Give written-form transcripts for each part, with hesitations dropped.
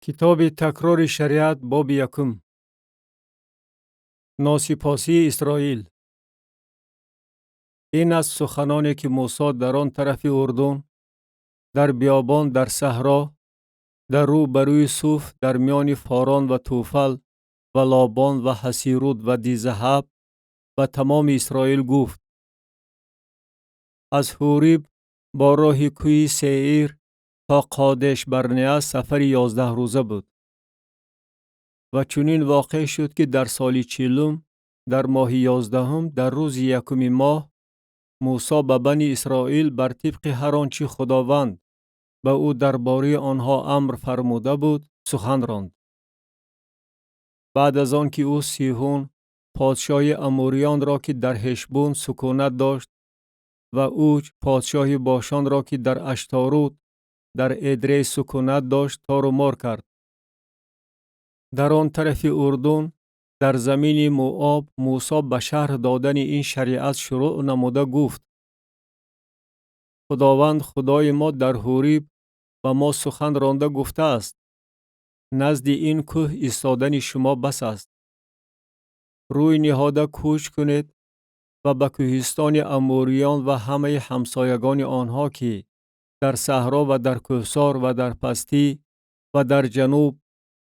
Китоби Такрори шариат, боби якум. Носипосии Исроил. Ин аст суханоне, ки Мусо дар он тарафи Урдун, дар биёбон, дар саҳро, дар рӯ ба рӯи Суф, дар миёни Форон ва Туфал ва Лобон ва Ҳасируд ва Дизаҳаб ба тамоми Исроил гуфт. Аз Ҳуриб бо роҳи кӯҳи Сеир то Қодеш Барнеа сафари 11 рӯза буд. Ва чунин воқеъ шуд, ки дар соли 40-ум, дар моҳи 11-ум, дар рӯзи якуми моҳ, Мусо ба бани Исроил бар тибқи ҳар он чӣ Худованд ба ӯ дар бораи онҳо амр фармуда буд, сухан ронд. Баъд аз он ки ӯ Сиҳун, подшоҳи амориёнро, ки дар Ҳешбун сукунат дошт, ва Уҷ, подшоҳи Бошонро, ки дар Аштарут, дар Эдрей сукунат дошт, тору мор кард. Дар он тарафи Урдун, дар замини Муоб, Мусо ба шарҳ додани ин шариат шурӯъ намуда гуфт: Худованд, Худои мо, дар Ҳуриб ба мо сухан ронда гуфтааст: «Назди ин кӯҳ истодани шумо бас аст. Рӯй ниҳода кӯч кунед ва ба кӯҳистони амориён ва ҳамаи ҳамсоягони онҳо, ки дар саҳро ва дар кӯҳсор ва дар пастӣ ва дар ҷануб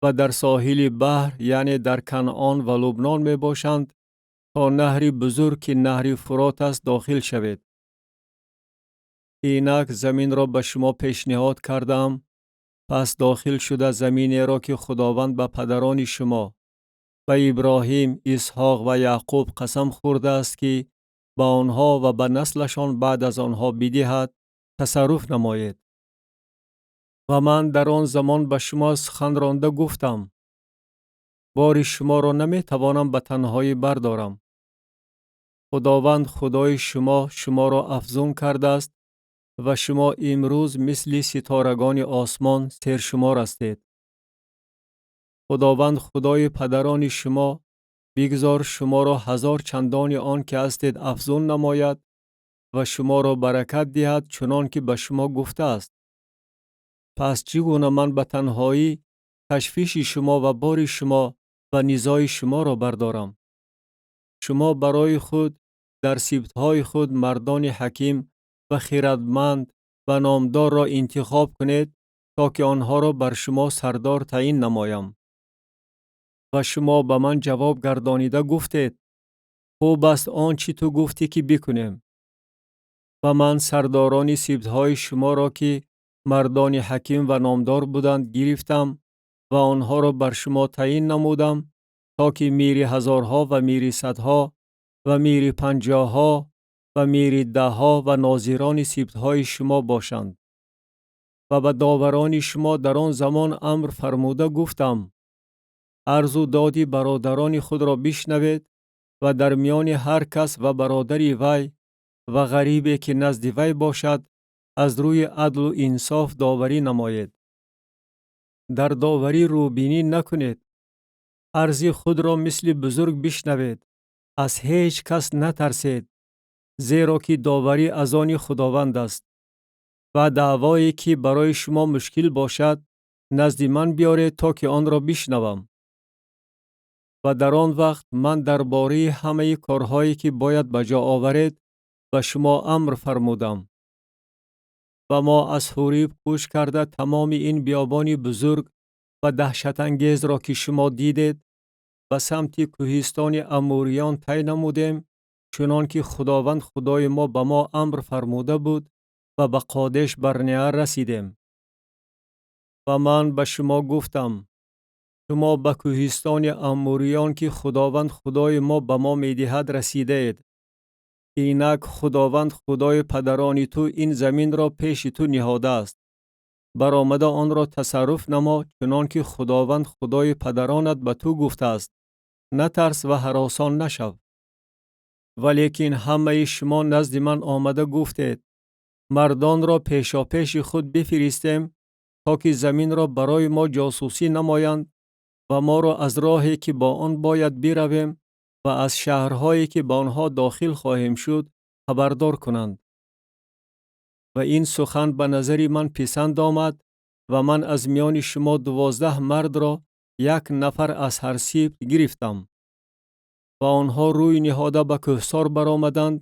ва дар соҳили баҳр, яъне дар Канъон ва Лубнон мебошанд, то наҳри бузург, ки наҳри Фурот аст, дохил шавед. Инак заминро ба шумо пешниҳод кардаам. Пас дохил шуда заминеро, ки Худованд ба падарони шумо, ба Иброҳим, Исҳоқ ва Яъқуб, қасам хӯрдааст, ки ба онҳо ва ба наслашон баъд аз онҳо бидиҳад, тасарруф намоед». Ва ман дар он замон ба шумо сухан ронда гуфтам: «Бори шуморо наметавонам ба танҳоӣ бардорам. Худованд, Худои шумо, шуморо афзун кардааст ва шумо имрӯз мисли ситорагони осмон сершумор ҳастед. Худованд, Худои падарони шумо, бигзор шуморо ҳазор чандони он ки ҳастед афзун намояд ва шуморо баракат диҳад, чунон ки ба шумо гуфтааст. Пас чӣ гуна ман ба танҳоӣ ташвиши шумо ва бори шумо ва низои шуморо бардорам? Шумо барои худ дар сибтҳои худ мардони ҳаким ва хирадманд ва номдорро интихоб кунед, то ки онҳоро бар шумо сардор таъин намоям». Ва шумо ба ман ҷавоб гардонида гуфтед: «Хуб аст он чӣ ту гуфтӣ, ки бикунем». Ва ман сардорони сибтҳои шуморо, ки мардони ҳаким ва номдор буданд, гирифтам ва онҳоро бар шумо таъин намудам, то ки мири ҳазорҳо ва мири садҳо ва мири панҷоҳҳо ва мири даҳҳо ва нозирони сибтҳои шумо бошанд. Ва ба доварони шумо дар он замон амр фармуда гуфтам: «Арзу доди бародарони худро бишнавед ва дар миёни ҳар кас ва бародари вай ва ғарибе, ки назди вай бошад, аз рӯи адлу инсоф доварӣ намоед. Дар доварӣ рӯбинӣ накунед. Арзи худро мисли бузург бишнавед. Аз ҳеҷ кас натарсед, зеро ки доварӣ аз они Худованд аст. Ва даъвое, ки барои шумо мушкил бошад, назди ман биёред, то ки онро бишнавам». Ва дар он вақт ман дар бораи ҳамаи корҳое, ки бояд ба ҷо оваред, ба шумо амр фармудам. Ва мо аз Ҳуриб кӯч карда, тамоми ин биёбони бузург ва даҳшатангезро, ки шумо дидед, ба самти кӯҳистони амориён тай намудем, чунон ки Худованд, Худои мо, ба мо амр фармуда буд, ва ба Қодеш Барнеа расидем. Ва ман ба шумо гуфтам: «Шумо ба кӯҳистони амориён, ки Худованд, Худои мо, ба мо медиҳад, расидаед. Инак Худованд, Худои падарони ту, ин заминро пеши ту ниҳодааст. Баромада онро тасарруф намо, чунон ки Худованд, Худои падаронат, ба ту гуфтааст. Натарс ва ҳаросон нашав». Валекин ҳамаи шумо назди ман омада гуфтед: «Мардонро пешопеши худ бифиристем, то ки заминро барои мо ҷосусӣ намоянд ва моро аз роҳе, ки бо он бояд биравем, ва аз шаҳрҳое, ки ба онҳо дохил хоҳем шуд, хабардор кунанд». Ва ин сухан ба назари ман писанд омад. Ва ман аз миёни шумо 12 мардро, як нафар аз ҳар сибт, гирифтам. Ва онҳо рӯй ниҳода ба кӯҳсор баромаданд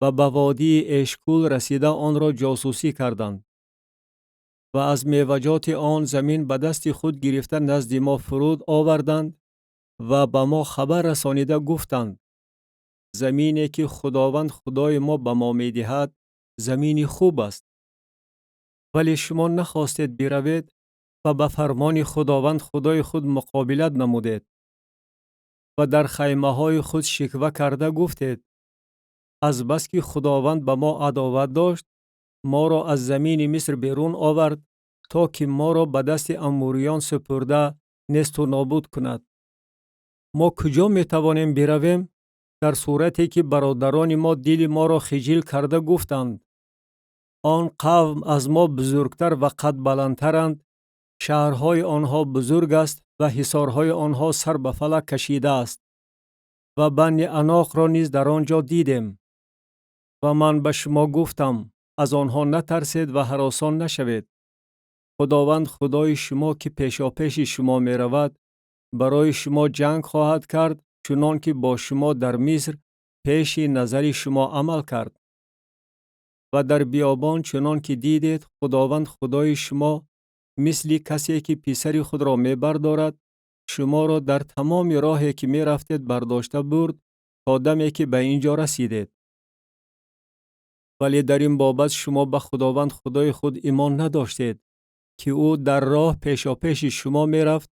ва ба водии Эшкул расида онро ҷосусӣ карданд. Ва аз меваҷоти он замин ба дасти худ гирифта назди мо фуруд оварданд ва ба мо хабар расонида гуфтанд: замине ки Худованд Худои мо ба мо медиҳад, замини хуб аст. Вале шумо нахостед биравед ва ба фармони Худованд Худои худ муқобилат намудед ва дар хаймаҳои худ шиква карда гуфтед: азбаски Худованд ба мо адоват дошт, моро аз замини Миср берун овард, то ки моро ба дасти амуриён супурда несту нобуд кунад. Мо куҷо метавонем биравем, дар сурате ки бародарони мо дили моро хиҷил карда гуфтанд: он қавм аз мо бузургтар ва қадбаландтаранд, шаҳрҳои онҳо бузург аст ва ҳисорҳои онҳо сар ба фалак кашидааст. Ва Бани Аноқро низ дар он ҷо дидем. Ва ман ба шумо гуфтам: аз онҳо натарсед ва ҳаросон нашавед. Худованд Худои шумо ки пешопеши шумо меравад, барои шумо ҷанг хоҳад кард, чунон ки бо шумо дар Миср пеши назари шумо амал кард. Ва дар биёбон чунон ки дидед, Худованд Худои шумо мисли касе ки писари худро мебардорад, шуморо дар тамоми роҳе ки мерафтед бардошта бурд то даме ки ба ин ҷо расидед. Вале дар ин бобат шумо ба Худованд Худои худ имон надоштед, ки ӯ дар роҳ пешопеши шумо мерафт,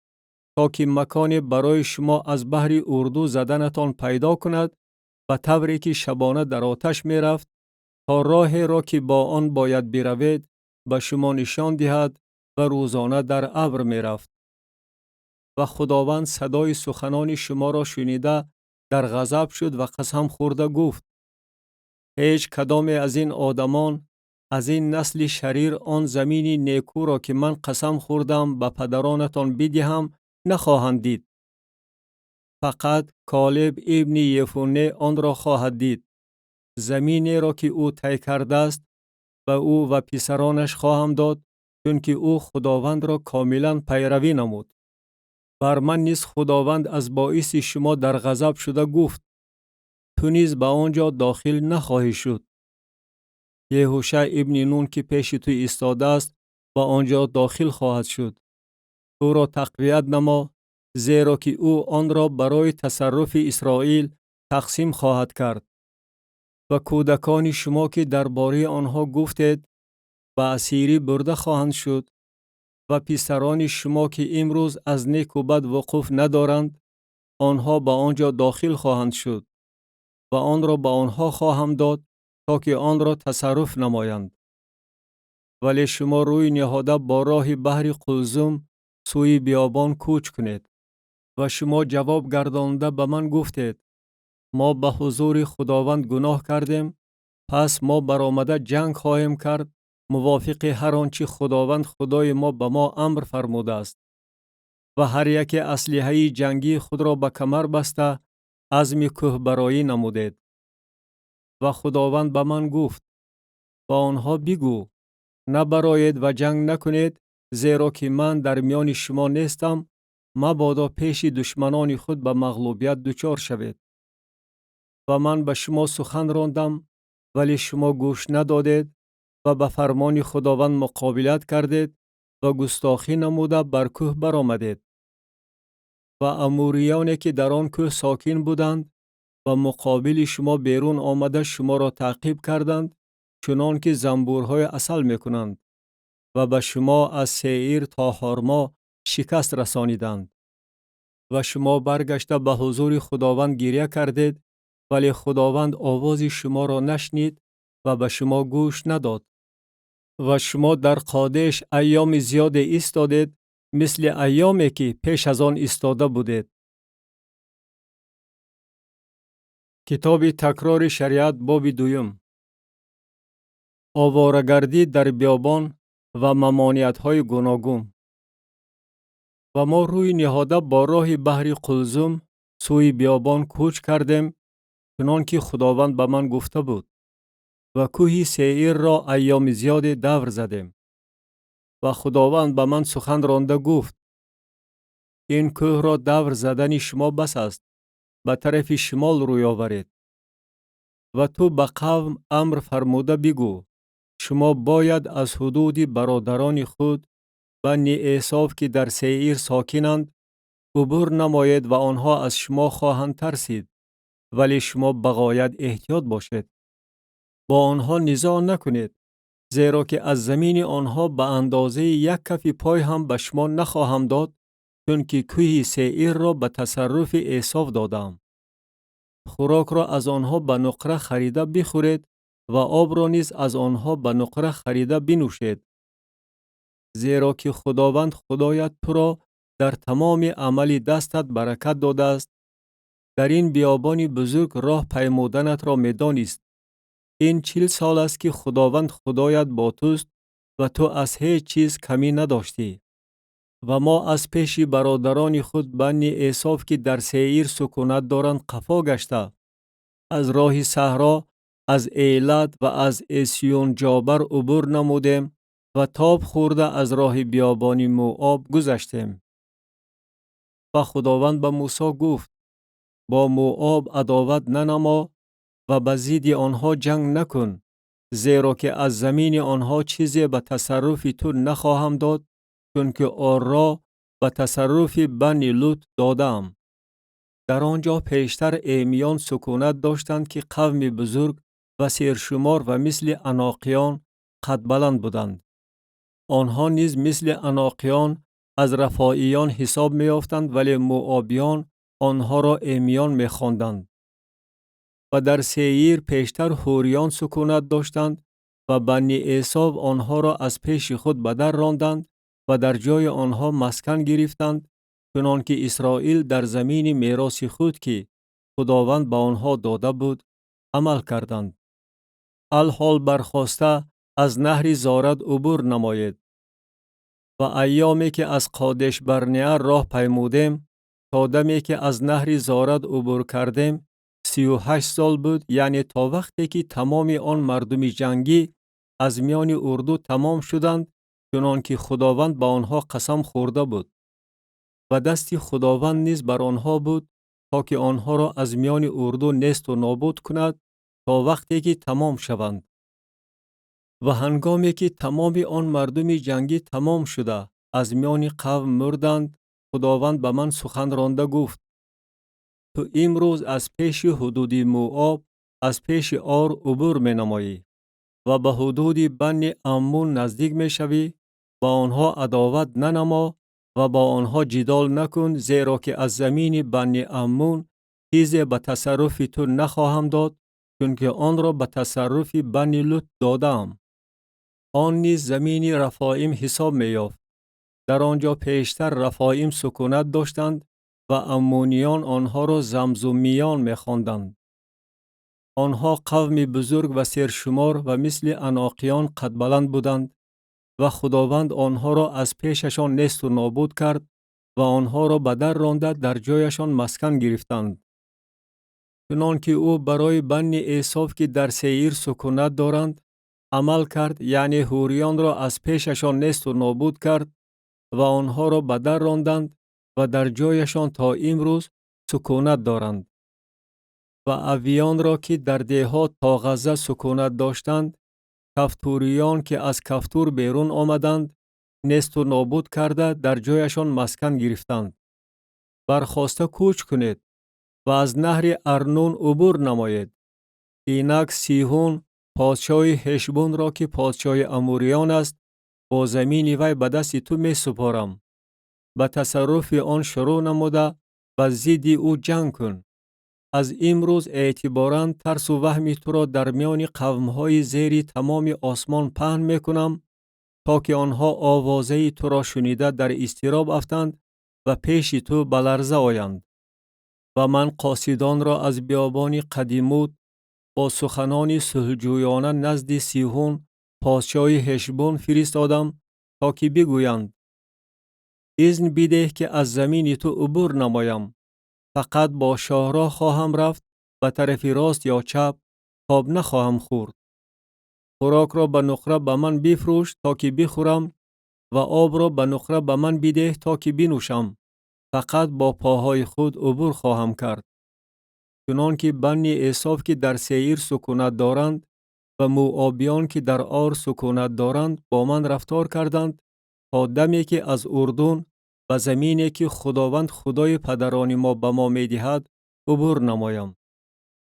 то ки маконе барои шумо аз баҳри урду заданатон пайдо кунад, ба тавре ки шабона дар оташ мерафт, то роҳеро ки бо он бояд биравед ба шумо нишон диҳад ва рӯзона дар абр мерафт. Ва Худованд садои суханони шуморо шунида дар ғазаб шуд ва қасам хӯрда гуфт: ҳеҷ кадоме аз ин одамон, аз ин насли шарир он замини некӯро ки ман қасам хӯрдам ба падаронатон бидиҳам нахоҳанд дид. Фақат Колеб ибни Ефуне онро хоҳад дид. Заминеро ки ӯ тай кардааст, ба ӯ ва писаронаш хоҳам дод, чунки ӯ Худовандро комилан пайравӣ намуд. Бар ман низ Худованд аз боиси шумо дар ғазаб шуда гуфт: ту низ ба он ҷо дохил нахоҳӣ шуд. Еҳуша ибни Нун ки пеши ту истодааст, ба он ҷо дохил хоҳад шуд. Ӯро тақвият намо, зеро ки ӯ онро барои тасарруфи Исроил тақсим хоҳад кард. Ва кӯдакони шумо ки дар бораи онҳо гуфтед, ба асирӣ бурда хоҳанд шуд, ва писарони шумо ки имрӯз аз неку бад вуқуф надоранд, онҳо ба он ҷо дохил хоҳанд шуд ва онро ба онҳо хоҳам дод, то ки онро тасарруф намоянд. Вале шумо рӯй ниҳода бо роҳи баҳри Қулзум сӯи биёбон кӯч кунед. Ва шумо ҷавоб гардонда ба ман гуфтед: мо ба ҳузури Худованд гуноҳ кардем, пас мо баромада ҷанг хоҳем кард мувофиқи ҳар он чӣ Худованд Худои мо ба мо амр фармудааст. Ва ҳар яке аслиҳаи ҷангии худро ба камар баста азми кӯҳбароӣ намудед. Ва Худованд ба ман гуфт: ба онҳо бигӯ, набароед ва ҷанг накунед, зеро ки ман дар миёни шумо нестам, мабодо пеши душманони худ ба мағлубият дучор шавед. Ва ман ба шумо сухан рондам, вале шумо гӯш надодед ва ба фармони Худованд муқобилат кардед ва густохӣ намуда бар кӯҳ баромадед. Ва амуриёне ки дар он кӯҳ сокин буданд, ба муқобили шумо берун омада шуморо таъқиб карданд, чунон ки занбурҳои асал мекунанд, ва ба шумо аз Сеир то Ҳормо шикаст расониданд. Ва шумо баргашта ба ҳузури Худованд гиря кардед, вале Худованд овози шуморо нашнид ва ба шумо гӯш надод. Ва шумо дар Қодеш айёми зиёде истодед, мисли айёме ки пеш аз он истода будед. Китоби такрори шариат, боби дуюм. Оворагардӣ дар биёбон ва мамониятҳои гуногун. Ва мо рӯй ниҳода бо роҳи баҳри Қулзум сӯи биёбон кӯч кардем, чунон ки Худованд ба ман гуфта буд, ва кӯҳи Сеирро айёми зиёде давр задем. Ва Худованд ба ман сухан ронда гуфт: ин кӯҳро давр задани шумо бас аст, ба тарафи шимол рӯй оваред. Ва ту ба қавм амр фармуда бигӯ: шумо бояд аз ҳудуди бародарони худ Бани Эсов, ки дар Сеир сокинанд, убур намоед ва онҳо аз шумо хоҳанд тарсид, вале шумо ба ғоят эҳтиёт бошед. Бо онҳо низоъ накунед, зеро ки аз замини онҳо ба андозаи як кафи пой ҳам ба шумо нахоҳам дод, чунки кӯҳи Сеирро ба тасарруфи Эсов додаам. Хӯрокро аз онҳо ба нуқра харида бихӯред ва обро низ аз онҳо ба нуқра харида бинӯшед. Зеро ки Худованд Худоят туро дар тамоми амали дастат баракат додааст, дар ин биёбони бузург роҳ паймуданатро медонист. Ин 40 сол аст, ки Худованд Худоят бо туст ва ту аз ҳеҷ чиз камӣ надоштӣ. Ва мо аз пеши бародарони худ Бани Эсов, ки дар Сеир сукунат доранд, қафо гашта, аз роҳи саҳро, аз Эйлат ва аз Эсиёнҷобар убур намудем ва тоб хӯрда аз роҳи биёбони Муоб гузаштем. Ва Худованд ба Мусо гуфт: бо Муоб адоват нанамо ва ба зидди онҳо ҷанг накун, зеро ки аз замини онҳо чизе ба тасарруфи ту нахоҳам дод, чунки Орро ба тасарруфи Бани Лут додаам. Дар он ҷо пештар эмиён сукунат доштанд, ки қавми бузург ва сершумор ва мисли аноқиён қадбаланд буданд. Онҳо низ мисли аноқиён аз рафоиён ҳисоб меёфтанд, вале муобиён онҳоро эмиён мехонданд. Ва дар Сеир пештар ҳуриён сукунат доштанд ва Бани Эсов онҳоро аз пеши худ ба дар ронданд ва дар ҷои онҳо маскан гирифтанд, чунон ки Исроил дар замини мероси худ, ки Худованд ба онҳо дода буд, амал карданд. Алҳол бархоста аз наҳри Зорат убур намоед. Ва айёме ки аз Қодеш Барнеа роҳ паймудем, то даме ки аз наҳри Зорат убур кардем, 38 сол буд, яъне то вақте ки тамоми он мардуми ҷангӣ аз миёни урду тамом шуданд, чунон ки Худованд ба онҳо қасам хӯрда буд. Ва дасти Худованд низ бар онҳо буд, то ки онҳоро аз миёни урду несту нобуд кунад, то вақте ки тамом шаванд. Ва ҳангоме ки тамоми он мардуми ҷангӣ тамом шуда аз миёни қавм мурданд, Худованд ба ман сухан ронда гуфт: ту имрӯз аз пеши ҳудуди Муоб, аз пеши Ор убур менамоӣ ва ба ҳудуди Бани Аммун наздик мешавӣ, ба онҳо адоват нанамо ва бо онҳо ҷидол накун, зеро ки аз замини Бани Аммун чизе ба тасарруфи ту нахоҳам дод, чунки онро ба тасарруфи Бани Лут додаам. Он низ замини Рафоим ҳисоб меёфт. Дар он ҷо пештар Рафоим сукунат доштанд ва аммуниён онҳоро замзумиён мехонданд. Онҳо қавми бузург ва сершумор ва мисли аноқиён қадбаланд буданд ва Худованд онҳоро аз пешашон несту нобуд кард ва онҳоро ба дар ронда дар ҷояшон маскан гирифтанд. Чунон ки ӯ барои Бани Эсов, ки дар Сеир сукунат доранд, амал кард, яъне ҳуриёнро аз пешашон несту нобуд кард ва онҳоро ба дар ронданд ва дар ҷояшон то имрӯз сукунат доранд. Ва авиёнро, ки дар деҳот то Ғазза сукунат доштанд, кафтуриён, ки аз Кафтур берун омаданд, несту нобуд карда дар ҷояшон маскан гирифтанд. Бархоста кӯч кунед ва аз наҳри Арнун убур намоед. Инак Сиҳун, подшоҳи Ҳешбунро, ки подшоҳи Амуриён аст, бо замини вай ба дасти ту месупорам. Ба тасарруфи он шурӯъ намуда ба зидди ӯ ҷанг кун. Аз имрӯз эътиборан тарсу ваҳми туро дар миёни қавмҳои зери тамоми осмон паҳн мекунам, то ки онҳо овозаи туро шунида дар изтироб афтанд ва пеши ту ба ларза оянд. Ва ман қосидонро аз биёбони Қадимут бо суханони сулҳҷӯёна назди Сиҳун, подшоҳи Ҳешбун, фиристодам, то ки бигӯянд: изн бидеҳ, ки аз замини ту убур намоям. Фақат бо шоҳроҳ хоҳам рафт, ба тарафи рост ё чап тоб нахоҳам хӯрд. Хӯрокро ба нуқра ба ман бифрӯш, то ки бихӯрам Ва обро ба нуқра ба ман бидеҳ, то ки бинӯшам, фақат бо поҳои худ убур хоҳам кард. Чунон ки Банни Эсов, ки дар Сеир сукунат доранд, ва мӯобиён, ки дар Ор сукунат доранд, бо ман рафтор карданд, то даме ки аз Урдун ба замине, ки Худованд Худои падарони мо ба мо медиҳад, убур намоям.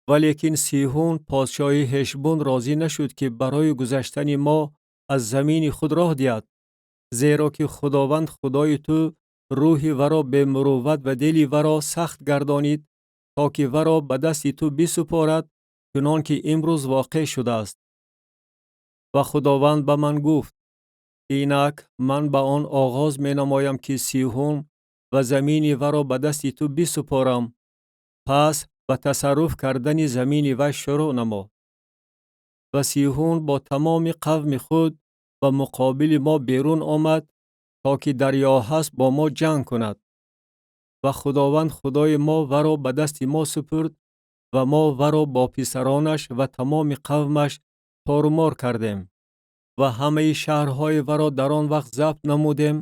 Валекин Сиҳун подшоҳи Ҳешбун розӣ нашуд, ки барои гузаштани мо аз замини худ роҳ диҳад, зеро ки Худованд Худои ту рӯҳи варо бемурувват ва дили варо сахт гардонид, то ки варо ба дасти ту бисупорад, чунон ки имрӯз воқеъ шудааст. Ва Худованд ба ман гуфт: инак ман ба он оғоз менамоям, ки Сиҳун ва замини варо ба дасти ту бисупорам, пас ба тасарруф кардани замини вай шурӯъ намо. Ва Сиҳун бо тамоми қавми худ ба муқобили мо берун омад, то ки дар Ёҳас бо мо ҷанг кунад. Ва Худованд Худои мо варо ба дасти мо супурд ва мо варо бо писаронаш ва тамоми қавмаш торумор кардем ва ҳамаи шаҳрҳои варо дар он вақт забт намудем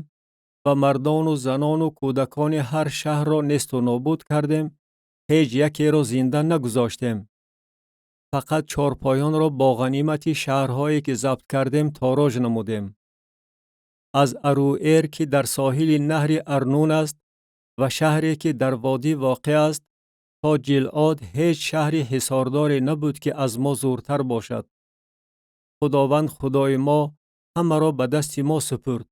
ва мардону занону кӯдакони ҳар шаҳрро несту нобуд кардем, ҳеҷ якеро зинда нагузоштем. Фақат чорпоёнро бо ғанимати шаҳрҳое, ки забт кардем, тороҷ намудем. Аз Аруэр, ки дар соҳили наҳри Арнун аст ва шаҳре, ки дар водӣ воқеъ аст, то Ҷилъод ҳеҷ шаҳри ҳисордоре набуд, ки аз мо зуртар бошад. Худованд Худои мо ҳамаро ба дасти мо супурд.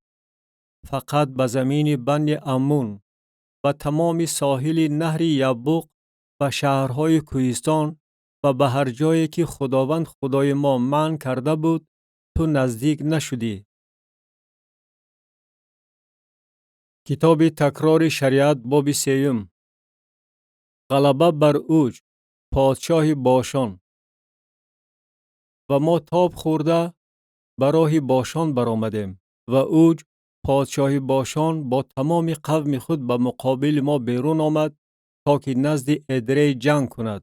Фақат ба замини Банни Аммун, ба тамоми соҳили наҳри Яббуқ ва шаҳрҳои кӯҳистон ва ба ҳар ҷое, ки Худованд Худои мо манъ карда буд, ту наздик нашудӣ. Китоби Такрори шариат, боби сеюм. Ғалаба бар Уҷ, подшоҳи Бошон. Ва мо тоб хӯрда ба роҳи Бошон баромадем ва Уҷ, подшоҳи Бошон, бо тамоми қавми худ ба муқобили мо берун омад, то ки назди Эдрей ҷанг кунад.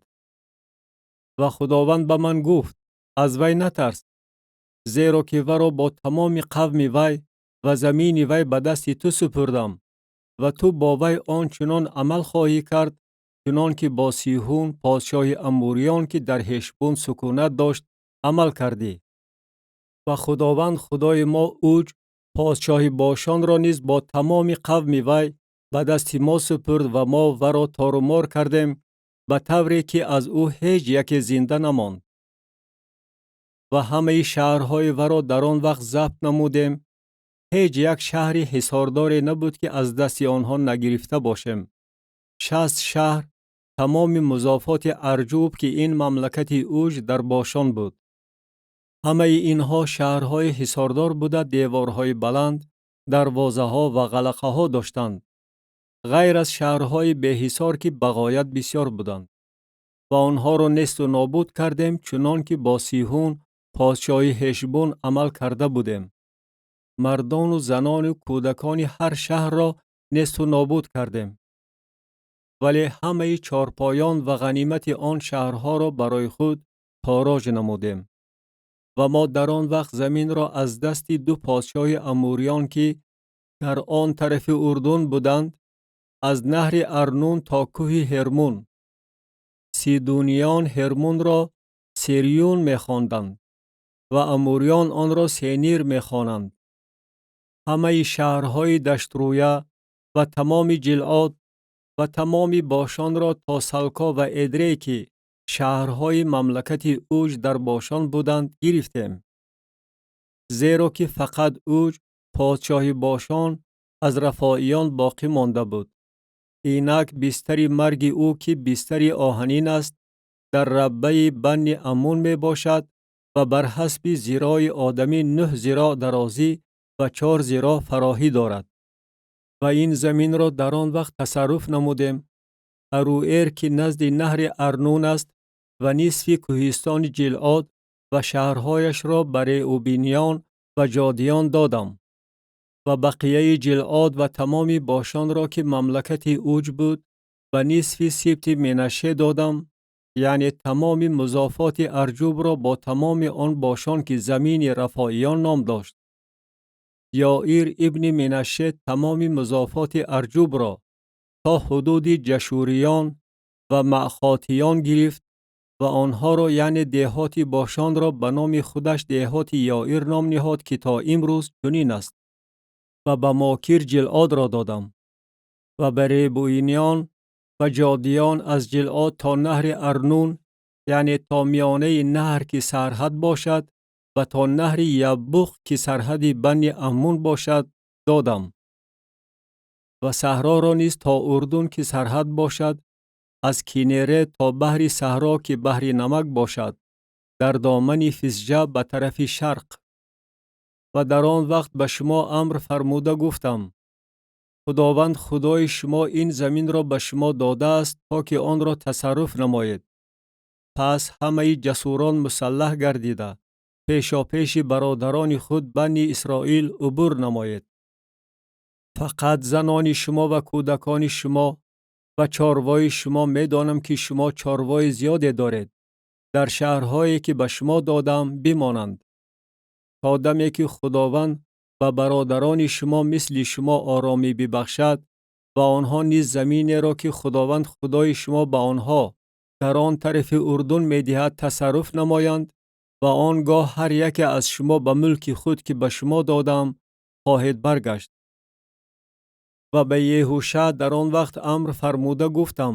Ва Худованд ба ман гуфт: аз вай натарс, зеро ки варо бо тамоми қавми вай ва замини вай ба дасти ту супурдам ва ту бо вай он чунон амал хоҳӣ кард, чунон ки бо Сиҳун подшоҳи Амуриён, ки дар Ҳешбун сукунат дошт, амал кардӣ. Ва Худованд Худои мо Уҷ, подшоҳи Бошонро низ бо тамоми қавми вай ба дасти мо супурд ва мо варо торумор кардем, ба тавре ки аз ӯ ҳеҷ яке зинда намонд. Ва ҳамаи шаҳрҳои варо дар он вақт забт намудем, ҳеҷ як шаҳри ҳисордоре набуд, ки аз дасти онҳо нагирифта бошем. 60 шаҳр, тамоми музофоти Арҷуб, ки ин мамлакати Уҷ дар Бошон буд. Ҳамаи инҳо шаҳрҳои ҳисордор буда, деворҳои баланд, дарвозаҳо ва ғалақаҳо доштанд, ғайр аз шаҳрҳои беҳисор, ки ба ғоят бисёр буданд. Ва онҳоро несту нобуд кардем, чунон ки бо Сиҳун подшоҳи Ҳешбун амал карда будем. Мардону занону кӯдакони ҳар шаҳрро несту нобуд кардем. Вале ҳамаи чорпоён ва ғанимати он шаҳрҳоро барои худ тороҷ намудем. Ва мо дар он вақт заминро аз дасти ду подшоҳи Амуриён, ки дар он тарафи Урдун буданд, аз наҳри Арнун то кӯҳи Ҳермун. Сидуниён Ҳермунро Сириюн мехонданд ва амуриён онро Сенир мехонанд. Ҳамаи шаҳрҳои даштрӯя ва тамоми Ҷилъод ва тамоми Бошонро то Салко ва Эдрей, ки шаҳрҳои мамлакати Уҷ дар Бошон буданд, гирифтем. Зеро ки фақат Уҷ, подшоҳи Бошон, аз рафоиён боқӣ монда буд. Инак бистари марги ӯ, ки бистари оҳанин аст, дар раббаи Банни Аммун мебошад ва бар ҳасби зирои одамӣ 9 зироъ дарозӣ ва 4 зироъ фароҳӣ дорад. Ва ин заминро дар он вақт тасарруф намудем. Аруэр, ки назди наҳри Арнун аст, ва нисфи кӯҳистони Ҷилъод ва шаҳрҳояшро ба Реубиниён ва Ҷодиён додам. Ва бақияи Ҷилъод ва тамоми Бошонро, ки мамлакати Уҷ буд, ба нисфи сибти Менаше додам, яъне тамоми музофоти Арҷубро бо тамоми он Бошон, ки замини Рафоиён ном дошт. Яир ибни Менаше тамоми музофоти Арҷубро то ҳудуди Ҷашуриён ва Маъхотиён гирифт ва онҳоро, яъне деҳоти Бошонро, ба номи худаш деҳоти Яир ном ниҳод, ки то имрӯз чунин аст. Ва ба Мокир Ҷилъодро додам ва ба Ребуиниён ва Ҷодиён аз Ҷилъод то наҳри Арнун, яъне то миёнаи наҳр, ки сарҳад бошад, ва то наҳри Яббуқ, ки сарҳади Бани Аммун бошад, додам. Ва саҳроро низ то Урдун, ки сарҳад бошад, аз Кинере то баҳри саҳро, ки баҳри намак бошад, дар домани Фисҷа ба тарафи шарқ. Ва дар он вақт ба шумо амр фармуда гуфтам: Худованд Худои шумо ин заминро ба шумо додааст, то ки онро тасарруф намоед. Пас ҳамаи ҷасурон мусаллаҳ гардида пешопеши бародарони худ Бани Исроил убур намоед. Фақат занони шумо ва кӯдакони шумо ва чорвои шумо, медонам ки шумо чорвои зиёде доред, дар шаҳрҳое ки ба шумо додам бимонанд, то даме ки Худованд ба бародарони шумо мисли шумо оромӣ бибахшад ва онҳо низ заминеро, ки Худованд Худои шумо ба онҳо дар он тарафи Урдун медиҳад, тасарруф намоянд, ва он гоҳ ҳар яке аз шумо ба мулки худ, ки ба шумо додам, хоҳед баргашт. Ва ба Еҳуша дар он вақт амр фармуда гуфтам: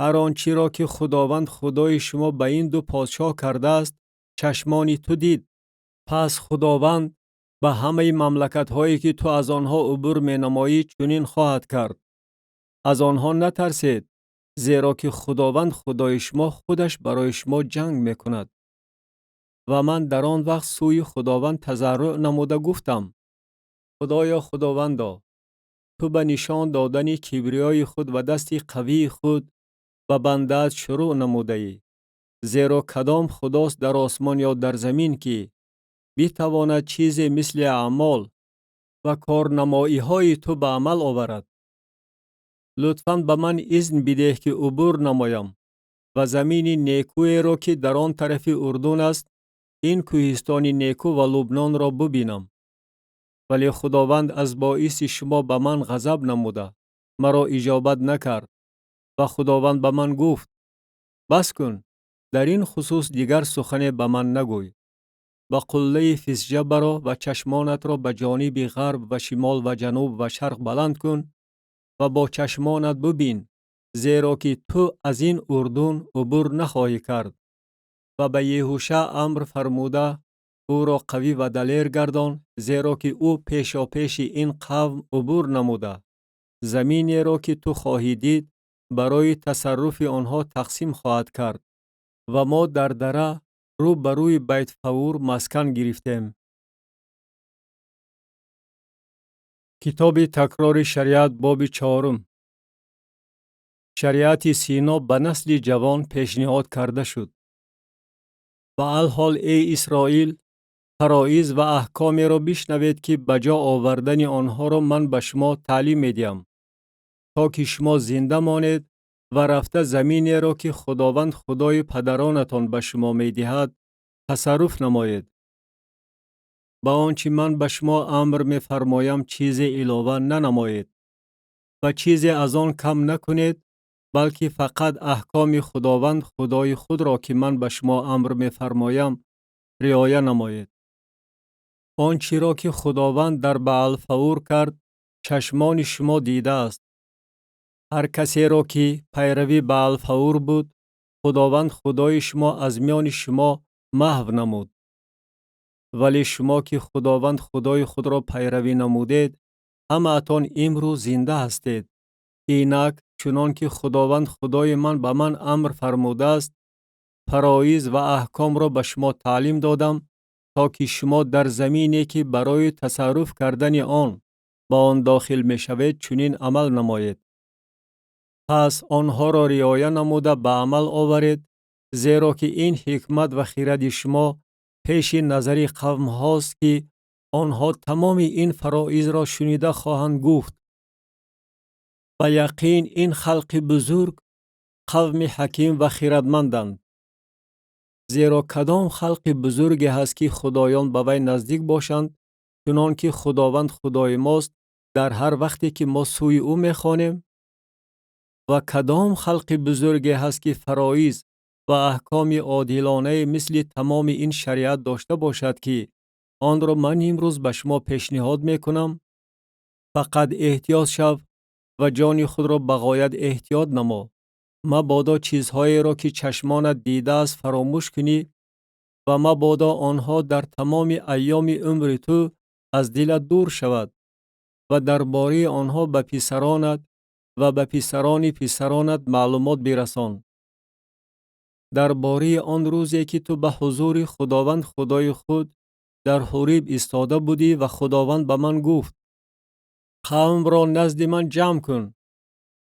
ҳар он чиро, ки Худованд Худои шумо ба ин ду подшоҳ кардааст, чашмони ту дид. Пас Худованд ба ҳамаи мамлакатҳое, ки ту аз онҳо убур менамоӣ, чунин хоҳад кард. Аз онҳо натарсед, зеро ки Худованд Худои шумо худаш барои шумо ҷанг мекунад. Ва ман дар он вақт сӯи Худованд тазарруъ намуда гуфтам: Худоё Худовандо, ту ба нишон додани кибриёи худ ва дасти қавии худ ба бандаат шурӯъ намудаӣ, зеро кадом худост дар осмон ё дар замин, ки битавонад чизе мисли аъмол ва корнамоиҳои ту ба амал оварад? Лутфан ба ман изн бидеҳ, ки убур намоям ва замини некӯеро, ки дар он тарафи Урдун аст, ин кӯҳистони некӯ ва Лубнонро бубинам. Вале Худованд аз боиси шумо ба ман ғазаб намуда маро иҷобат накард. Ва Худованд ба ман гуфт: бас кун, дар ин хусус дигар сухане ба ман нагӯй. Ба қуллаи Фисҷа баро ва чашмонатро ба ҷониби ғарб ва шимол ва ҷануб ва шарқ баланд кун ва бо чашмонат бубин, зеро ки ту аз ин Урдун убур нахоҳӣ кард. Ва ба Еҳуша амр фармуда ӯро қавӣ ва далер гардон, зеро ки ӯ пешопеши ин қавм убур намуда заминеро, ки ту хоҳӣ дид, барои тасарруфи онҳо тақсим хоҳад кард. Ва мо дар дара рӯ ба рӯи Байтфаур маскан гирифтем. Китоби такрори шариат, боби чорум. Шариати Сино ба насли ҷавон пешниҳод карда шуд. Ба алҳол, эй Исроил, фароиз ва аҳкомеро бишнавед, ки ба ҷо овардани онҳоро ман ба шумо таълим медиҳам, то ки шумо зинда монед ва рафта заминеро, ки Худованд Худои падаронатон ба шумо медиҳад, тасарруф намоед. Ба он чӣ ман ба шумо амр мефармоям, чизе илова нанамоед ва чизе аз он кам накунед, балки фақат аҳкоми Худованд Худои худро, ки ман ба шумо амр мефармоям, риоя намоед. Он чиро, ки Худованд дар Баалфаур кард, чашмони шумо дидааст. Ҳар касеро, ки пайрави Баалфаур буд, Худованд Худои шумо аз миёни шумо маҳв намуд. Вале шумо, ки Худованд Худои худро пайравӣ намудед, ҳамаатон имрӯз зинда ҳастед. Инак чунон ки Худованд Худои ман ба ман амр фармудааст, фароиз ва аҳкомро ба шумо таълим додам, то ки шумо дар замине, ки барои тасарруф кардани он ба он дохил мешавед, чунин амал намоед. Пас онҳоро риоя намуда ба амал оваред, зеро ки ин ҳикмат ва хиради шумо пеши назари қавмҳост, ки онҳо тамоми ин фароизро шунида хоҳанд гуфт: ба яқин ин халқи бузург қавми ҳаким ва хирадманданд. Зеро кадом халқи бузурге ҳаст, ки худоён ба вай наздик бошанд, Чунон ки Худованд Худои мост, дар ҳар вақте ки мо сӯи ӯ мехонем? Ва кадом халқи бузурге ҳаст, ки фароиз ва аҳкоми одилонае мисли тамоми ин шариат дошта бошад, ки онро ман имрӯз ба шумо пешниҳод мекунам? Фақат эҳтиёт шав ва ҷони худро ба ғоят эҳтиёт намо. Мабодо чизҳоеро, ки чашмонат дидааст, фаромӯш кунӣ ва мабодо онҳо дар тамоми айёми умри ту аз дилат дур шавад ва дар бораи онҳо ба писаронат ва ба писарони писаронат маълумот бирасон. Дар бораи он рӯзе, ки ту ба ҳузури Худованд Худои худ дар Ҳуриб истода будӣ ва Худованд ба ман гуфт: қавмро назди ман ҷамъ кун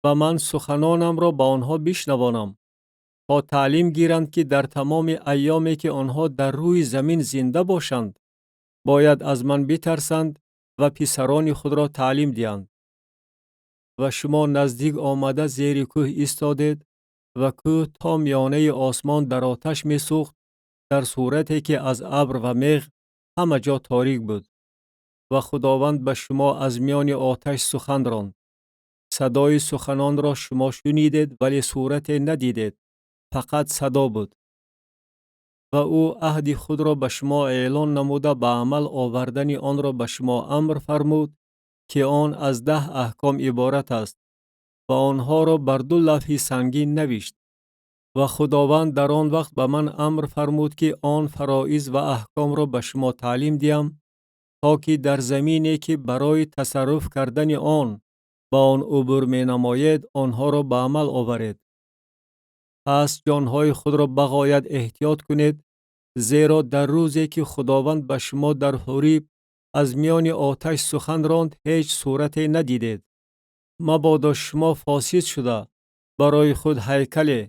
ва ман суханонамро ба онҳо бишнавонам, то таълим гиранд, ки дар тамоми айёме, ки онҳо дар рӯи замин зинда бошанд, бояд аз ман битарсанд ва писарони худро таълим диҳанд. Ва шумо наздик омада зери кӯҳ истодед ва кӯҳ то миёнаи осмон дар оташ месӯхт, дар сурате ки аз абр ва меғ ҳама ҷо торик буд. Ва Худованд ба шумо аз миёни оташ сухан ронд. Садои суханонро шумо шунидед, вале сурате надидед, фақат садо буд. Ва ӯ аҳди худро ба шумо эълон намуда ба амал овардани онро ба шумо амр фармуд, ки он аз 10 аҳком иборат аст ва онҳоро бар 2 лавҳи сангин навишт. Ва Худованд дар он вақт ба ман амр фармуд, ки он фароиз ва аҳкомро ба шумо таълим диҳам, то ки дар замине, ки барои тасарруф кардани он ба он убур менамоед, онҳоро ба амал оваред. Пас ҷонҳои худро ба ғоят эҳтиёт кунед, зеро дар рӯзе, ки Худованд ба шумо дар Ҳуриб аз миёни оташ сухан ронд, ҳеҷ сурате надидед. Мабодо шумо фосид шуда барои худ ҳайкале,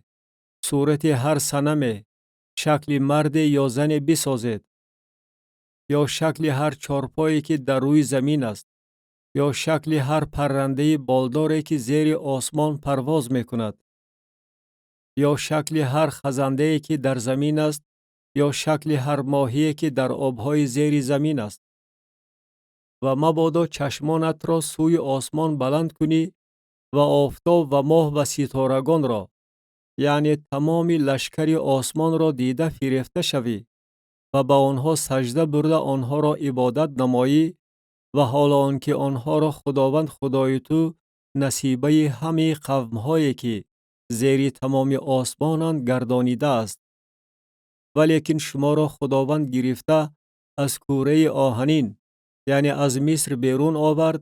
сурати ҳар санаме, шакли марде ё зане бисозед, ё шакли ҳар чорпое, ки дар рӯи замин аст, ё шакли ҳар паррандаи болдоре, ки зери осмон парвоз мекунад, ё шакли ҳар хазандае, ки дар замин аст, ё шакли ҳар моҳие, ки дар обҳои зери замин аст. Ва мабодо чашмонатро сӯи осмон баланд кунӣ ва офтоб ва моҳ ва ситорагонро, яъне тамоми лашкари осмонро дида фирефта шавӣ ва ба онҳо сажда бурда онҳоро ибодат намоӣ, ва ҳоло он ки онҳоро Худованд Худои ту насибаи ҳамаи қавмҳое, ки зери тамоми осмонанд, гардонидааст. Валекин шуморо Худованд гирифта аз кӯраи оҳанин, яъне аз Миср берун овард,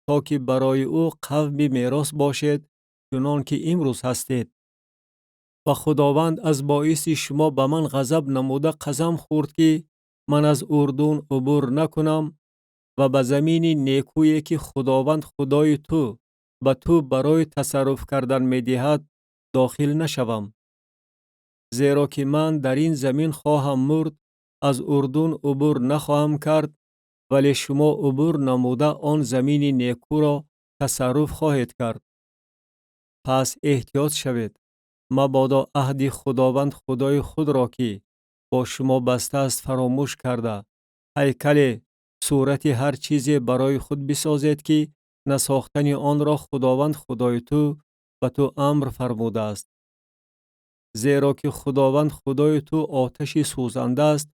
то ки барои ӯ қавми мерос бошед, чунон ки имрӯз ҳастед. Ва Худованд аз боиси шумо ба ман ғазаб намуда қасам хӯрд, ки ман аз Урдун убур накунам ва ба замини некӯе, ки Худованд Худои ту ба ту барои тасарруф кардан медиҳад, дохил нашавам. Зеро ки ман дар ин замин хоҳам мурд, аз Урдун убур нахоҳам кард, вале шумо убур намуда он замини некӯро тасарруф хоҳед кард. Пас эҳтиёт шавед, мабодо аҳди Худованд Худои худро, ки бо шумо бастааст, фаромӯш карда, ҳайкале, сурати ҳар чизе барои худ бисозед, ки насохтани онро Худованд Худои ту ба ту амр фармудааст. Зеро ки Худованд Худои ту оташи сӯзанда аст,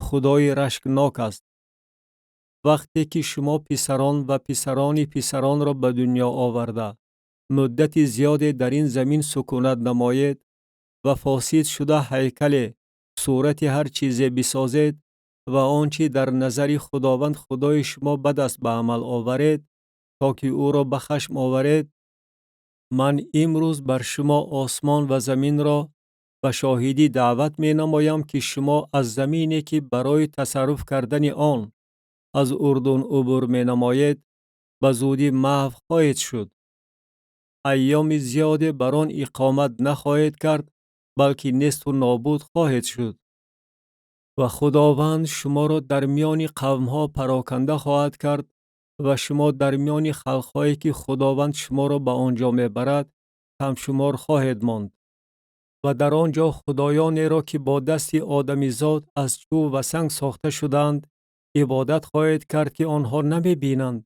Худои рашкнок аст. Вақте ки шумо писарон ва писарони писаронро ба дунё оварда, муддати зиёде дар ин замин сукунат намоед ва фосид шуда ҳайкале, сурати ҳар чизе бисозед ва он чи дар назари Худованд Худои шумо бад аст ба амал оваред, то ки ӯро ба хашм оваред, ман имрӯз бар шумо осмон ва заминро ба шоҳидӣ даъват менамоям, ки шумо аз замине, ки барои тасарруф кардани он аз Урдун убур менамоед, ба зудӣ маҳв хоҳед шуд. Айёми зиёде бар он иқомат нахоҳед кард, балки несту нобуд хоҳед шуд. Ва Худованд шуморо дар миёни қавмҳо пароканда хоҳад кард ва шумо дар миёни халқҳое, ки Худованд шуморо ба он ҷо мебарад, камшумор хоҳед монд. Ва дар он ҷо худоёнеро, ки бо дасти одамизод аз чӯб ва санг сохта шудаанд, ибодат хоҳед кард, ки онҳо намебинанд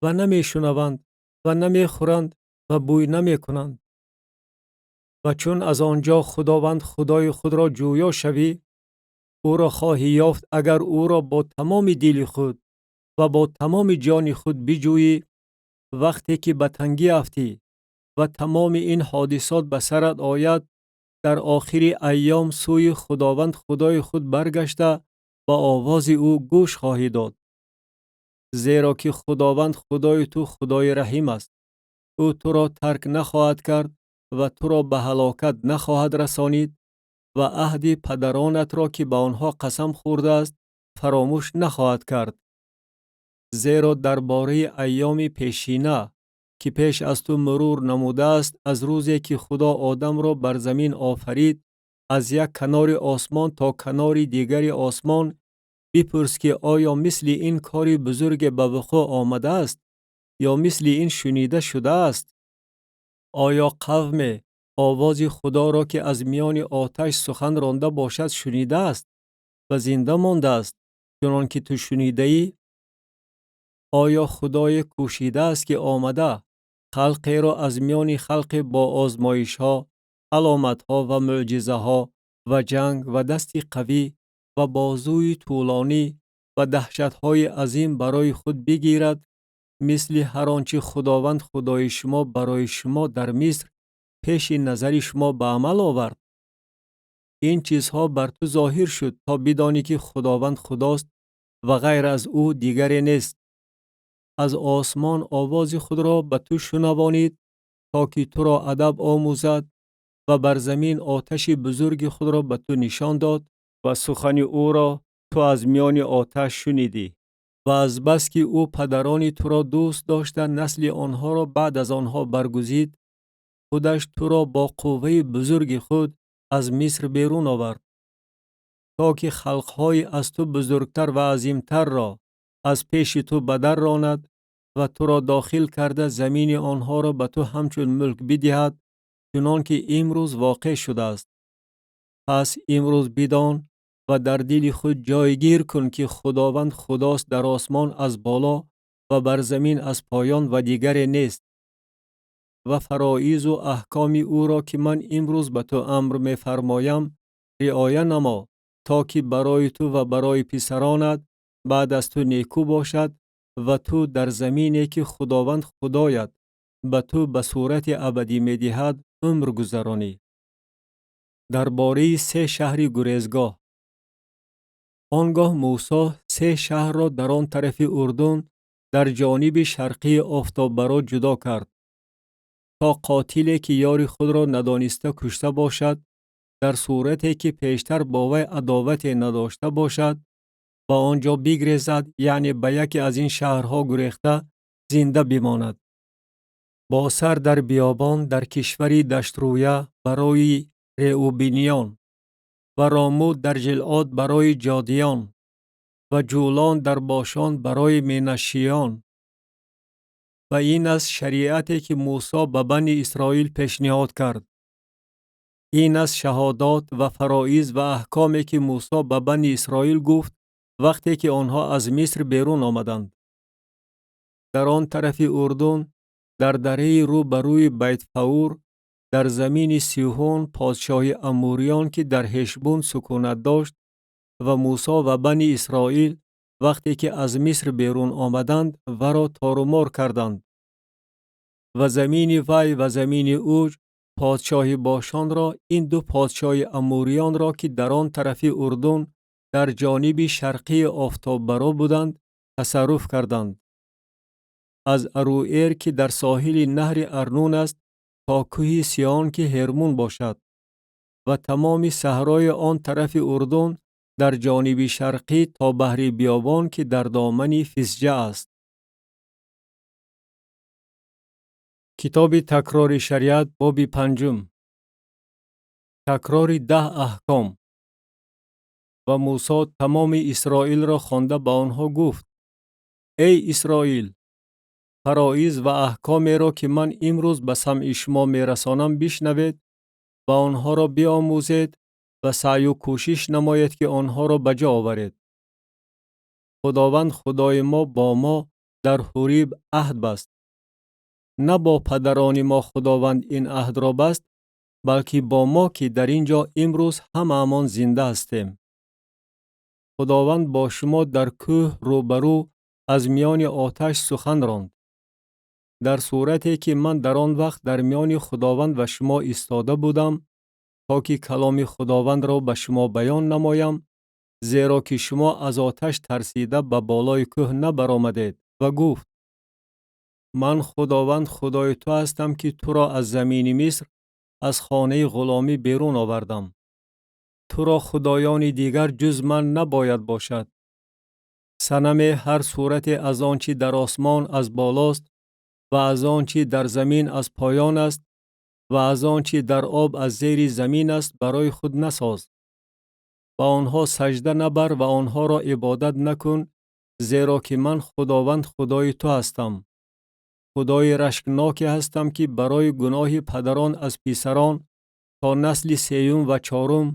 ва намешунаванд ва намехӯранд ва бӯй намекунанд. Ва чун аз он ҷо Худованд Худои худро ҷӯё шавӣ, ӯро хоҳӣ ёфт, агар ӯро бо тамоми дили худ ва бо тамоми ҷони худ биҷӯӣ. Вақте ки ба тангӣ афтӣ ва тамоми ин ҳодисот ба сарат ояд, дар охири айём сӯи Худованд Худои худ баргашта ба овози ӯ гӯш хоҳӣ дод. Зеро ки Худованд Худои ту Худои раҳим аст. Ӯ туро тарк нахоҳад кард ва туро ба ҳалокат нахоҳад расонид ва аҳди падаронатро, ки ба онҳо қасам хӯрдааст, фаромӯш нахоҳад кард. Зеро дар бораи айёми пешина, ки пеш аз ту мурур намудааст, аз рӯзе ки Худо Одамро бар замин офарид, аз як канори осмон то канори дигари осмон, бипурс ки оё мисли ин кори бузурге ба вуқӯъ омадааст ё мисли ин шунида шудааст? Оё қавме овози Худоро, ки аз миёни оташ сухан ронда бошад, шунидааст ва зинда мондааст, чунон ки ту шунидаӣ? Оё Худое кӯшидааст, ки омада халқеро аз миёни халқе бо озмоишҳо, аломатҳо ва мӯъҷизаҳо ва ҷанг ва дасти қавӣ ва бозуи тӯлонӣ ва даҳшатҳои азим барои худ бигирад, мисли ҳар он чӣ Худованд Худои шумо барои шумо дар Миср пеши назари шумо ба амал овард? Ин чизҳо бар ту зоҳир шуд, то бидонӣ ки Худованд Худост ва ғайр аз ӯ дигаре нест. Аз осмон овози худро ба ту шунавонид, то ки туро адаб омӯзад, ва бар замин оташи бузурги худро ба ту нишон дод ва сухани ӯро ту аз миёни оташ шунидӣ. Ва аз бас ки ӯ падарони туро дӯст дошта, насли онҳоро баъд аз онҳо баргузид, худаш туро бо қувваи бузурги худ аз Миср берун овард, то ки халқҳои аз ту бузургтар ва азимтарро аз пеши ту ба дар ронад ва туро дохил карда замини онҳоро ба ту ҳамчун мулк бидиҳад, чунон ки имрӯз воқеъ шудааст. Пас имрӯз бидон ва дар дили худ ҷойгир кун, ки Худованд Худост дар осмон аз боло ва бар замин аз поён ва дигаре нест. Ва фароизу аҳкоми ӯро, ки ман имрӯз ба ту амр мефармоям, риоя намо, то ки барои ту ва барои писаронат баъд аз ту некӯ бошад ва ту дар замине, ки Худованд Худоят ба ту ба сурати абадӣ медиҳад, умр гузаронӣ. Дар бораи се шаҳри гурезгоҳ. Он гоҳ Мусо се шаҳрро дар он тарафи Урдун дар ҷониби шарқии офтоббаро ҷудо кард, то қотиле, ки ёри худро надониста кушта бошад, дар сурате ки пештар бо вай адовате надошта бошад, ба он ҷо бигрезад, яъне ба яке аз ин шаҳрҳо гурехта зинда бимонад. Бо сар дар биёбон дар кишвари даштрӯя барои Реубиниён ва Ромуд дар Ҷилъод барои Ҷодиён ва Ҷулон дар Бошон барои Менашиён. Ва ин аст шариате, ки Мусо ба Бани Исроил пешниҳод кард. Ин аст шаҳодат ва фароиз ва аҳкоме, ки Мусо ба Бани Исроил гуфт, вақте ки онҳо аз Миср берун омаданд. Дар он тарафи Урдун, дар дараи рӯ ба рӯи Байтфаур, дар замини Сиҳон подшоҳи Амуриён, ки дар Ҳешбун сукунат дошт, ва Мусо ва Бани Исроил вақте ки аз Миср берун омаданд, варо торумор карданд. Ва замини вай ва замини Уҷ подшоҳи Бошонро, ин ду подшоҳи Амуриёнро, ки дар он тарафи Урдун дар ҷониби шарқии офтоббаро буданд, тасарруф карданд. Аз Аруэр, ки дар соҳили наҳри Арнун аст, то кӯҳи Сион, ки Ҳермун бошад, ва тамоми саҳрои он тарафи Урдун дар ҷониби шарқӣ то баҳри биёбон, ки дар домани Фисҷа аст. Китоби такрори шариат, боби панҷум. Такрори 10 аҳком. Ва Мусо тамоми Исроилро хонда ба онҳо гуфт: Эй Исроил, фароиз ва аҳкомеро, ки ман имрӯз ба самъи шумо мерасонам, бишнавед ва онҳоро биомӯзед ва саъю кӯшиш намоед, ки онҳоро ба ҷо оваред. Худованд Худои мо бо мо дар Ҳуриб аҳд баст. На бо падарони мо Худованд ин аҳдро баст, балки бо мо, ки дар ин ҷо имрӯз ҳамаамон зинда ҳастем. Худованд бо шумо дар кӯҳ рӯбарӯ аз миёни оташ сухан ронд. Дар сурате ки ман дар он вақт дар миёни Худованд ва шумо истода будам, то ки каломи Худовандро ба шумо баён намоям, зеро ки шумо аз оташ тарсида ба болои кӯҳ набаромадед, ва гуфт: Ман Худованд Худои ту ҳастам, ки туро аз замини Миср, аз хонаи ғуломӣ берун овардам. Туро худоёни дигар ҷуз ман набояд бошад. Санаме ҳар сурате аз он чӣ дар осмон аз болост ва аз он чӣ дар замин аз поён аст ва аз он чӣ дар об аз зери замин аст барои худ насоз. Ба онҳо сажда набар ва онҳоро ибодат накун, зеро ки ман Худованд Худои ту ҳастам. Худои рашкноке ҳастам, ки барои гуноҳи падарон аз писарон то насли сеюм ва чорум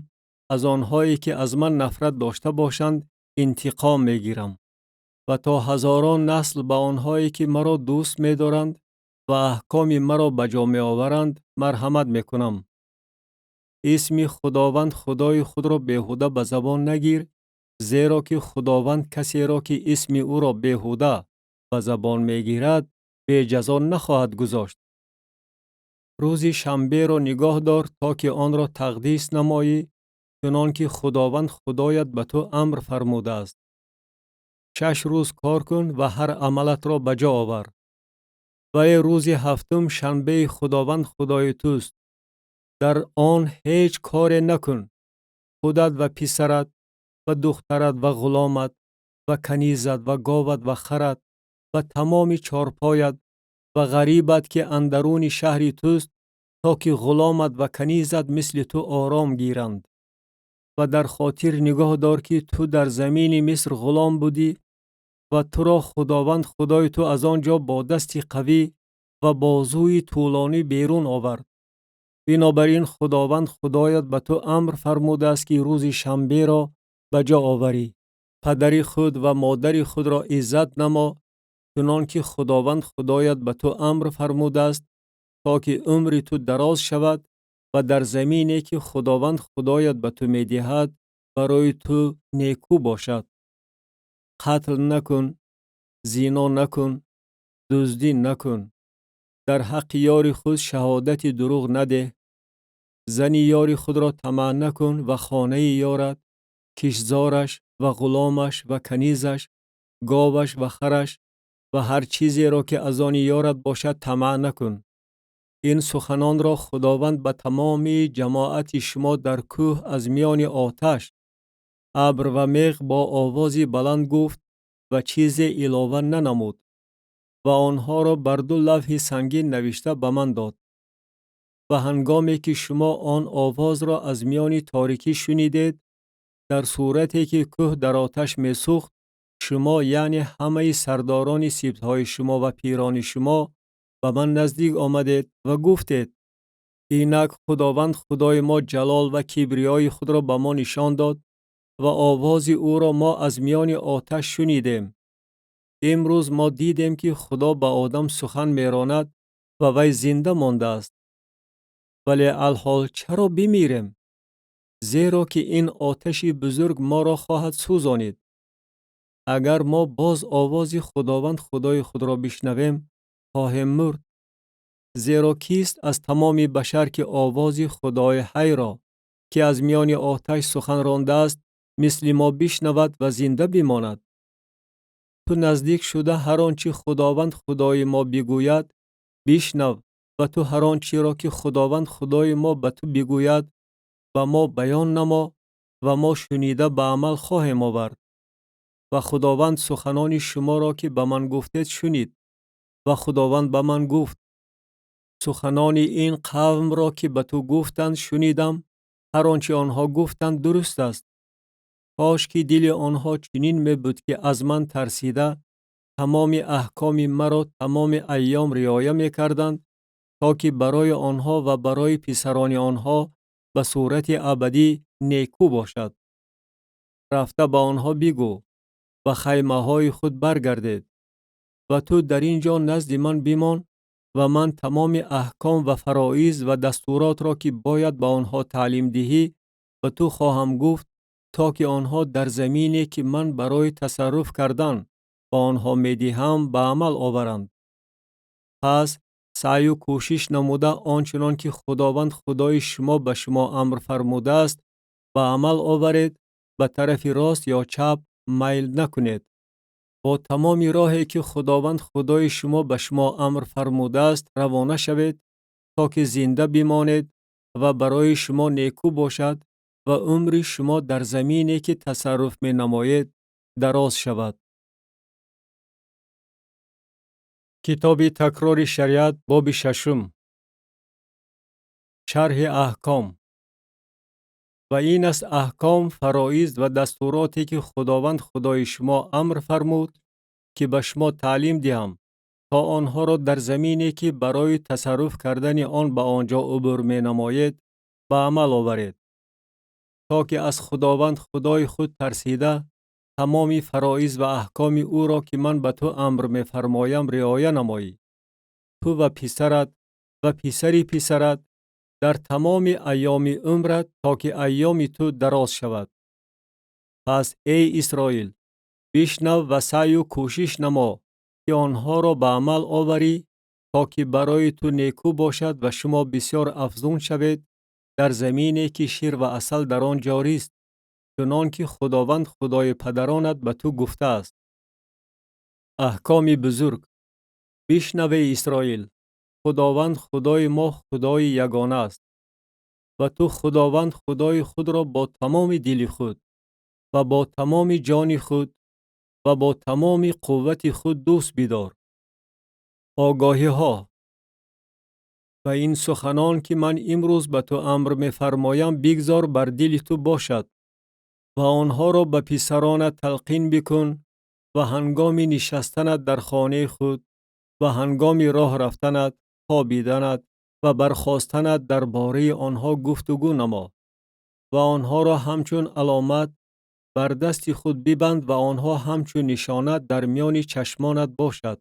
аз онҳое ки аз ман нафрат дошта бошанд интиқом мегирам ва то ҳазорон насл ба онҳое ки маро дӯст медоранд ва аҳкоми маро ба ҷо меоваранд марҳамат мекунам. Исми Худованд Худои худро беҳуда ба забон нагир, зеро ки Худованд касеро ки исми ӯро беҳуда ба забон мегирад беҷазо нахоҳад гузошт. Рӯзи шанберо нигоҳ дор, то ки онро тақдис намоӣ, чунон ки Худованд Худоят ба ту амр фармудааст. 6 рӯз кор кун ва ҳар амалатро ба ҷо овар. Вале рӯзи ҳафтум шанбеи Худованд Худои туст. Дар он ҳеҷ коре накун. Худат ва писарат ва духтарат ва ғуломат ва канизат ва говат ва харат ва тамоми чорпоят ва ғарибат ки андаруни шаҳри туст, то ки ғуломат ва канизат мисли ту ором гиранд. Ва дар хотир нигоҳ дор, ки ту дар замини Миср ғулом будӣ ва туро Худованд Худои ту аз он ҷо бо дасти қавӣ ва бозуи тӯлонӣ берун овард. Бинобар ин Худованд Худоят ба ту амр фармудааст, ки рӯзи шанберо ба ҷо оварӣ. Падари худ ва модари худро иззат намо, чунон ки Худованд Худоят ба ту амр фармудааст, то ки умри ту дароз шавад ва дар замине ки Худованд Худоят ба ту медиҳад барои ту некӯ бошад. Қатл накун, зино накун, дуздӣ накун, дар ҳаққи ёри худ шаҳодати дурӯғ надеҳ, зани ёри худро тамаъ накун ва хонаи ёрат, киштзораш ва ғуломаш ва канизаш, говаш ва хараш ва ҳар чизеро ки аз они ёрат бошад тамаъ накун. Ин суханонро Худованд ба тамоми ҷамоати шумо дар кӯҳ аз миёни оташ, абр ва меғ бо овози баланд гуфт ва чизе илова нанамуд ва онҳоро бар 2 лавҳи сангин навишта ба ман дод. Ва ҳангоме ки шумо он овозро аз миёни торикӣ шунидед, дар сурате ки кӯҳ дар оташ месӯхт, шумо, яъне ҳамаи сардорони сибтҳои шумо ва пирони шумо, ба ман наздик омадед ва гуфтед: инак Худованд Худои мо ҷалол ва кибриёи худро ба мо нишон дод ва овози ӯро мо аз миёни оташ шунидем. Имрӯз мо дидем, ки Худо ба одам сухан меронад ва вай зинда мондааст. Вале алҳол чаро бимирем? Зеро ки ин оташи бузург моро хоҳад сӯзонид. Агар мо боз овози Худованд Худои худро бишнавем, хоҳем мурд. Зеро кист аз тамоми башар ки овози Худои ҳайро, ки аз миёни оташ сухан рондааст, мисли мо бишнавад ва зинда бимонад? Ту наздик шуда ҳар он чӣ Худованд Худои мо бигӯяд, бишнав ва ту ҳар он чиро ки Худованд Худои мо ба ту бигӯяд, ба мо баён намо ва мо шунида ба амал хоҳем овард. Ва Худованд суханони шуморо ки ба ман гуфтед шунид. Ва Худованд ба ман гуфт: суханони ин қавмро ки ба ту гуфтанд шунидам, ҳар он чи онҳо гуфтанд дуруст аст. Кош ки дили онҳо чунин мебуд, ки аз ман тарсида тамоми аҳкоми маро тамоми айём риоя мекарданд, то ки барои онҳо ва барои писарони онҳо ба сурати абадӣ некӯ бошад. Рафта ба онҳо бигӯ: Ба хаймаҳои худ баргардед. Ва ту дар ин ҷо назди ман бимон ва ман тамоми аҳком ва фароиз ва дастуротро, ки бояд ба онҳо таълим диҳӣ, ба ту хоҳам гуфт, то ки онҳо дар замине, ки ман барои тасарруф кардан ба онҳо медиҳам, ба амал оваранд. Пас саъю кӯшиш намуда он чунон ки Худованд Худои шумо ба шумо амр фармудааст, ба амал оваред, ба тарафи рост ё чап майл накунед. Бо тамоми роҳе, ки Худованд Худои шумо ба шумо амр фармудааст, равона шавед, то ки зинда бимонед ва барои шумо некӯ бошад ва умри шумо дар замине, ки тасарруф менамоед, дароз шавад. Китоби такрори шариат, боби шашум. Шарҳи аҳком. Ва ин аст аҳком, фароиз ва дастуроте, ки Худованд Худои шумо амр фармуд, ки ба шумо таълим диҳам, то онҳоро дар замине, ки барои тасарруф кардани он ба он ҷо убур менамоед, ба амал оваред, то ки аз Худованд Худои худ тарсида тамоми фароиз ва аҳкоми ӯро, ки ман ба ту амр мефармоям, риоя намоӣ. Ту ва писарат ва писари писарат дар тамоми айёми умрат, то ки айёми ту дароз шавад. Пас эй Исроил, бишнав ва саъю кӯшиш намо, ки онҳоро ба амал оварӣ, то ки барои ту некӯ бошад ва шумо бисёр афзун шавед дар замине, ки шир ва асал дар он ҷорист, чунон ки Худованд Худои падаронат ба ту гуфтааст. Аҳкоми бузург. Бишнав, эй Исроил, Худованд Худои мо Худои ягона аст. Ва ту Худованд Худои худро бо тамоми дили худ ва бо тамоми ҷони худ ва бо тамоми қуввати худ дӯст бидор. Огоҳиҳо. Ва ин суханон, ки ман имрӯз ба ту амр мефармоям, бигзор бар дили ту бошад ва онҳоро ба писаронат талқин бикун ва ҳангоми нишастанат дар хонаи худ ва ҳангоми роҳ рафтанат, хобиданат ва бархостанат дар бораи онҳо гуфтугӯ намо ва онҳоро ҳамчун аломат бар дасти худ бибанд ва онҳо ҳамчун нишонат дар миёни чашмонат бошад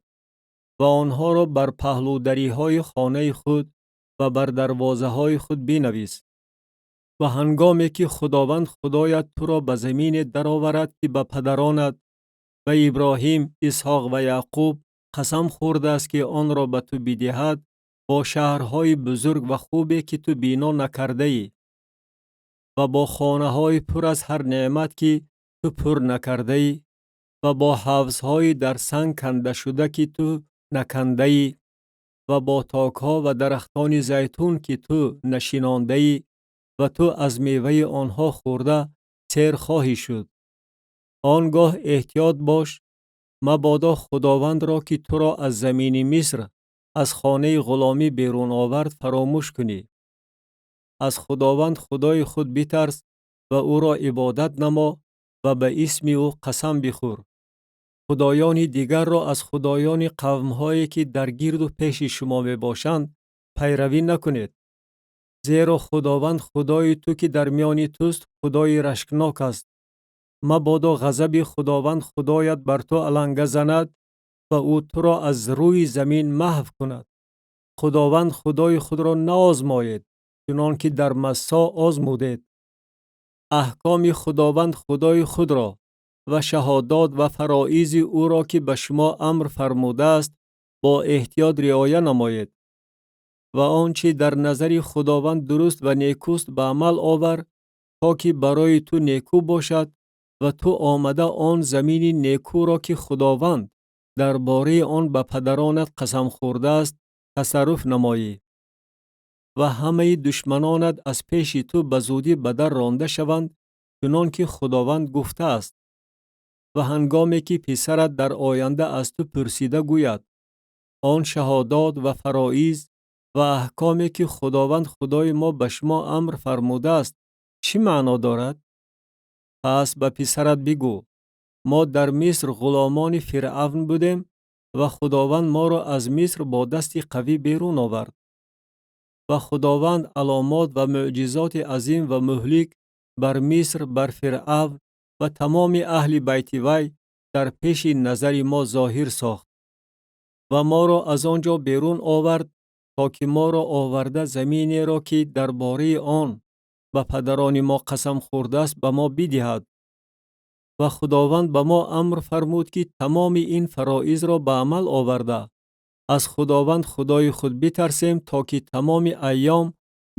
ва онҳоро бар паҳлӯдариҳои хонаи худ ва бар дарвозаҳои худ бинавис. Ва ҳангоме ки Худованд Худоят туро ба замине дароварад, ки ба падаронат, ба Иброҳим, Исҳоқ ва Яъқуб қасам хӯрдааст, ки онро ба ту бидиҳад, бо шаҳрҳои бузург ва хубе, ки ту бино накардаӣ, ва бо хонаҳои пур аз ҳар неъмат, ки ту пур накардаӣ, ва бо ҳавзҳои дар санг кандашуда, ки ту накандаӣ, ва бо токҳо ва дарахтони зайтун, ки ту нашинондаӣ, ва ту аз меваи онҳо хӯрда сер хоҳӣ шуд. Он гоҳ эҳтиёт бош, мабодо Худовандро, ки туро аз замини Миср, аз хонаи ғуломӣ берун овард, фаромӯш кунӣ. Аз Худованд Худои худ битарс ва ӯро ибодат намо ва ба исми ӯ қасам бихӯр. Худоёни дигарро аз худоёни қавмҳое, ки дар гирду пеши шумо мебошанд, пайравӣ накунед. Зеро Худованд Худои ту, ки дар миёни туст, Худои рашкнок аст. Мабодо ғазаби Худованд Худоят бар ту аланга занад ва ӯ туро аз рӯи замин маҳв кунад. Худованд Худои худро наозмоед, чунон ки дар Массо озмудед. Аҳкоми Худованд Худои худро ва шаҳодат ва фароизи ӯро, ки ба шумо амр фармудааст, бо эҳтиёт риоя намоед. Ва он чи дар назари Худованд дуруст ва некӯст ба амал овар, то ки барои ту некӯ бошад ва ту омада он замини некӯро, ки Худованд дар бораи он ба падаронат қасам хӯрдааст, тасарруф намоӣ. Ва ҳамаи душманонат аз пеши ту ба зудӣ ба дар ронда шаванд, чунон ки Худованд гуфтааст. Ва ҳангоме ки писарат дар оянда аз ту пурсида гӯяд: он шаҳодат ва фароиз ва аҳкоме, ки Худованд Худои мо ба шумо амр фармудааст, чӣ маъно дорад? Пас ба писарат бигӯ: мо дар Миср ғуломони Фиръавн будем ва Худованд моро аз Миср бо дасти қавӣ берун овард. Ва Худованд аломот ва мӯъҷизоти азим ва муҳлик бар Миср, бар Фиръавн ва тамоми аҳли байти вай Дар пеши назари мо зоҳир сохт ва моро аз он ҷо берун овард, то ки моро оварда заминеро, ки дар бораи он ба падарони мо қасам хӯрдааст, ба мо бидиҳад. Ва Худованд ба мо амр фармуд, ки тамоми ин фароизро ба амал оварда, аз Худованд Худои худ битарсем, то ки тамоми айём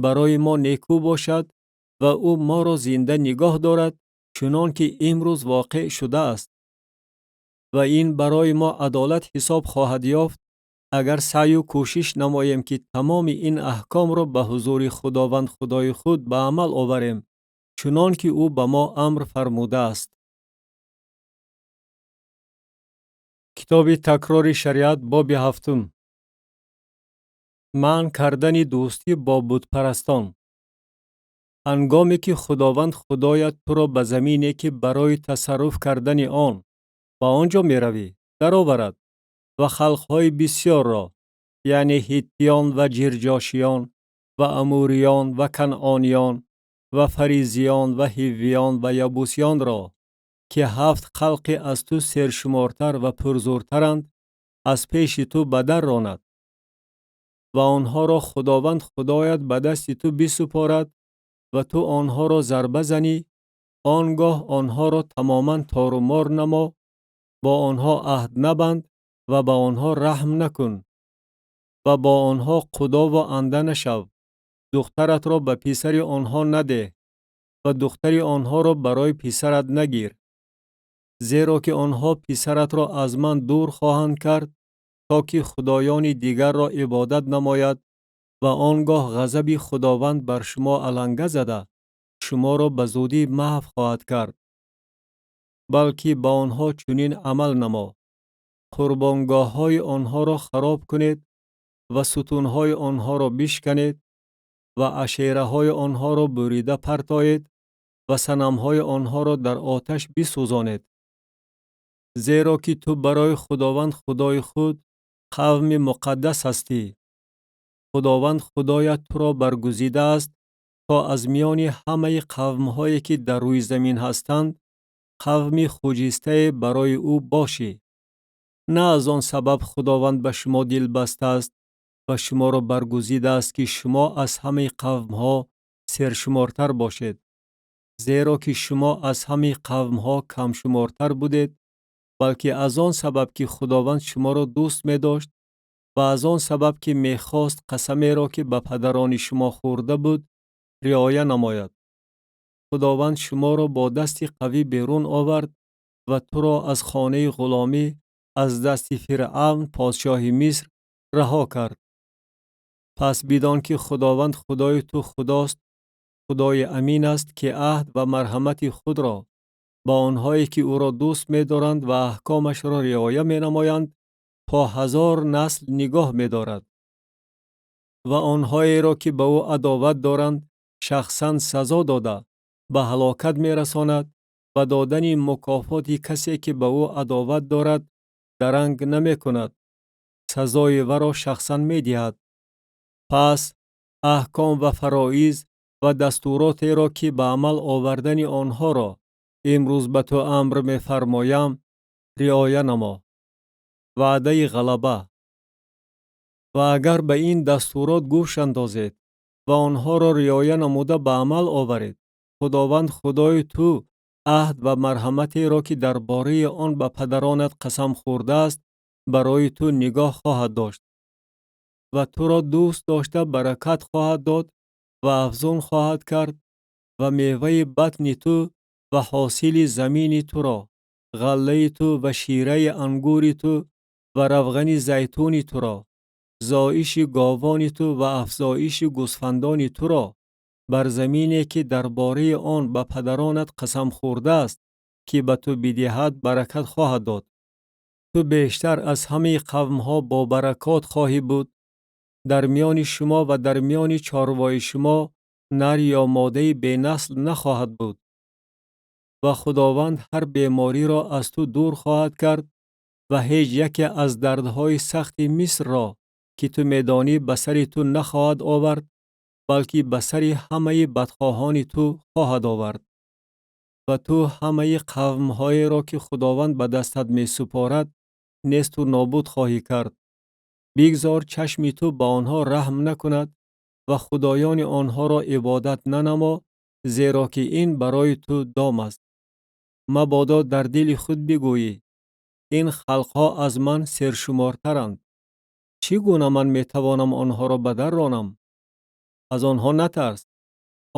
барои мо некӯ бошад ва ӯ моро зинда нигоҳ дорад, чунон ки имрӯз воқеъ шудааст. Ва ин барои мо адолат ҳисоб хоҳад ёфт, агар саъю кӯшиш намоем, ки тамоми ин аҳкомро ба ҳузури Худованд Худои худ ба амал оварем, чунон ки ӯ ба мо амр фармудааст. Китоби Такрори шариат, боби ҳафтум. Манъ кардани дӯстӣ бо бутпарастон. Ҳангоме ки Худованд Худоят туро ба замине, ки барои тасарруф кардани он ба он ҷо меравӣ, дароварад ва халқҳои бисёрро, яъне ҳиттиён ва ҷирҷошиён ва амуриён ва канъониён ва фаризиён ва ҳиввиён ва ябусиёнро, ки ҳафт халқи аз ту сершумортар ва пурзӯртаранд, аз пеши ту ба дар ронад ва онҳоро Худованд Худоят ба дасти ту бисупорад ва ту онҳоро зарба занӣ, он гоҳ онҳоро тамоман торумор намо, бо онҳо аҳд набанд ва ба онҳо раҳм накун ва бо онҳо қудову анда нашав. Духтаратро ба писари онҳо надеҳ ва духтари онҳоро барои писарат нагир, зеро ки онҳо писаратро аз ман дур хоҳанд кард, то ки худоёни дигарро ибодат намояд ва он гоҳ ғазаби Худованд бар шумо аланга зада, шуморо ба зудӣ маҳв хоҳад кард. Балки ба онҳо чунин амал намо: қурбонгоҳҳои онҳоро хароб кунед ва сутунҳои онҳоро бишканед ва ашераҳои онҳоро бурида партоед ва санамҳои онҳоро дар оташ бисӯзонед. Зеро ки ту барои Худованд Худои худ қавми муқаддас ҳастӣ. Худованд Худоят туро баргузидааст, то аз миёни ҳамаи қавмҳое, ки дар рӯи замин ҳастанд, қавми хуҷистае барои ӯ бошӣ. На аз он сабаб Худованд ба шумо дил бастааст ва шуморо баргузидааст, ки шумо аз ҳамаи қавмҳо сершумортар бошед, зеро ки шумо аз ҳамаи қавмҳо камшумортар будед, балки аз он сабаб, ки Худованд шуморо дӯст медошт ва аз он сабаб, ки мехост қасамеро, ки ба падарони шумо хӯрда буд, риоя намояд. Худованд шуморо бо дасти қавӣ берун овард ва туро аз хонаи ғуломӣ, аз дасти Фиръавн подшоҳи Миср раҳо кард. Пас бидон, ки Худованд Худои ту Худост, Худои амин аст, ки аҳд ва марҳамати худро ба онҳое, ки ӯро дӯст медоранд ва аҳкомашро риоя менамоянд, то 1000 насл нигоҳ медорад ва онҳоеро, ки ба ӯ адоват доранд, шахсан сазо дода, ба ҳалокат мерасонад ва додани мукофоти касе, ки ба ӯ адоват дорад, даранг намекунад, сазои варо шахсан медиҳад. Пас аҳком ва фароиз ва дастуротеро, ки ба амал овардани онҳоро имрӯз ба ту амр мефармоям, риоя намо. Ваъдаи ғалаба. Ва агар ба ин дастурот гӯш андозед ва онҳоро риоя намуда ба амал оваред, Худованд Худои ту аҳд ва марҳаматеро, ки дар бораи он ба падаронат қасам хӯрдааст, барои ту нигоҳ хоҳад дошт ва туро дӯст дошта баракат хоҳад дод ва афзун хоҳад кард ва меваи батни ту ва ҳосили замини туро, ғаллаи ту ва шираи ангури ту ва равғани зайтуни туро, зоиши говони ту ва афзоиши гӯсфандони туро бар замине, ки дар бораи он ба падаронат қасам хӯрдааст, ки ба ту бидиҳад, баракат хоҳад дод. Ту бештар аз ҳамаи қавмҳо бобаракот хоҳӣ буд. Дар миёни шумо ва дар миёни чорвои шумо нар ё модаи бенасл нахоҳад буд. Ва Худованд ҳар бемориро аз ту дур хоҳад кард ва ҳеҷ яке аз дардҳои сахти Мисрро, ки ту медонӣ, ба сари ту нахоҳад овард, балки ба сари ҳамаи бадхоҳони ту хоҳад овард. Ва ту ҳамаи қавмҳоеро, ки Худованд ба дастат месупорад, несту нобуд хоҳӣ кард. Бигзор чашми ту ба онҳо раҳм накунад ва худоёни онҳоро ибодат нанамо, зеро ки ин барои ту дом аст. Мабодо дар дили худ бигӯӣ: ин халқҳо аз ман сершумортаранд. Чӣ гуна ман метавонам онҳоро ба дар ронам? Аз онҳо натарс.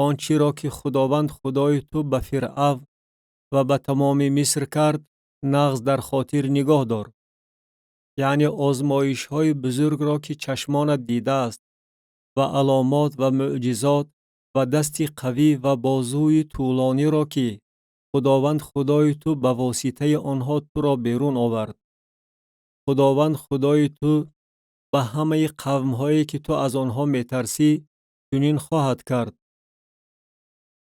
Он чиро ки Худованд Худои ту ба Фиръавн ва ба тамоми Миср кард, нағз дар хотир нигоҳ дор. Яъне озмоишҳои бузургро, ки чашмонат дидааст, ва аломот ва мӯъҷизот ва дасти қавӣ ва бозуи тӯлониро, ки Худованд Худои ту ба воситаи онҳо туро берун овард. Худованд Худои ту ба ҳамаи қавмҳое, ки ту аз онҳо метарсӣ, чунин хоҳад кард.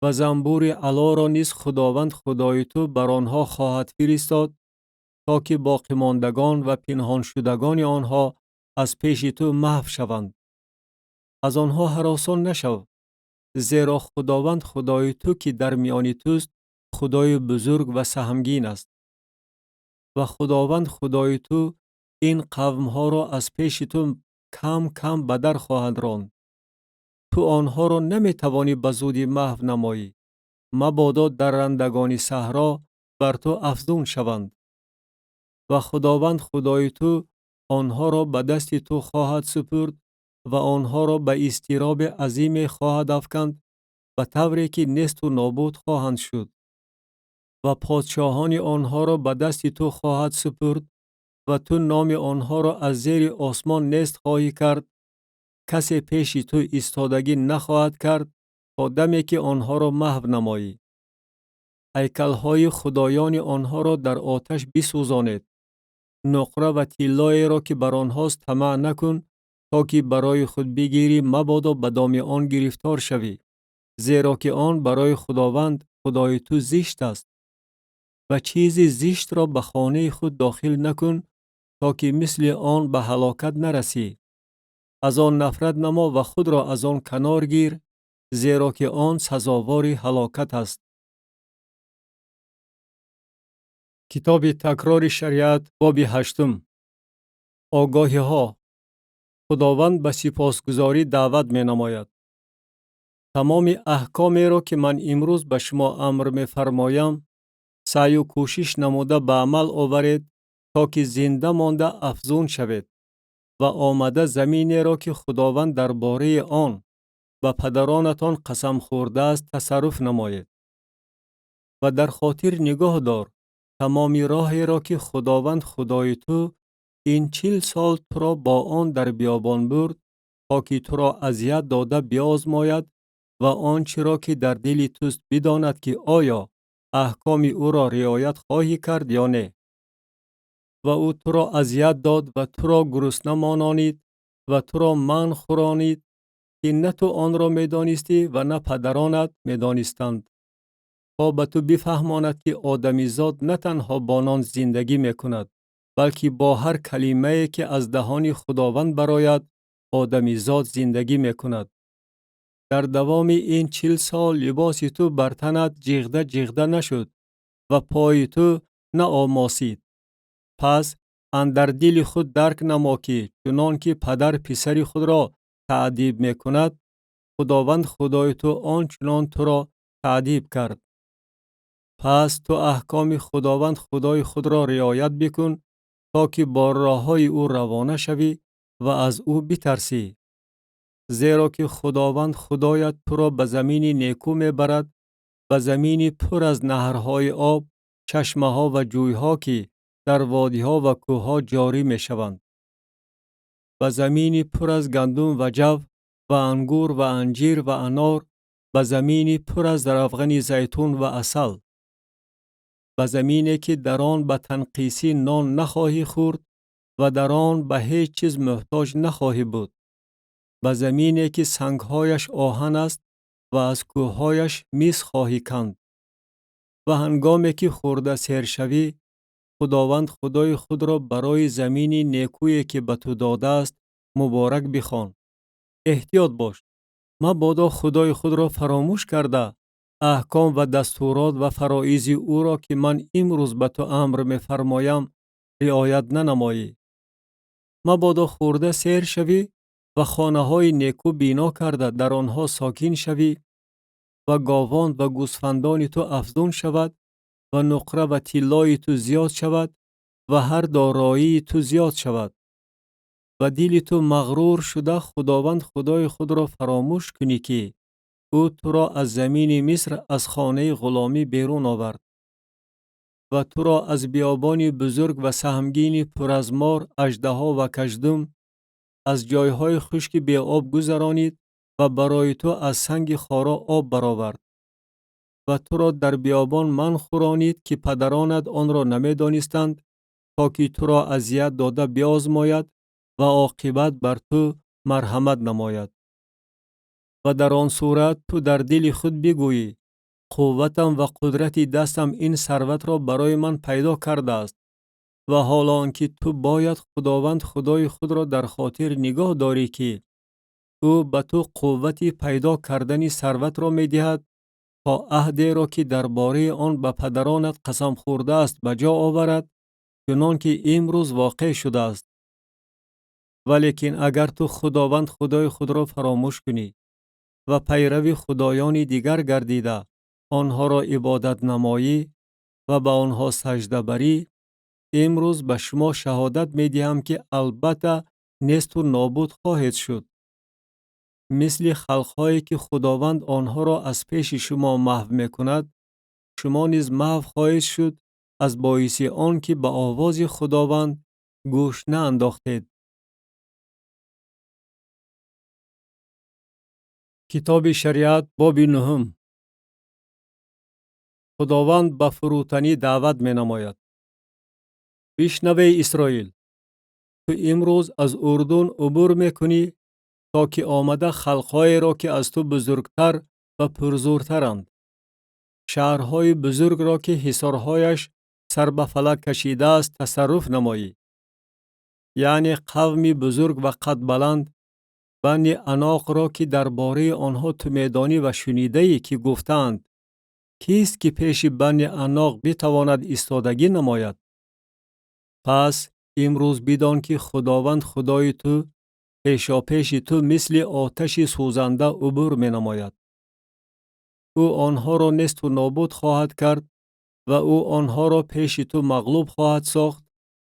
Ва занбури алоро низ Худованд Худои ту бар онҳо хоҳад фиристод, то ки боқимондагон ва пинҳоншудагони онҳо аз пеши ту маҳв шаванд. Аз онҳо ҳаросон нашав, зеро Худованд Худои ту, ки дар миёни туст, Худои бузург ва саҳмгин аст. Ва Худованд Худои ту ин қавмҳоро аз пеши ту кам кам ба дар хоҳад ронд. Ту онҳоро наметавонӣ ба зудӣ маҳв намоӣ, мабодо даррандагони саҳро бар ту афзун шаванд. Ва Худованд Худои ту онҳоро ба дасти ту хоҳад супурд ва онҳоро ба изтироби азиме хоҳад афканд, ба тавре ки несту нобуд хоҳанд шуд. Ва подшоҳони онҳоро ба дасти ту хоҳад супурд ва ту номи онҳоро аз зери осмон нест хоҳӣ кард. Касе пеши ту истодагӣ нахоҳад кард то даме ки онҳоро маҳв намоӣ. Ҳайкалҳои худоёни онҳоро дар оташ бисӯзонед. Нуқра ва тиллоеро, ки бар онҳост, тамаъ накун, то ки барои худ бигирӣ, мабодо ба доми он гирифтор шавӣ, зеро ки он барои Худованд Худои ту зишт аст. Ва чизи зиштро ба хонаи худ дохил накун, то ки мисли он ба ҳалокат нарасӣ. Аз он нафрат намо ва худро аз он канор гир, зеро ки он сазовори ҳалокат аст. Китоби такрори шариат, боби ҳаштум. Огоҳиҳо. Худованд ба сипосгузорӣ даъват менамояд. Тамоми аҳкомеро, ки ман имрӯз ба шумо амр мефармоям, саъю кӯшиш намуда ба амал оваред, то ки зинда монда афзун шавед ва омада заминеро, ки Худованд дар бораи он ба падаронатон қасам хӯрдааст, тасарруф намоед. Ва дар хотир нигоҳ дор тамоми роҳеро, ки Худованд Худои ту ин 40 сол туро бо он дар биёбон бурд, то ки туро азият дода биозмояд ва он чиро, ки дар дили туст, бидонад, ки оё аҳкоми ӯро риоят хоҳӣ кард ё не. Ва ӯ туро азият дод ва туро гурусна мононид ва туро манъ хӯронид, ки на ту онро медонистӣ ва на падаронат медонистанд, то ба ту бифаҳмонад, ки одамизод на танҳо бо нон зиндагӣ мекунад, балки бо ҳар калимае, ки аз даҳони Худованд барояд, одамизод зиндагӣ мекунад. Дар давоми ин 40 сол либоси ту бар танат ҷиғда ҷиғда нашуд ва пои ту наомосид. Пас андар дили худ дарк намо, ки чунон ки падар писари худро таъдиб мекунад, Худованд Худои ту он чунон туро таъдиб кард. Пас ту аҳкоми Худованд Худои худро риоят бикун, то ки бо роҳҳои ӯ равона шавӣ ва аз ӯ битарсӣ. Зеро ки Худованд Худоят туро ба замини некӯ мебарад, ба замини пур аз наҳрҳои об, чашмаҳо ва ҷӯйҳо, ки дар водиҳо ва кӯҳҳо ҷорӣ мешаванд, ба замини пур аз гандум ва ҷав ва ангур ва анҷир ва анор, ба замини пур аз равғани зайтун ва асал, ба замине, ки дар он ба танқисӣ нон нахоҳӣ хӯрд ва дар он ба ҳеҷ чиз муҳтоҷ нахоҳӣ буд, ба замине, ки сангҳояш оҳан аст ва аз кӯҳҳояш мис хоҳӣ канд. Ва ҳангоме ки хӯрда сер шавӣ, Худованд Худои худро барои замини некӯе, ки ба ту додааст, муборак бихон. Эҳтиёт бош, мабодо Худои худро фаромӯш карда, Аҳком ва дастурот ва фароизи ӯро, ки ман имрӯз ба ту амр мефармоям, риоят нанамоӣ. Мабодо хӯрда сер шавӣ ва хонаҳои некӯ бино карда дар онҳо сокин шавӣ ва говон ва гӯсфандони ту афзун шавад ва нуқра ва тиллои ту зиёд шавад ва ҳар дороии ту зиёд шавад ва дили ту мағрур шуда Худованд Худои худро фаромӯш кунӣ, ки ӯ туро аз замини Миср, аз хонаи ғуломӣ берун овард ва туро аз биёбони бузург ва саҳмгини пур аз мор, аждаҳо ва каждум, аз ҷойҳои хушки беоб гузаронид ва барои ту аз санги хоро об баровард ва туро дар биёбон ман хӯронид, ки падаронат онро намедонистанд, то ки туро азият дода биозмояд ва оқибат бар ту марҳамат намояд. Ва дар он сурат ту дар дили худ бигӯӣ: қувватам ва қудрати дастам ин сарватро барои ман пайдо кардааст. Ва ҳоло он ки ту бояд Худованд Худои худро дар хотир нигоҳ дорӣ, ки ӯ ба ту қуввати пайдо кардани сарватро медиҳад, то аҳдеро, ки дар бораи он ба падаронат қасам хӯрдааст, ба ҷо оварад, чунон ки имрӯз воқеъ шудааст. Валекин агар ту Худованд Худои худро фаромӯш кунӣ ва пайрави худоёни дигар гардида онҳоро ибодат намоӣ ва ба онҳо сажда барӣ, имрӯз ба шумо шаҳодат медиҳам, ки албатта несту нобуд хоҳед шуд, мисли халқҳое ки Худованд онҳоро аз пеши шумо маҳв мекунад, шумо низ маҳв хоҳед шуд аз боиси он ки ба овози Худованд гӯш наандохтед. Китоби Шариат, боби нуҳум. Худованд ба фурӯтанӣ даъват менамояд. Бишнав, эй Исроил, ту имрӯз аз Урдун убур мекунӣ, то ки омада халқҳоеро, ки аз ту бузургтар ва пурзӯртаранд, шаҳрҳои бузургро, ки ҳисорҳояш сар ба фалак кашидааст, тасарруф намоӣ. Яъне қавми бузург ва қадбаланд, Бани Аноқро, ки дар бораи онҳо ту медонӣ ва шунидаӣ, ки гуфтаанд: кист ки пеши Бани Аноқ битавонад истодагӣ намояд? Пас имрӯз бидон, ки Худованд Худои ту пешопеши ту мисли оташи сӯзанда убур менамояд. Ӯ онҳоро несту нобуд хоҳад кард ва ӯ онҳоро пеши ту мағлуб хоҳад сохт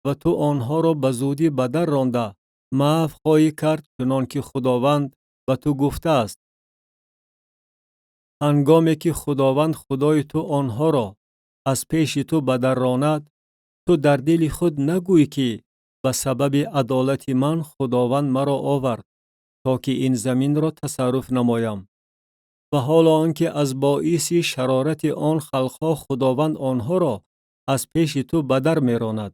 ва ту онҳоро ба зудӣ ба дар ронда маҳв хоҳӣ кард, чунон ки Худованд ба ту гуфтааст. Ҳангоме ки Худованд Худои ту онҳоро аз пеши ту ба дар ронад, ту дар дили худ нагӯй, ки ба сабаби адолати ман Худованд маро овард, то ки ин заминро тасарруф намоям. Ва ҳоло он ки аз боиси шарорати он халқҳо Худованд онҳоро аз пеши ту ба дар меронад.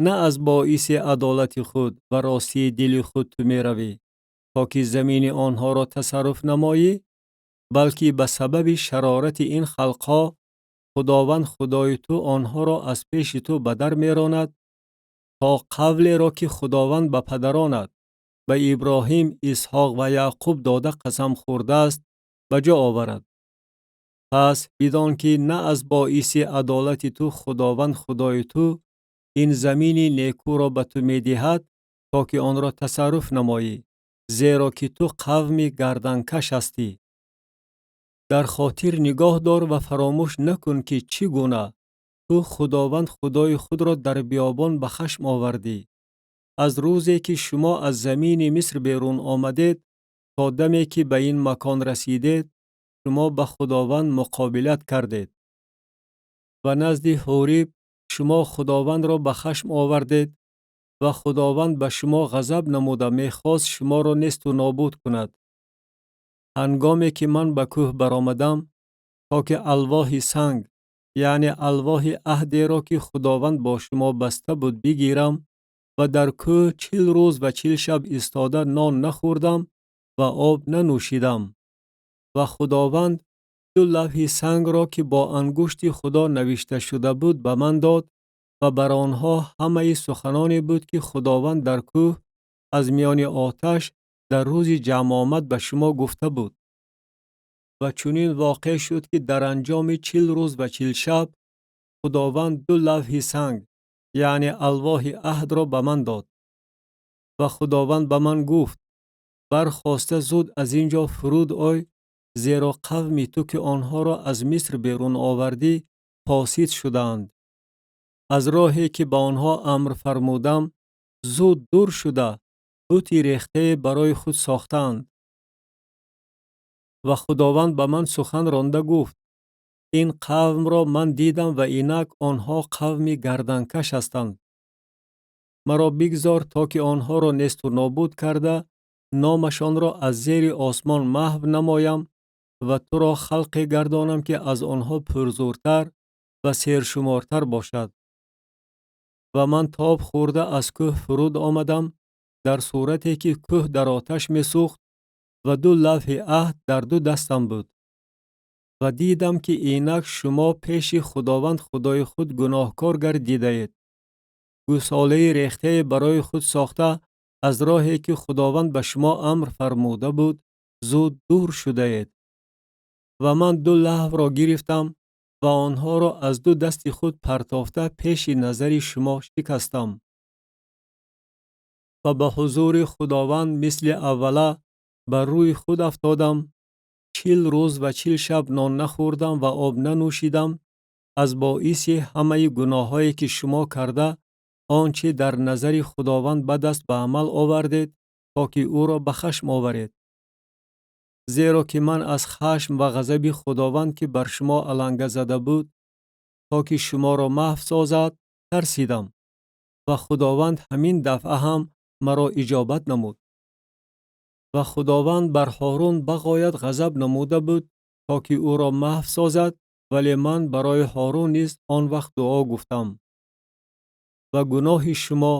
На аз боиси адолати худ ва ростии дили худ ту меравӣ, то ки замини онҳоро тасарруф намоӣ, балки ба сабаби шарорати ин халқҳо Худованд Худои ту онҳоро аз пеши ту ба дар меронад, то қавлеро, ки Худованд ба падаронат, ба Иброҳим, Исҳоқ ва Яъқуб дода қасам хӯрдааст, ба ҷо оварад. Пас бидон, ки на аз боиси адолати ту Худованд Худои ту ин замини некӯро ба ту медиҳад, то ки онро тасарруф намоӣ, зеро ки ту қавми гарданкаш ҳастӣ. Дар хотир нигоҳ дор ва фаромӯш накун, ки чӣ гуна ту Худованд Худои худро дар биёбон ба хашм овардӣ. Аз рӯзе ки шумо аз замини Миср берун омадед то даме ки ба ин макон расидед, шумо ба Худованд муқобилат кардед. Ва назди Ҳориб шумо Худовандро ба хашм овардед ва Худованд ба шумо ғазаб намуда мехост шуморо несту нобуд кунад. Ҳангоме ки ман ба кӯҳ баромадам, то ки алвоҳи санг, яъне алвоҳи аҳдеро, ки Худованд бо шумо баста буд, бигирам ва дар кӯҳ 40 рӯз ва 40 шаб истода нон нахӯрдам ва об нанӯшидам. Ва Худованд 2 лавҳи сангро, ки бо ангушти Худо навишта шуда буд, ба ман дод ва бар онҳо ҳамаи суханоне буд, ки Худованд дар кӯҳ аз миёни оташ дар рӯзи ҷамъомад ба шумо гуфта буд. Ва чунин воқеъ шуд, ки дар анҷоми 40 рӯз ва 40 шаб Худованд ду лавҳи санг, яъне алвоҳи аҳдро ба ман дод. Ва Худованд ба ман гуфт: бархоста зуд аз ин ҷо фуруд ой, зеро қавми ту, ки онҳоро аз Миср берун овардӣ, фосид шудаанд. Аз роҳе, ки ба онҳо амр фармудам, зуд дур шуда, бути рехтае барои худ сохтаанд. Ва Худованд ба ман сухан ронда гуфт: ин қавмро ман дидам ва инак онҳо қавми гарданкаш ҳастанд. Маро бигзор, то ки онҳоро несту нобуд карда, номашонро аз зери осмон маҳв намоям ва туро халқе гардонам, ки аз онҳо пурзӯртар ва сершумортар бошад. Ва ман тоб хӯрда аз кӯҳ фуруд омадам, дар сурате ки кӯҳ дар оташ месӯхт ва ду лавҳи аҳд дар ду дастам буд. Ва дидам, ки инак шумо пеши Худованд Худои худ гуноҳкор гардидаед. Гӯсолаи рехтае барои худ сохта, аз роҳе, ки Худованд ба шумо амр фармуда буд, зуд дур шудаед. Ва ман ду лавҳро гирифтам ва онҳоро аз ду дасти худ партофта пеши назари шумо шикастам. Ва ба ҳузури Худованд мисли аввала бар рӯи худ афтодам, 40 рӯз ва 40 шаб нон нахӯрдам ва об нанӯшидам, аз боиси ҳамаи гуноҳҳое, ки шумо карда, он чи дар назари Худованд бад аст ба амал овардед, то ки ӯро ба хашм оваред. Зеро ки ман аз хашм ва ғазаби Худованд, ки бар шумо аланга зада буд, то ки шуморо маҳв созад, тарсидам ва Худованд ҳамин дафъа ҳам маро иҷобат намуд. Ва Худованд бар Ҳорун бағоят ғазаб намуда буд, то ки ӯро маҳв созад, вале ман барои Ҳорун низ он вақт дуо гуфтам. Ва гуноҳи шумо,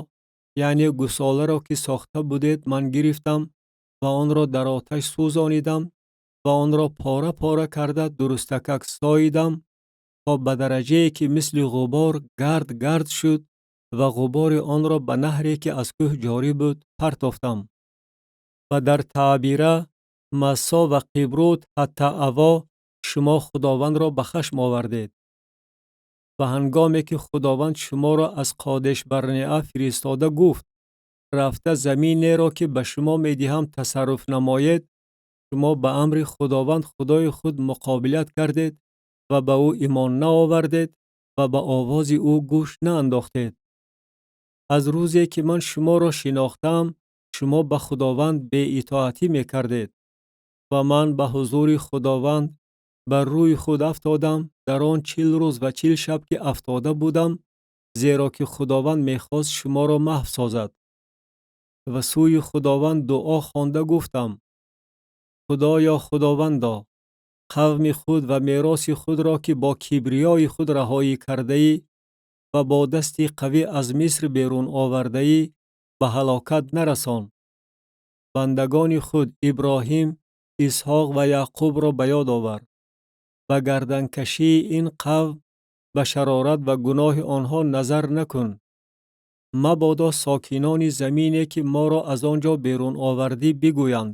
яъне гӯсоларо, ки сохта будед, ман гирифтам ва онро дар оташ сӯзонидам ва онро пора-пора карда дурустакак соидам, то ба дараҷае, ки мисли ғубор гард гард шуд ва ғубори онро ба наҳре, ки аз кӯҳ ҷорӣ буд, партофтам. Ва дар Таъбира, Массо ва Қибрут Ҳаттааво шумо Худовандро ба хашм овардед. Ва ҳангоме ки Худованд шуморо аз Қодеш Барнеа фиристода гуфт: рафта заминеро, ки ба шумо медиҳам, тасарруф намоед, шумо ба амри Худованд Худои худ муқобилат кардед ва ба ӯ имон наовардед ва ба овози ӯ гӯш наандохтед. Аз рӯзе, ки ман шуморо шинохтам, шумо ба Худованд беитоатӣ мекардед ва ман ба ҳузури Худованд бар рӯи худ афтодам дар он 40 рӯз ва 40 шаб, ки афтода будам, зеро ки Худованд мехост шуморо маҳв созад. Ва сӯи Худованд дуо хонда гуфтам: Худоё Худовандо, қавми худ ва мероси худро, ки бо кибриёи худ раҳоӣ кардаӣ ва бо дасти қавӣ аз Миср берун овардаӣ, ба ҳалокат нарасон. Бандагони худ Иброҳим, Исҳоқ ва Яъқубро ба ёд овар. Ба гарданкашии ин қавм, ба шарорат ва гуноҳи онҳо назар накун. Мабодо сокинони замине, ки моро аз он ҷо берун овардӣ, бигӯянд: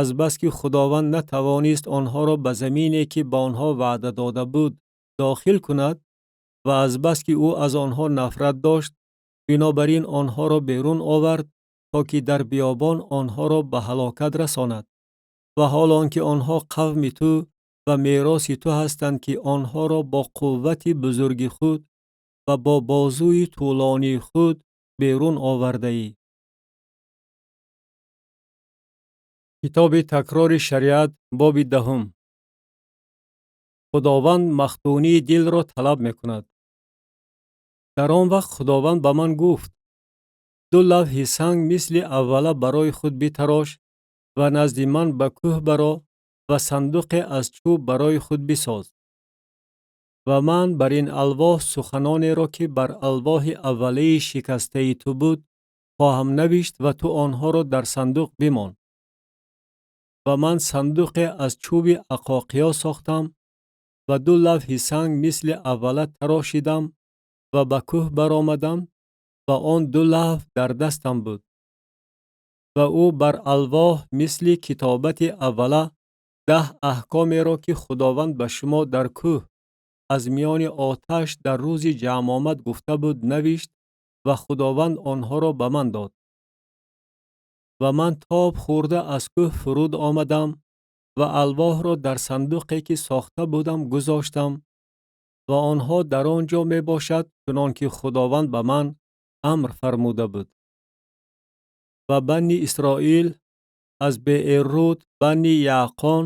азбаски Худованд натавонист онҳоро ба замине, ки ба онҳо ваъда дода буд, дохил кунад ва азбаски ӯ аз онҳо нафрат дошт, бинобар ин онҳоро берун овард, то ки дар биёбон онҳоро ба ҳалокат расонад. Ва ҳол он ки онҳо қавми ту ва мероси ту ҳастанд, ки онҳоро бо қуввати бузурги худ ва бо бозуи тӯлонии худ берун овардаӣ. Китоби такрори шариат, боби 10. Худованд махтунии дилро талаб мекунад. Дар он вақт Худованд ба ман гуфт: ду лавҳи санг мисли аввала барои худ битарош ва назди ман ба кӯҳ баро ва сандуқе аз чӯб барои худ бисоз. Ва ман бар ин алвоҳ суханонеро, ки бар алвоҳи аввалаи шикастаи ту буд, хоҳам навишт ва ту онҳоро дар сандуқ бимон. Ва ман сандуқе аз чӯби ақоқиё сохтам ва ду лавҳи санг мисли аввала тарошидам ва ба кӯҳ баромадам ва он ду лавҳ дар дастам буд. Ва ӯ бар алвоҳ мисли китобати аввала 10 аҳкомеро, ки Худованд ба шумо дар кӯҳ аз миёни оташ дар рӯзи ҷамъомад гуфта буд, навишт ва Худованд онҳоро ба ман дод. Ва ман тоб хӯрда аз кӯҳ фуруд омадам ва алвоҳро дар сандуқе, ки сохта будам, гузоштам ва онҳо дар он ҷо мебошад, чунон ки Худованд ба ман амр фармуда буд. Ва Бани Исроил аз Беэррут Бани Яъқон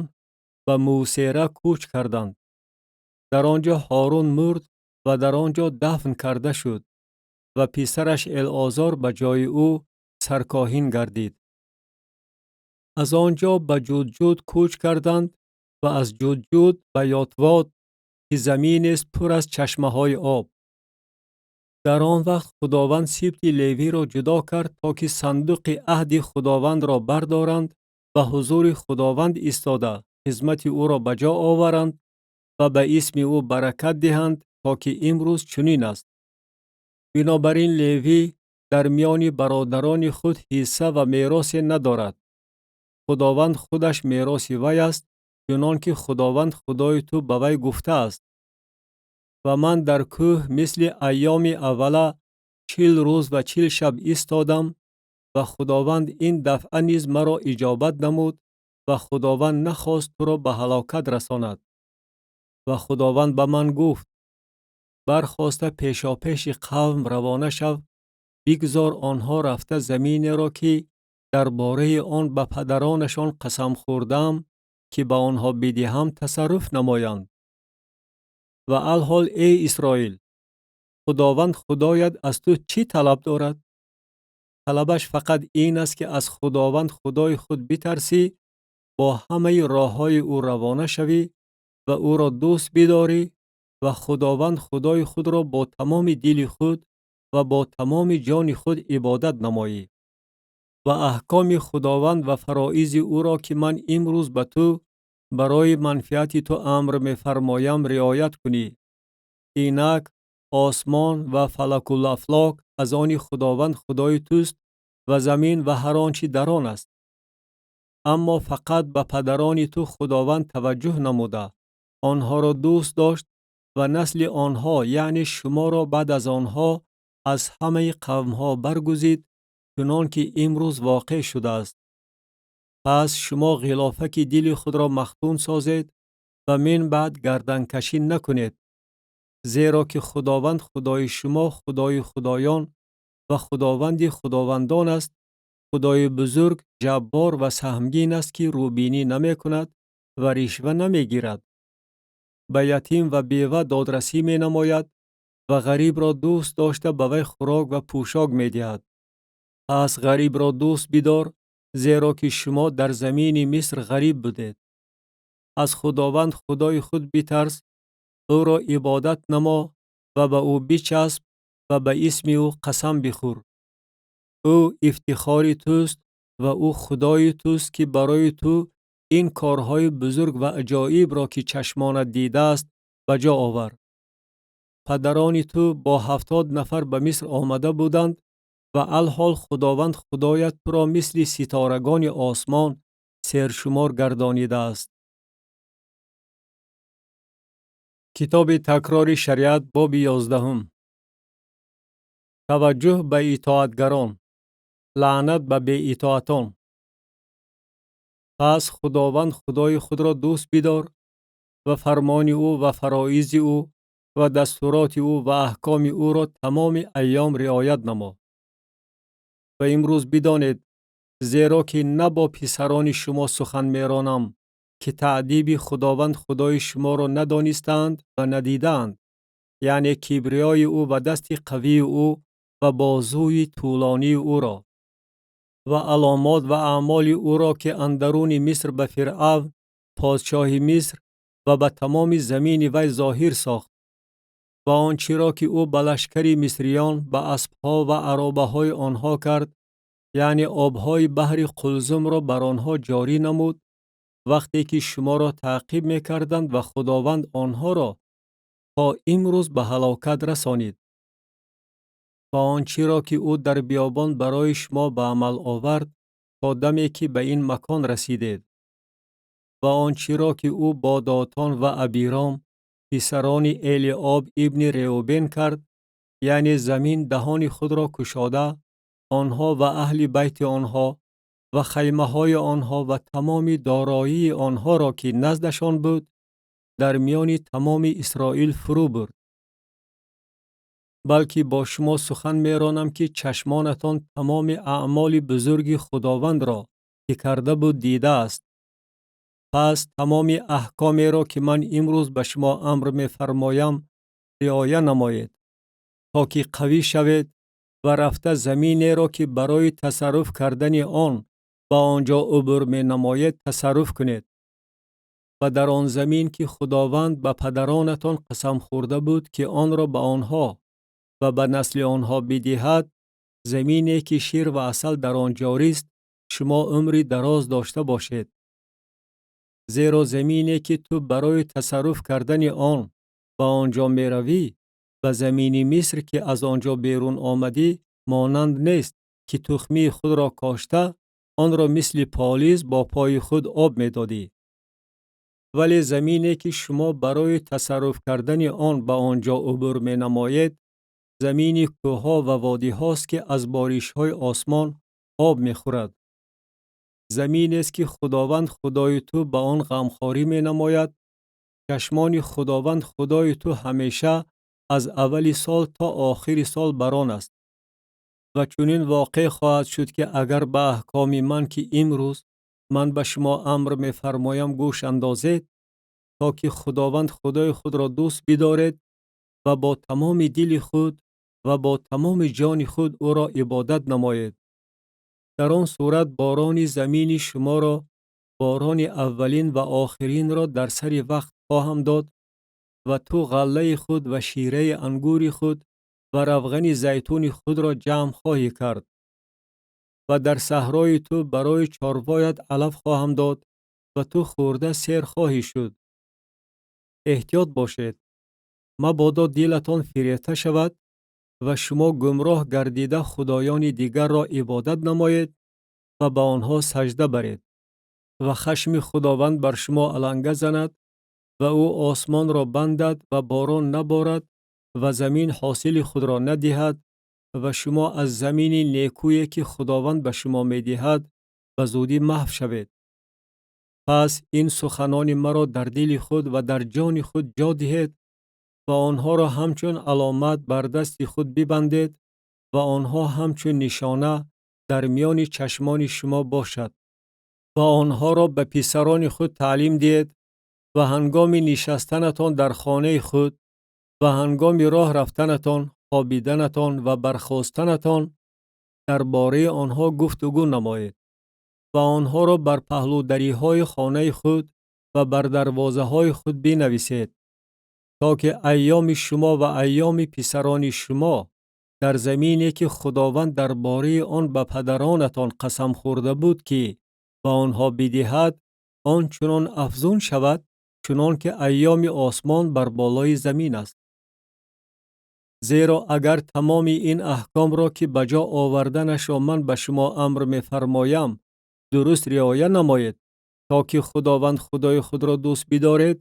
ба Мусера кӯч карданд. Дар он ҷо Ҳорун мурд ва дар он ҷо дафн карда шуд ва писараш Элозор ба ҷои ӯ саркоҳин гардид. Аз он ҷо ба Ҷудҷуд кӯч карданд ва аз Ҷудҷуд ба Ётвод, ки заминест пур аз чашмаҳои об. Дар он вақт Худованд сибти Левиро ҷудо кард, то ки сандуқи аҳди Худовандро бардоранд, ба ҳузури Худованд истода, хизмати ӯро ба ҷо оваранд ва ба исми ӯ баракат диҳанд, то ки имрӯз чунин аст. Бинобар ин Левӣ дар миёни бародарони худ ҳисса ва меросе надорад. Худованд худаш мероси вай аст, чунон ки Худованд Худои ту ба вай гуфтааст. Ва ман дар кӯҳ мисли айёми аввала 40 рӯз ва 40 шаб истодам ва Худованд ин дафъа низ маро иҷобат намуд ва Худованд нахост туро ба ҳалокат расонад. Ва Худованд ба ман гуфт: бархоста пешопеши қавм равона шав, бигзор онҳо рафта заминеро, ки дар бораи он ба падаронашон қасам хӯрдаам, ки ба онҳо бидиҳам, тасарруф намоянд. Ва алҳол, эй Исроил, Худованд Худоят аз ту чӣ талаб дорад? Талабаш фақат ин аст, ки аз Худованд Худои худ битарсӣ, бо ҳамаи роҳҳои ӯ равона шавӣ ва ӯро дӯст бидорӣ ва Худованд Худои худро бо тамоми дили худ ва бо тамоми ҷони худ ибодат намоӣ ва аҳкоми Худованд ва фароизи ӯро, ки ман имрӯз ба ту барои манфиати ту амр мефармоям, риоят кунӣ. Инак осмон ва фалакулафлок аз они Худованд Худои туст ва замин ва ҳар он чи дар он аст. Аммо фақат ба падарони ту Худованд таваҷҷӯҳ намуда, онҳоро дӯст дошт ва насли онҳо, яъне шуморо баъд аз онҳо аз ҳамаи қавмҳо баргузид, чунон ки имрӯз воқеъ шудааст. Пас шумо ғилофаки дили худро махтун созед ва мин баъд гарданкашӣ накунед, зеро ки Худованд Худои шумо Худои худоён ва Худованди худовандон аст, Худои бузург, ҷаббор ва саҳмгин аст, ки рӯбинӣ намекунад ва ришва намегирад. Ба ятим ва бева додрасӣ менамояд ва ғарибро дӯст дошта ба вай хӯрок ва пӯшок медиҳад. Пас ғарибро дӯст бидор, зеро ки шумо дар замини Миср ғариб будед. Аз Худованд Худои худ битарс, ӯро ибодат намо ва ба ӯ бичасп ва ба исми ӯ қасам бихӯр. Ӯ ифтихори туст ва ӯ Худои туст, ки барои ту ин корҳои бузург ва аҷоибро, ки чашмонат дидааст, ба ҷо овард. Падарони ту бо 70 нафар ба Миср омада буданд ва алҳол Худованд Худоят туро мисли ситорагони осмон сершумор гардонидааст. Китоби такрори шариат, боби 11. Таваҷҷӯҳ ба итоатгарон, лаънат ба беитоатон. Пас Худованд Худои худро дӯст бидор ва фармони ӯ ва фароизи ӯ ва дастуроти ӯ ва аҳкоми ӯро тамоми айём риоят намо. Ва имрӯз бидонед, зеро ки на бо писарони шумо сухан меронам, ки таъдиби Худованд Худои шуморо надонистаанд ва надидаанд, яъне кибриёи ӯ ва дасти қавии ӯ ва бозуи тӯлонии ӯро ва аломот ва аъмоли ӯро, ки андаруни Миср ба Фиръавн, подшоҳи Миср ва ба тамоми замини вай зоҳир сохт ва он чиро, ки ӯ ба лашкари мисриён, ба аспҳо ва аробаҳои онҳо кард, яъне обҳои баҳри Қулзумро бар онҳо ҷорӣ намуд, вақте ки шуморо таъқиб мекарданд ва Худованд онҳоро то имрӯз ба ҳалокат расонид. Ва он чиро, ки ӯ дар биёбон барои шумо ба амал овард, то даме ки ба ин макон расидед. ва он чиро ки ӯ бо Дотон ва Абиром, писарони Элиоб ибни Реубен кард, яъне замин даҳони худро кушода, онҳо ва аҳли байти онҳо ва хаймаҳои онҳо ва тамоми дороии онҳоро, ки наздашон буд, дар миёни тамоми Исроил фурӯ бурд. Балки бо шумо сухан меронам, ки чашмонатон тамоми аъмоли бузурги Худовандро, ки карда буд, дидааст. Пас тамоми аҳкомеро, ки ман имрӯз ба шумо амр мефармоям, риоя намоед, то ки қавӣ шавед ва рафта заминеро, ки барои тасарруф кардани он ба он ҷо убур менамоед, тасарруф кунед. Ва дар он замин, ки Худованд ба падаронатон қасам хӯрда буд, ки онро ба онҳо ва ба насли онҳо бидиҳад, замине ки шир ва асал дар он ҷорист, шумо умри дароз дошта бошед. Зеро замине, ки ту барои тасарруф кардани он ба он ҷо меравӣ, ба замини Миср, ки аз он ҷо берун омадӣ, монанд нест, ки тухмии худро кошта, онро мисли полиз бо пои худ об медодӣ. Вале замине, ки шумо барои тасарруф кардани он ба он ҷо убур менамоед, замини кӯҳҳо ва водиҳост, ки аз боришҳои осмон об мехӯрад. Заминест, ки Худованд Худои ту ба он ғамхорӣ менамояд. Чашмони Худованд Худои ту ҳамеша аз аввали сол то охири сол бар он аст. Ва чунин воқеъ хоҳад шуд, ки агар ба аҳкоми ман, ки имрӯз ман ба шумо амр мефармоям, гӯш андозед, то ки Худованд Худои худро дӯст бидоред ва бо тамоми дили худ ва бо тамоми ҷони худ ӯро ибодат намоед. Дар он сурат борони замини шуморо, борони аввалин ва охиринро дар сари вақт хоҳам дод ва ту ғаллаи худ ва шираи ангури худ ва равғани зайтуни худро ҷамъ хоҳӣ кард. Ва дар саҳрои ту барои чорвоят алаф хоҳам дод ва ту хӯрда сер хоҳӣ шуд. Эҳтиёт бошед, мабодо дилатон фирефта шавад ва шумо гумроҳ гардида худоёни дигарро ибодат намоед ва ба онҳо сажда баред. Ва хашми Худованд бар шумо аланга занад ва ӯ осмонро бандад ва борон наборад ва замин ҳосили худро надиҳад ва шумо аз замини некӯе, ки Худованд ба шумо медиҳад, ба зудӣ маҳв шавед. Пас ин суханони маро дар дили худ ва дар ҷони худ ҷо диҳед ва онҳоро ҳамчун аломат бар дасти худ бибандед ва онҳо ҳамчун нишона дар миёни чашмони шумо бошад. Ва онҳоро ба писарони худ таълим диҳед ва ҳангоми нишастанатон дар хонаи худ ва ҳангоми роҳ рафтанатон, хобиданатон ва бархостанатон дар бораи онҳо гуфтугӯ намоед ва онҳоро бар паҳлӯдариҳои хонаи худ ва бар дарвозаҳои худ бинависед, то ки айёми шумо ва айёми писарони шумо дар замине, ки Худованд дар бораи он ба падаронатон қасам хӯрда буд, ки ба онҳо бидиҳад, он чунон афзун шавад, чунон ки айёми осмон бар болои замин аст. Зеро агар тамоми ин аҳкомро, ки ба ҷо оварданашро ман ба шумо амр мефармоям, дуруст риоя намоед, то ки Худованд Худои худро дӯст бидоред,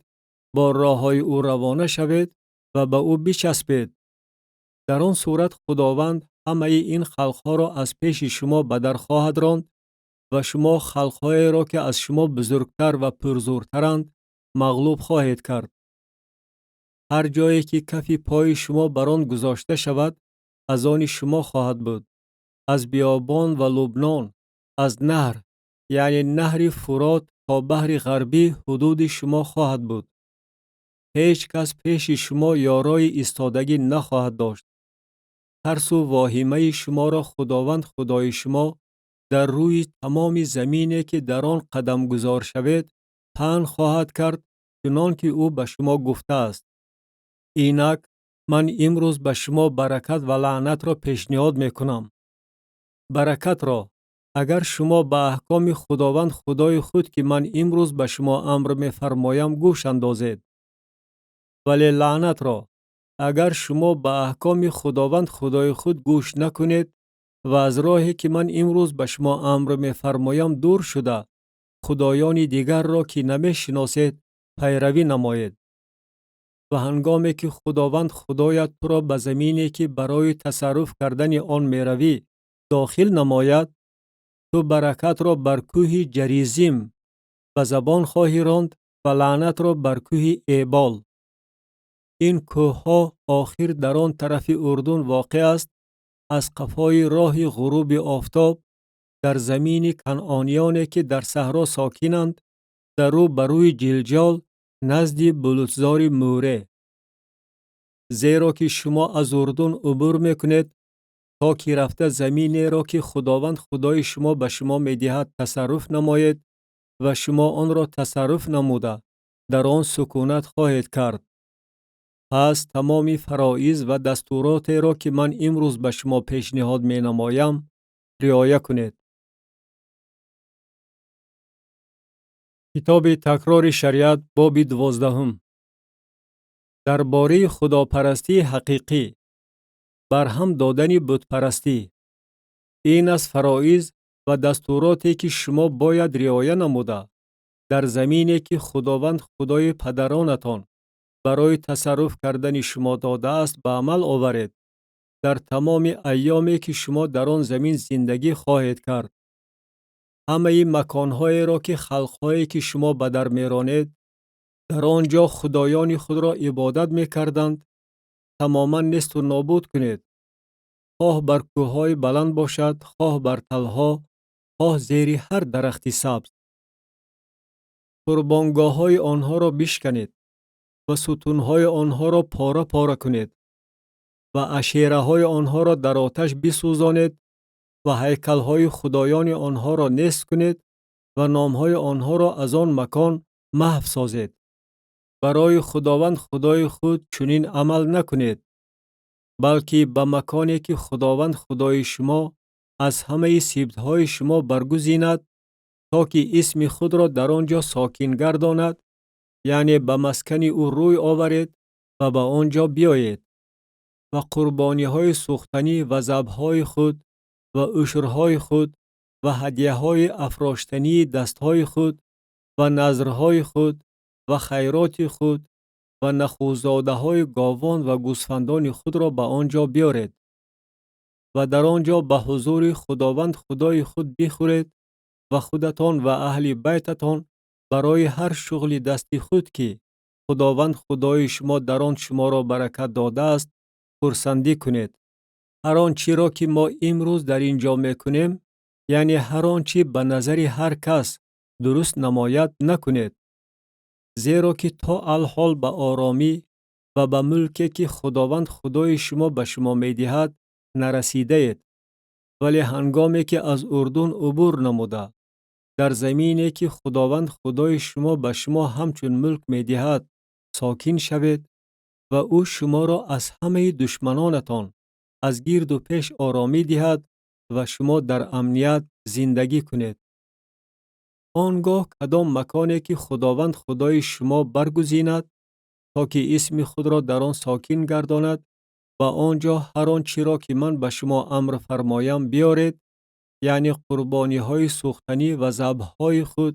бо роҳҳои ӯ равона шавед ва ба ӯ бичаспед, дар он сурат Худованд ҳамаи ин халқҳоро аз пеши шумо ба дар хоҳад ронд ва шумо халқҳоеро, ки аз шумо бузургтар ва пурзӯртаранд, мағлуб хоҳед кард. Ҳар ҷое ки кафи пои шумо бар он гузошта шавад, аз они шумо хоҳад буд. Аз биёбон ва Лубнон, аз наҳр, яъне наҳри Фурот то баҳри ғарбӣ ҳудуди шумо хоҳад буд. Ҳеҷ кас пеши шумо ёрои истодагӣ нахоҳад дошт. Тарсу воҳимаи шуморо Худованд Худои шумо дар рӯи тамоми замине, ки дар он қадамгузор шавед, паҳн хоҳад кард, чунон ки ӯ ба шумо гуфтааст. Инак ман имрӯз ба шумо баракат ва лаънатро пешниҳод мекунам. Баракатро, агар шумо ба аҳкоми Худованд Худои худ, ки ман имрӯз ба шумо амр мефармоям, гӯш андозед. Вале лаънатро, агар шумо ба аҳкоми Худованд Худои худ гӯш накунед ва аз роҳе, ки ман имрӯз ба шумо амр мефармоям, дур шуда, Худоёни дигарро, ки намешиносед, пайравӣ намоед. Ва ҳангоме ки Худованд Худоят туро ба замине, ки барои тасарруф кардани он меравӣ, дохил намояд, ту баракатро бар кӯҳи Ҷаризим ба забон хоҳӣ ронд ва лаънатро бар кӯҳи Эбол. Ин кӯҳҳо охир дар он тарафи Урдун воқеъ аст, аз қафои роҳи ғуруби офтоб, дар замини канъониёне, ки дар саҳро сокинанд, дар рӯ ба рӯи Ҷилҷол, назди булутзори Мӯре. Зеро ки шумо аз Урдун убур мекунед, то ки рафта заминеро, ки Худованд Худои шумо ба шумо медиҳад, тасарруф намоед ва шумо онро тасарруф намуда, дар он сукунат хоҳед кард. Пас тамоми фароиз ва дастуротеро, ки ман имрӯз ба шумо пешниҳод менамоям, риоя кунед. Китоби Такрори шариат, боби 12. Дар бораи худопарастии ҳақиқӣ, барҳам додани бутпарастӣ. Ин аст фароиз ва дастуроте, ки шумо бояд риоя намуда, дар замине, ки Худованд Худои падаронатон барои тасарруф кардани шумо додааст, ба амал оваред, дар тамоми айёме, ки шумо дар он замин зиндагӣ хоҳед кард. Ҳамаи маконҳоеро, ки халқҳое, ки шумо ба дар меронед, дар он ҷо худоёни худро ибодат мекарданд, тамоман несту нобуд кунед, хоҳ бар кӯҳҳои баланд бошад, хоҳ бар талҳо, хоҳ зери ҳар дарахти сабз. Қурбонгоҳҳои онҳоро бишканед ва сутунҳои онҳоро пора-пора кунед ва ашераҳои онҳоро дар оташ бисӯзонед ва ҳайкалҳои худоёни онҳоро нест кунед ва номҳои онҳоро аз он макон маҳв созед. Барои Худованд Худои худ чунин амал накунед, балки ба маконе, ки Худованд Худои шумо аз ҳамаи сибтҳои шумо баргузинад, то ки исми худро дар он ҷо сокин гардонад, яъне ба маскани ӯ рӯй оваред ва ба он ҷо биёед ва қурбониҳои сӯхтанӣ ва забҳҳои худ ва ушрҳои худ ва ҳадияҳои афроштании дастҳои худ ва назрҳои худ ва хайроти худ ва нахӯзодаҳои говон ва гӯсфандони худро ба он ҷо биёред ва дар он ҷо ба ҳузури Худованд Худои худ бихӯред ва худатон ва аҳли байтатон барои ҳар шуғли дасти худ, ки Худованд Худои шумо дар он шуморо баракат додааст, хурсандӣ кунед. Ҳар он чиро, ки мо имрӯз дар ин ҷо мекунем, яъне ҳар он чи ба назари ҳар кас дуруст намояд, накунед, зеро ки то алҳол ба оромӣ ва ба мулке, ки Худованд Худои шумо ба шумо медиҳад, нарасидаед. Вале ҳангоме ки аз Урдун убур намуда, дар замине, ки Худованд Худои шумо ба шумо ҳамчун мулк медиҳад, сокин шавед ва ӯ шуморо аз ҳамаи душманонатон аз гирду пеш оромӣ диҳад ва шумо дар амният зиндагӣ кунед. Он гоҳ кадом маконе, ки Худованд Худои шумо баргузинад, то ки исми худро дар он сокин гардонад, ба он ҷо ҳар он чиро, ки ман ба шумо амр фармоям, биёред, яъне қурбониҳои сӯхтанӣ ва забҳҳои худ,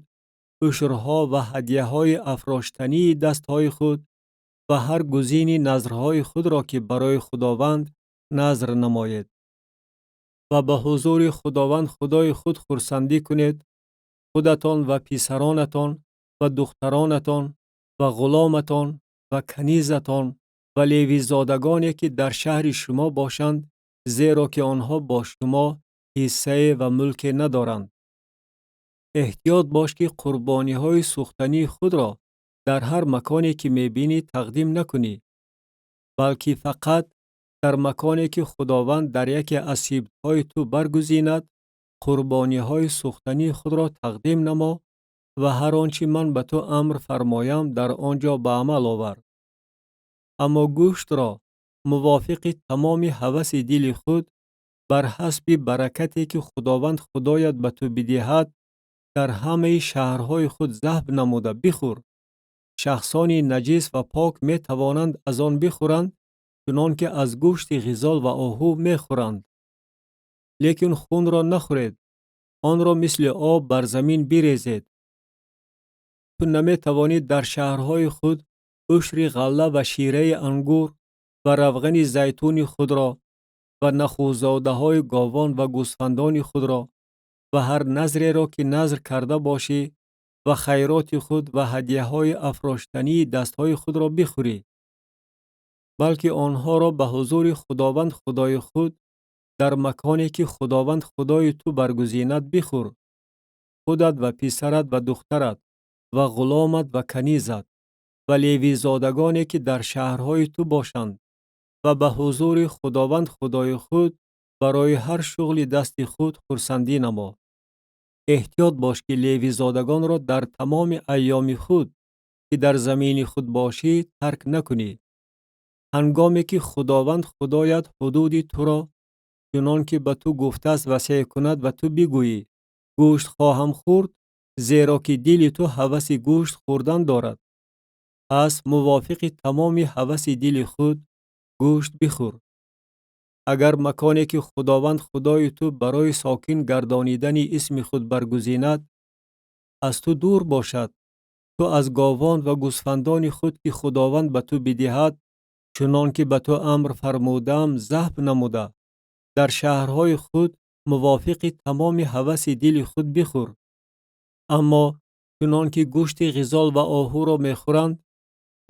ушрҳо ва ҳадияҳои афроштании дастҳои худ ва ҳар гузини назрҳои худро, ки барои Худованд назр намоед. Ва ба ҳузури Худованд Худои худ хурсандӣ кунед, худатон ва писаронатон ва духтаронатон ва ғуломатон ва канизатон ва левизодагоне, ки дар шаҳри шумо бошанд, зеро ки онҳо бо шумо ҳиссае ва мулке надоранд. Эҳтиёт бош, ки қурбониҳои сӯхтании худро дар ҳар маконе, ки мебинӣ, тақдим накунӣ, балки фақат дар маконе, ки Худованд дар яке аз сибтҳои ту баргузинад, қурбониҳои сӯхтании худро тақдим намо ва ҳар он чи ман ба ту амр фармоям, дар он ҷо ба амал овар. Аммо гӯштро мувофиқи тамоми ҳаваси дили худ, бар ҳасби баракате, ки Худованд Худоят ба ту бидиҳад, дар ҳамаи шаҳрҳои худ забҳ намуда бихӯр. Шахсони наҷис ва пок метавонанд аз он бихӯранд, чунон ки аз гӯшти ғизол ва оҳу мехӯранд. Лекин хунро нахӯред, онро мисли об бар замин бирезед. Ту наметавонӣ дар шаҳрҳои худ ушри ғалла ва шираи ангур ва равғани зайтуни худро ва нахӯзодаҳои говон ва гӯсфандони худро ва ҳар назреро, ки назр карда бошӣ, ва хайроти худ ва ҳадияҳои афроштании дастҳои худро бихӯрӣ, балки онҳоро ба ҳузури Худованд Худои худ дар маконе, ки Худованд Худои ту баргузинад, бихӯр, худат ва писарат ва духтарат ва ғуломат ва канизат ва левизодагоне, ки дар шаҳрҳои ту бошанд, ва ба ҳузури Худованд Худои худ барои ҳар шуғли дасти худ хурсандӣ намо. Эҳтиёт бош, ки левизодагонро дар тамоми айёми худ, ки дар замини худ бошӣ, тарк накунӣ. Ҳангоме ки Худованд Худоят ҳудуди туро чунон ки ба ту гуфтааст васеъ кунад ва ту бигӯӣ: гӯшт хоҳам хӯрд, зеро ки дили ту ҳаваси гӯшт хӯрдан дорад, пас мувофиқи тамоми ҳаваси дили худ гӯшт бихӯр. Агар маконе, ки Худованд Худои ту барои сокин гардонидани исми худ баргузинад, аз ту дур бошад, ту аз говон ва гӯсфандони худ, ки Худованд ба ту бидиҳад, чунон ки ба ту амр фармудаам забҳ намуда, дар шаҳрҳои худ мувофиқи тамоми ҳаваси дили худ бихӯр. Аммо чунон ки гӯшти ғизол ва оҳуро мехӯранд,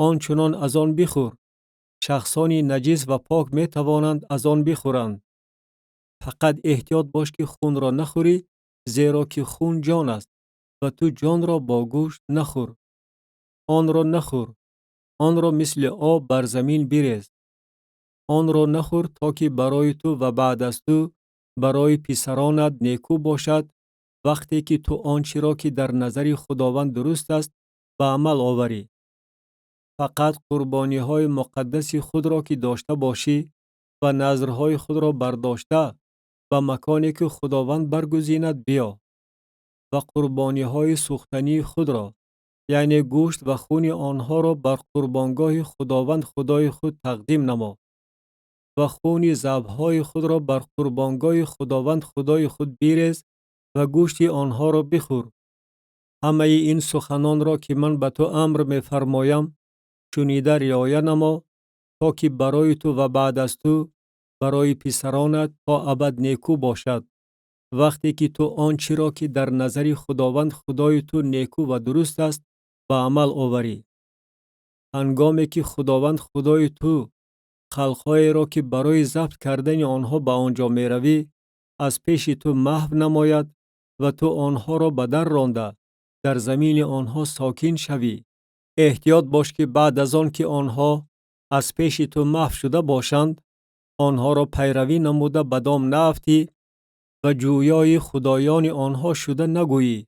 он чунон аз он бихӯр. Шахсони наҷис ва пок метавонанд аз он бихӯранд. Фақат эҳтиёт бош, ки хунро нахӯрӣ, зеро ки хун ҷон аст ва ту ҷонро бо гӯшт нахӯр. Онро нахӯр, онро мисли об бар замин бирез. Онро нахӯр, то ки барои ту ва баъд аз ту барои писаронат некӯ бошад, вақте ки ту он чиро, ки дар назари Худованд дуруст аст, ба амал оварӣ. Фақат қурбониҳои муқаддаси худро, ки дошта бошӣ, ва назрҳои худро бардошта ба маконе, ки Худованд баргузинад, биё ва қурбониҳои сӯхтании худро, яъне гӯшт ва хуни онҳоро бар қурбонгоҳи Худованд Худои худ тақдим намо ва хуни забҳҳои худро бар қурбонгоҳи Худованд Худои худ бирез ва гӯшти онҳоро бихӯр. Ҳамаи ин суханонро, ки ман ба ту амр мефармоям, шунида риоя намо, то ки барои ту ва баъд аз ту барои писаронат то абад некӯ бошад, вақте ки ту он чиро, ки дар назари Худованд Худои ту некӯ ва дуруст аст, ба амал оварӣ. Ҳангоме ки Худованд Худои ту халқҳоеро, ки барои забт кардани онҳо ба он ҷо меравӣ, аз пеши ту маҳв намояд ва ту онҳоро ба дар ронда дар замини онҳо сокин шавӣ, эҳтиёт бош, ки баъд аз он ки онҳо аз пеши ту маҳв шуда бошанд, онҳоро пайравӣ намуда ба дом наафтӣ ва ҷӯёи худоёни онҳо шуда нагӯӣ: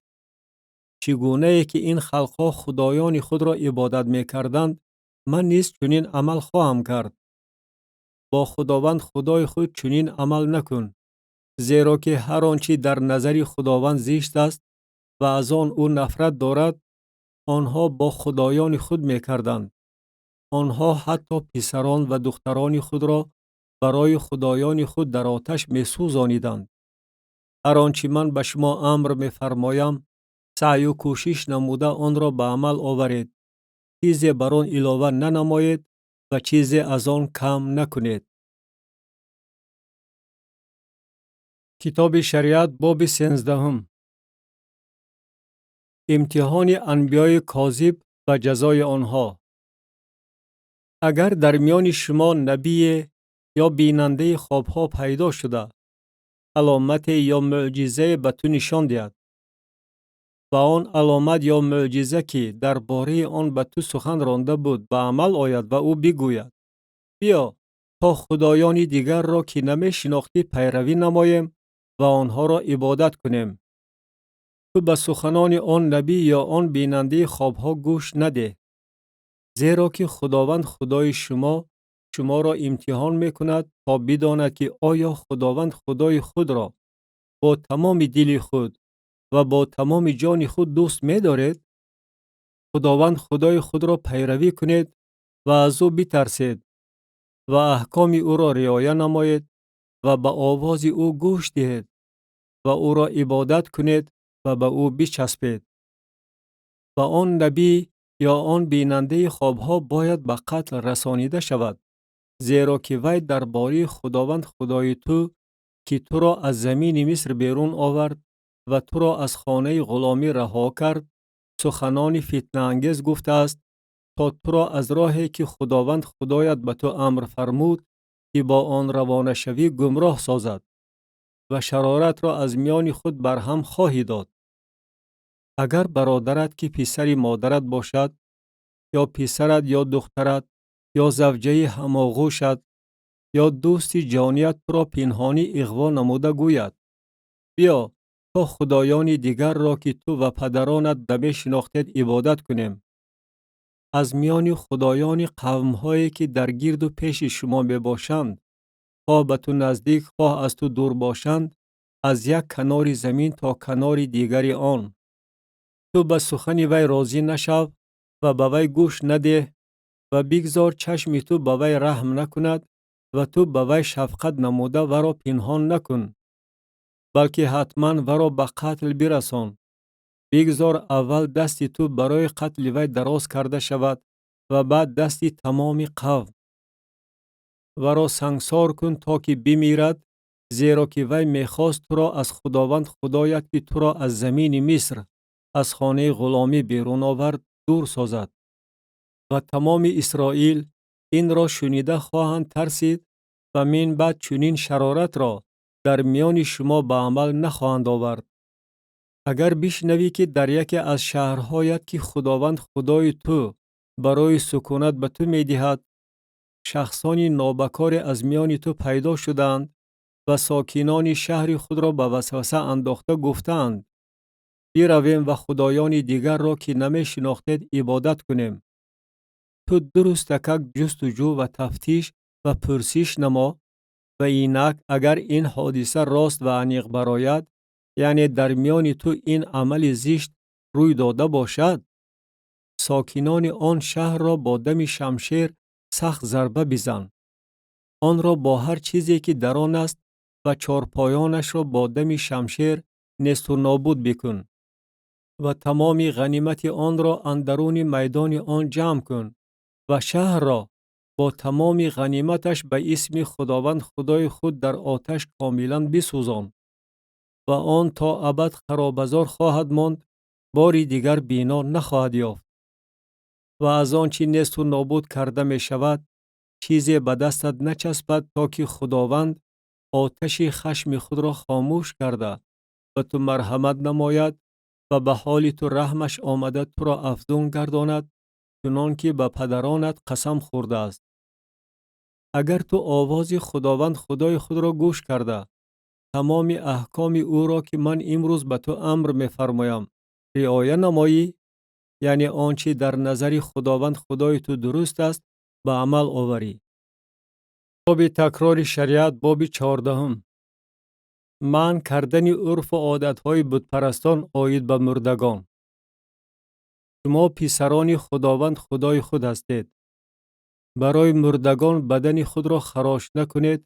чӣ гунае ки ин халқҳо худоёни худро ибодат мекарданд, ман низ чунин амал хоҳам кард. Бо Худованд Худои худ чунин амал накун, зеро ки ҳар он чӣ дар назари Худованд зишт аст ва аз он ӯ нафрат дорад, онҳо бо худоёни худ мекарданд. Онҳо ҳатто писарон ва духтарони худро барои худоёни худ дар оташ месӯзониданд. Ҳар он чӣ ман ба шумо амр мефармоям, саъю кӯшиш намуда онро ба амал оваред, чизе бар он илова нанамоед ва чизе аз он кам накунед. Китоби Шариат, боби 13. Имтиҳони анбиёи козиб ва ҷазои онҳо. Агар дар миёни шумо набие ё бинандаи хобҳо пайдо шуда, аломате ё мӯъҷизае ба ту нишон диҳад ва он аломат ё мӯъҷиза, ки дар бораи он ба ту сухан ронда буд, ба амал ояд ва ӯ бигӯяд: биё то худоёни дигарро, ки намешинохтӣ, пайравӣ намоем ва онҳоро ибодат кунем. Ту ба суханони он набӣ ё он бинандаи хобҳо гӯш надеҳ, зеро ки Худованд Худои шумо шуморо имтиҳон мекунад, то бидонад, ки оё Худованд Худои худро бо тамоми дили худ ва бо тамоми ҷони худ дӯст медоред. Худованд Худои худро пайравӣ кунед ва аз ӯ битарсед ва аҳкоми ӯро риоя намоед ва ба овози ӯ гӯш диҳед ва ӯро ибодат кунед ва ба ӯ бичаспед. Ва он набӣ ё он бинандаи хобҳо бояд ба қатл расонида шавад, зеро ки вай дар бораи Худованд Худои ту, ки туро аз замини Миср берун овард ва туро аз хонаи ғуломӣ раҳо кард, суханони фитнаангез гуфтааст, то туро аз роҳе ки Худованд Худоят ба ту амр фармуд, ки бо он равона шавӣ, гумроҳ созад ва шароратро аз миёни худ барҳам хоҳӣ дод. Агар бародарат, ки писари модарат бошад, ё писарат ё духтарат, ё завҷаи ҳамоғӯшат, ё дӯсти ҷоният туро пинҳонӣ иғво намуда гӯяд: «Биё то худоёни дигарро, ки ту ва падаронат намешинохтед, ибодат кунем», аз миёни худоёни қавмҳое ки дар гирду пеши шумо мебошанд, хоҳ ба ту наздик, хоҳ аз ту дур бошанд, аз як канори замин то канори дигари он, ту ба сухани вай розӣ нашав ва ба вай гӯш надеҳ ва бигзор чашми ту ба вай раҳм накунад ва ту ба вай шафқат намуда варо пинҳон накун, балки ҳатман варо ба қатл бирасон. Бигзор аввал дасти ту барои қатли вай дароз карда шавад ва баъд дасти тамоми қавм. Варо сангсор кун, то ки бимирад, зеро ки вай мехост туро аз Худованд Худоят, ки туро аз замини Миср, аз хонаи ғуломӣ берун овард, дур созад. Ва тамоми Исроил инро шунида хоҳанд тарсид ва мин баъд чунин шароратро дар миёни шумо ба амал нахоҳанд овард. Агар бишнавӣ, ки дар яке аз шаҳрҳоят, ки Худованд Худои ту барои сукунат ба ту медиҳад, шахсони нобакоре аз миёни ту пайдо шудаанд ва сокинони шаҳри худро ба васваса андохта гуфтаанд: «Биравем ва худоёни дигарро, ки намешинохтед, ибодат кунем», ту дурустакак ҷустуҷӯ ва тафтиш ва пурсиш намо ва инак агар ин ҳодиса рост ва аниқ барояд, яъне дар миёни ту ин амали зишт рӯй дода бошад, сокинони он шаҳрро бо дами шамшер сахт зарба бизан. Онро бо ҳар чизе, ки дар он аст, ва чорпоёнашро бо дами шамшер несту нобуд бикун ва тамоми ғанимати онро андаруни майдони он ҷамъ кун ва шаҳрро бо тамоми ғаниматаш ба исми Худованд Худои худ дар оташ комилан бисӯзон ва он то абад харобазор хоҳад монд, бори дигар бино нахоҳад ёфт. Ва аз он чӣ несту нобуд карда мешавад, чизе ба дастат начаспад, то ки Худованд оташи хашми худро хомӯш карда ба ту марҳамат намояд ва ба ҳоли ту раҳмаш омада туро афзун гардонад, чунон ки ба падаронат қасам хӯрдааст. Агар ту овози Худованд Худои худро гӯш карда, тамоми аҳкоми ӯро, ки ман имрӯз ба ту амр мефармоям, риоя намоӣ, яъне он чӣ дар назари Худованд Худои ту дуруст аст, ба амал оварӣ. Боби такрори шариат, боби 14-ум. Манъ кардани урфу одатҳои бутпарастон оид ба мурдагон. Шумо писарони Худованд Худои худ ҳастед. Барои мурдагон бадани худро харош накунед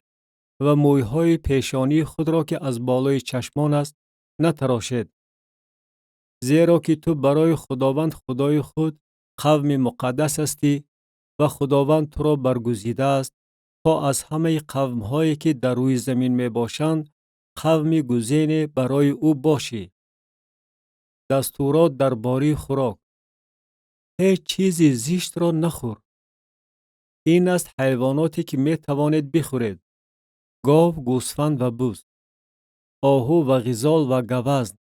ва мӯйҳои пешонии худро, ки аз болои чашмон аст, натарошед. Зеро ки ту барои Худованд Худои худ қавми муқаддас ҳастӣ ва Худованд туро баргузидааст, то аз ҳамаи қавмҳое, ки дар рӯи замин мебошанд, қавми гузине барои ӯ бошӣ. Дастурот дар бораи хӯрок. Ҳеҷ чизи зиштро нахӯр. Ин аст ҳайвоноте, ки метавонед бихӯред: гов, гӯсфанд ва буз, оҳу ва ғизол ва гавазн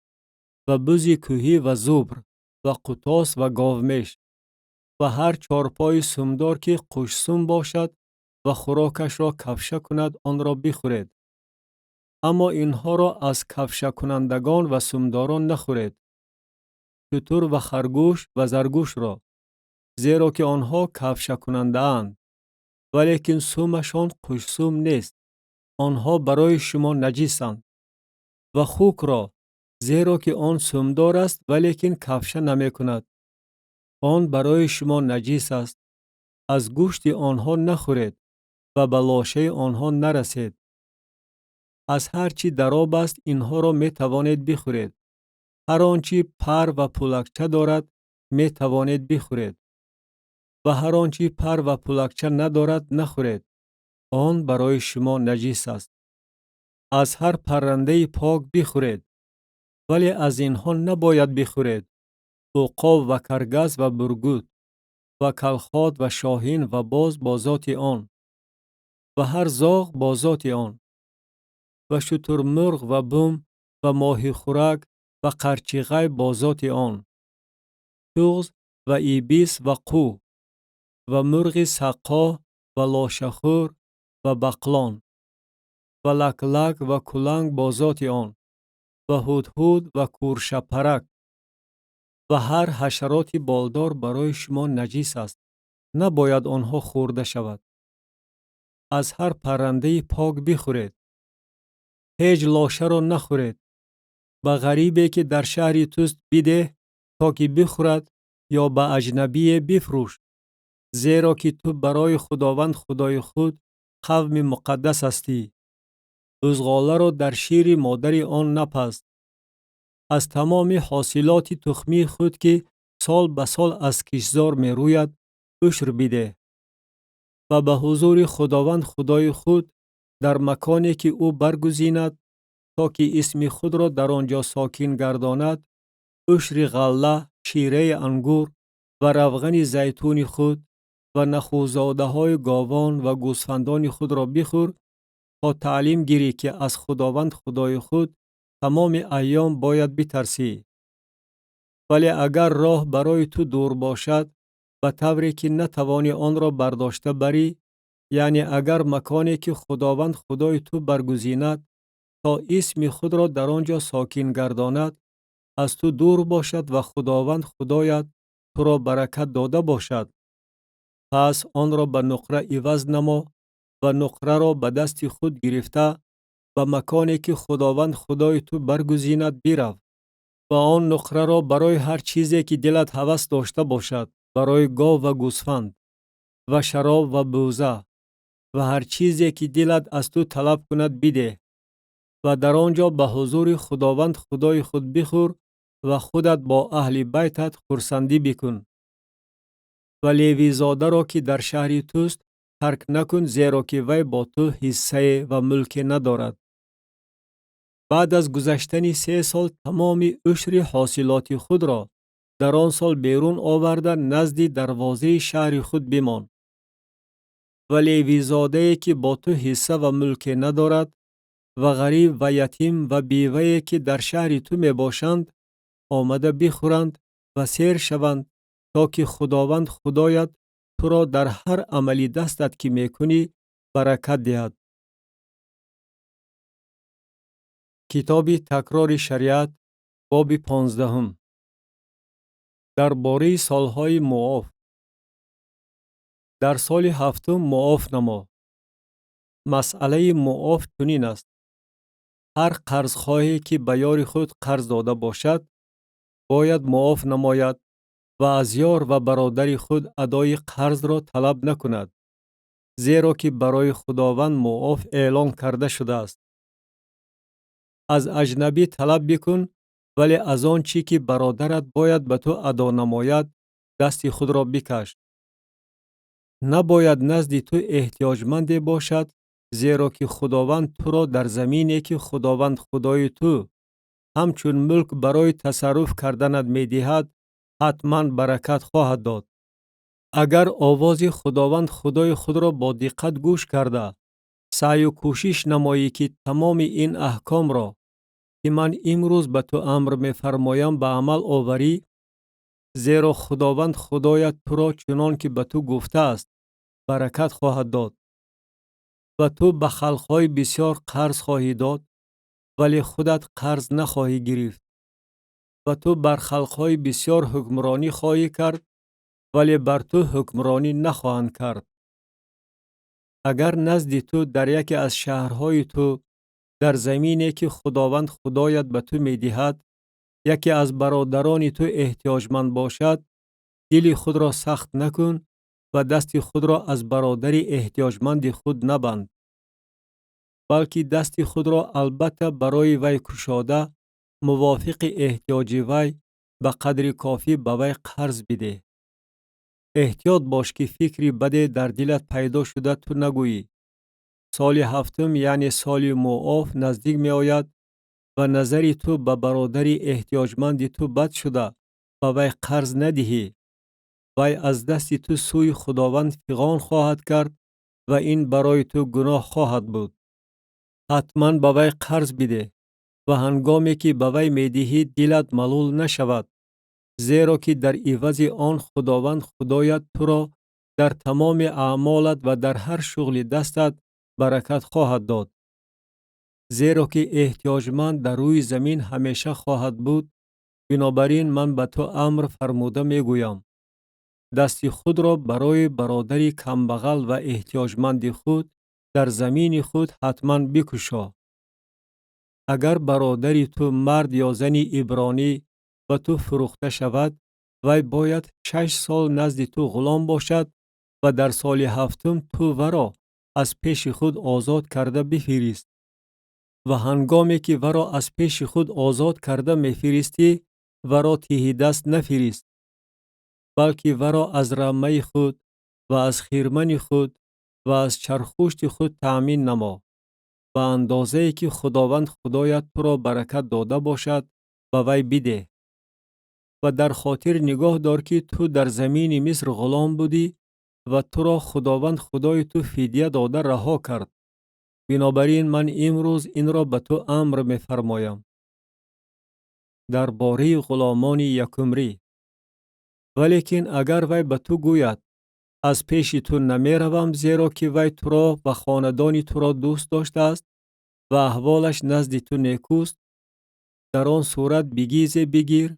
ва бузи кӯҳӣ ва зубр ва қутос ва говмеш ва ҳар чорпои сумдор, ки қушсум бошад ва хӯрокашро кавша кунад, онро бихӯред. Аммо инҳоро аз кавшакунандагон ва сумдорон нахӯред: шутур ва харгӯш ва заргӯшро, зеро ки онҳо кавшакунандаанд, валекин сумашон қушсум нест, онҳо барои шумо наҷисанд. Ва хукро, зеро ки он сумдор аст, валекин кавша намекунад. Он барои шумо наҷис аст. Аз гӯшти онҳо нахӯред ва ба лошаи онҳо нарасед. Аз ҳар чӣ дар об аст, инҳоро метавонед бихӯред. Ҳар он чӣ пар ва пулакча дорад метавонед бихӯред. Ва ҳар он чӣ пар ва пулакча надорад, нахӯред. Он барои шумо наҷис аст. Аз ҳар паррандаи пок бихӯред, вале аз инҳо набояд бихӯред: уқоб ва каргас ва бургут ва калхот ва шоҳин ва боз бо зоти он ва ҳар зоғ бо зоти он ва шутурмурғ ва бум ва моҳихӯрак ва қарчиғай бо зоти он, туғз ва ибис ва қӯ ва мурғи саққо ва лошахӯр ва бақлон ва лаклак ва куланг бо зоти он ва ҳудҳуд ва кӯршабпарак ва ҳар ҳашароти болдор барои шумо наҷис аст, набояд онҳо хӯрда шавад. Аз ҳар паррандаи пок бихӯред. Ҳеҷ лошаро нахӯред. Ба ғарибе ки дар шаҳри туст бидеҳ, то ки бихӯрад, ё ба аҷнабие бифурӯш, зеро ки ту барои Худованд Худои худ қавми муқаддас ҳастӣ. Бузғоларо дар шири модари он напаз. Аз тамоми ҳосилоти тухмии худ, ки сол ба сол аз киштзор мерӯяд, ушр бидеҳ ва ба ҳузури Худованд Худои худ дар маконе ки ӯ баргузинад, то ки исми худро дар он ҷо сокин гардонад, ушри ғалла, шираи ангур ва равғани зайтуни худ ва нахӯзодаҳои говон ва гӯсфандони худро бихӯр, то таълим гирӣ, ки аз Худованд Худои худ тамоми айём бояд битарсӣ. Вале агар роҳ барои ту дур бошад, ба тавре ки натавонӣ онро бардошта барӣ, яъне агар маконе ки Худованд Худои ту баргузинад, то исми худро дар он ҷо сокин гардонад, аз ту дур бошад ва Худованд Худоят туро баракат дода бошад, пас онро ба нуқра иваз намо ва нуқраро ба дасти худ гирифта ба маконе ки Худованд Худои ту баргузинад бирав ва он нуқраро барои ҳар чизе ки дилат ҳавас дошта бошад, барои гов ва гӯсфанд ва шароб ва бӯза ва ҳар чизе ки дилат аз ту талаб кунад бидеҳ ва дар он ҷо ба ҳузури Худованд Худои худ бихӯр ва худат бо аҳли байтат хурсандӣ бикун. Ва левизодаро ки дар шаҳри туст тарк накун, зеро ки вай бо ту ҳиссае ва мулке надорад. Баъд аз гузаштани 3 сол тамоми ушри ҳосилоти худро дар он сол берун оварда назди дарвозаи шаҳри худ бимон. Ва левизодае ки бо ту ҳисса ва мулке надорад ва ғариб ва ятим ва бевае ки дар шаҳри ту мебошанд, омада бихӯранд ва сер шаванд, то ки Худованд Худоят туро дар ҳар амали дастат ки мекунӣ баракат диҳад. Китоби такрори шариат, боби 15. Дар бораи солҳои муоф. Дар соли 7 муоф намо. Масъалаи муоф чунин аст: ҳар қарзхоҳе ки ба ёри худ қарз дода бошад, бояд муоф намояд ва аз ёр ва бародари худ адои қарзро талаб накунад, зеро ки барои Худованд муоф эълон карда шудааст. Аз аҷнабӣ талаб бикун, вале аз он чӣ ки бародарат бояд ба ту адо намояд, дасти худро бикаш. Набояд назди ту эҳтиёҷманде бошад, зеро ки Худованд туро дар замине ки Худованд Худои ту ҳамчун мулк барои тасарруф карданат медиҳад, ҳатман баракат хоҳад дод. Агар овози Худованд Худои худро бо диққат гӯш карда, саъю кӯшиш намоӣ ки тамоми ин аҳкомро, ки ман имрӯз ба ту амр мефармоям, ба амал оварӣ, зеро Худованд Худоят туро чунон ки ба ту гуфтааст, баракат хоҳад дод. Ва ту ба халқҳои бисёр қарз хоҳӣ дод, вале худат қарз нахоҳӣ гирифт. Ва ту бар халқҳои бисёр ҳукмронӣ хоҳӣ кард, вале бар ту ҳукмронӣ нахоҳанд кард. Агар назди ту дар яке аз шаҳрҳои ту, дар замине ки Худованд Худоят ба ту медиҳад, яке аз бародарони ту эҳтиёҷманд бошад, дили худро сахт накун ва дасти худро аз бародари эҳтиёҷманди худ набанд, балки дасти худро албатта барои вай кушода, мувофиқи эҳтиёҷи вай Ба қадри кофӣ ба вай қарз бидеҳ. Эҳтиёт бош, ки фикри баде дар дилат пайдо шуда ту нагӯӣ: «Соли ҳафтум, яъне соли муоф, наздик меояд», ва назари ту ба бародари эҳтиёҷманди ту бад шуда, ба вай қарз надиҳӣ. Вай аз дасти ту сӯи Худованд фиғон хоҳад кард ва ин барои ту гуноҳ хоҳад буд. Ҳатман ба вай қарз бидеҳ ва ҳангоме ки ба вай медиҳӣ, дилат малул нашавад, зеро ки дар ивази он Худованд Худоят туро дар тамоми аъмолат ва дар ҳар шуғли дастат баракат хоҳад дод. Зеро ки эҳтиёҷманд дар рӯи замин ҳамеша хоҳад буд. Бинобар ин ман ба ту амр фармуда мегӯям: дасти худро барои бародари камбағал ва эҳтиёҷманди худ дар замини худ ҳатман бикушо. Агар бародари ту, мард ё зани ибронӣ, ба ту фурӯхта шавад, вай бояд 6 сол назди ту ғулом бошад ва дар соли ҳафтум ту варо аз пеши худ озод карда бифирист. Ва ҳангоме ки варо аз пеши худ озод карда мефиристӣ, варо тиҳидаст нафирист, балки варо аз рамаи худ ва аз хирмани худ ва аз чархпушти худ таъмин намо. Ба андозае ки Худованд Худоят туро баракат дода бошад, ба вай бидеҳ. Ва дар хотир нигоҳ дор, ки ту дар замини Миср ғулом будӣ ва туро Худованд Худои ту фидя дода раҳо кард. Бинобар ин ман имрӯз инро ба ту амр мефармоям. Дар бораи ғуломони якумрӣ. Валекин агар вай ба ту гӯяд: «Аз пеши ту намеравам», зеро ки вай туро ва хонадони туро дӯст доштааст ва аҳволаш назди ту некӯст, дар он сурат бигизе бигир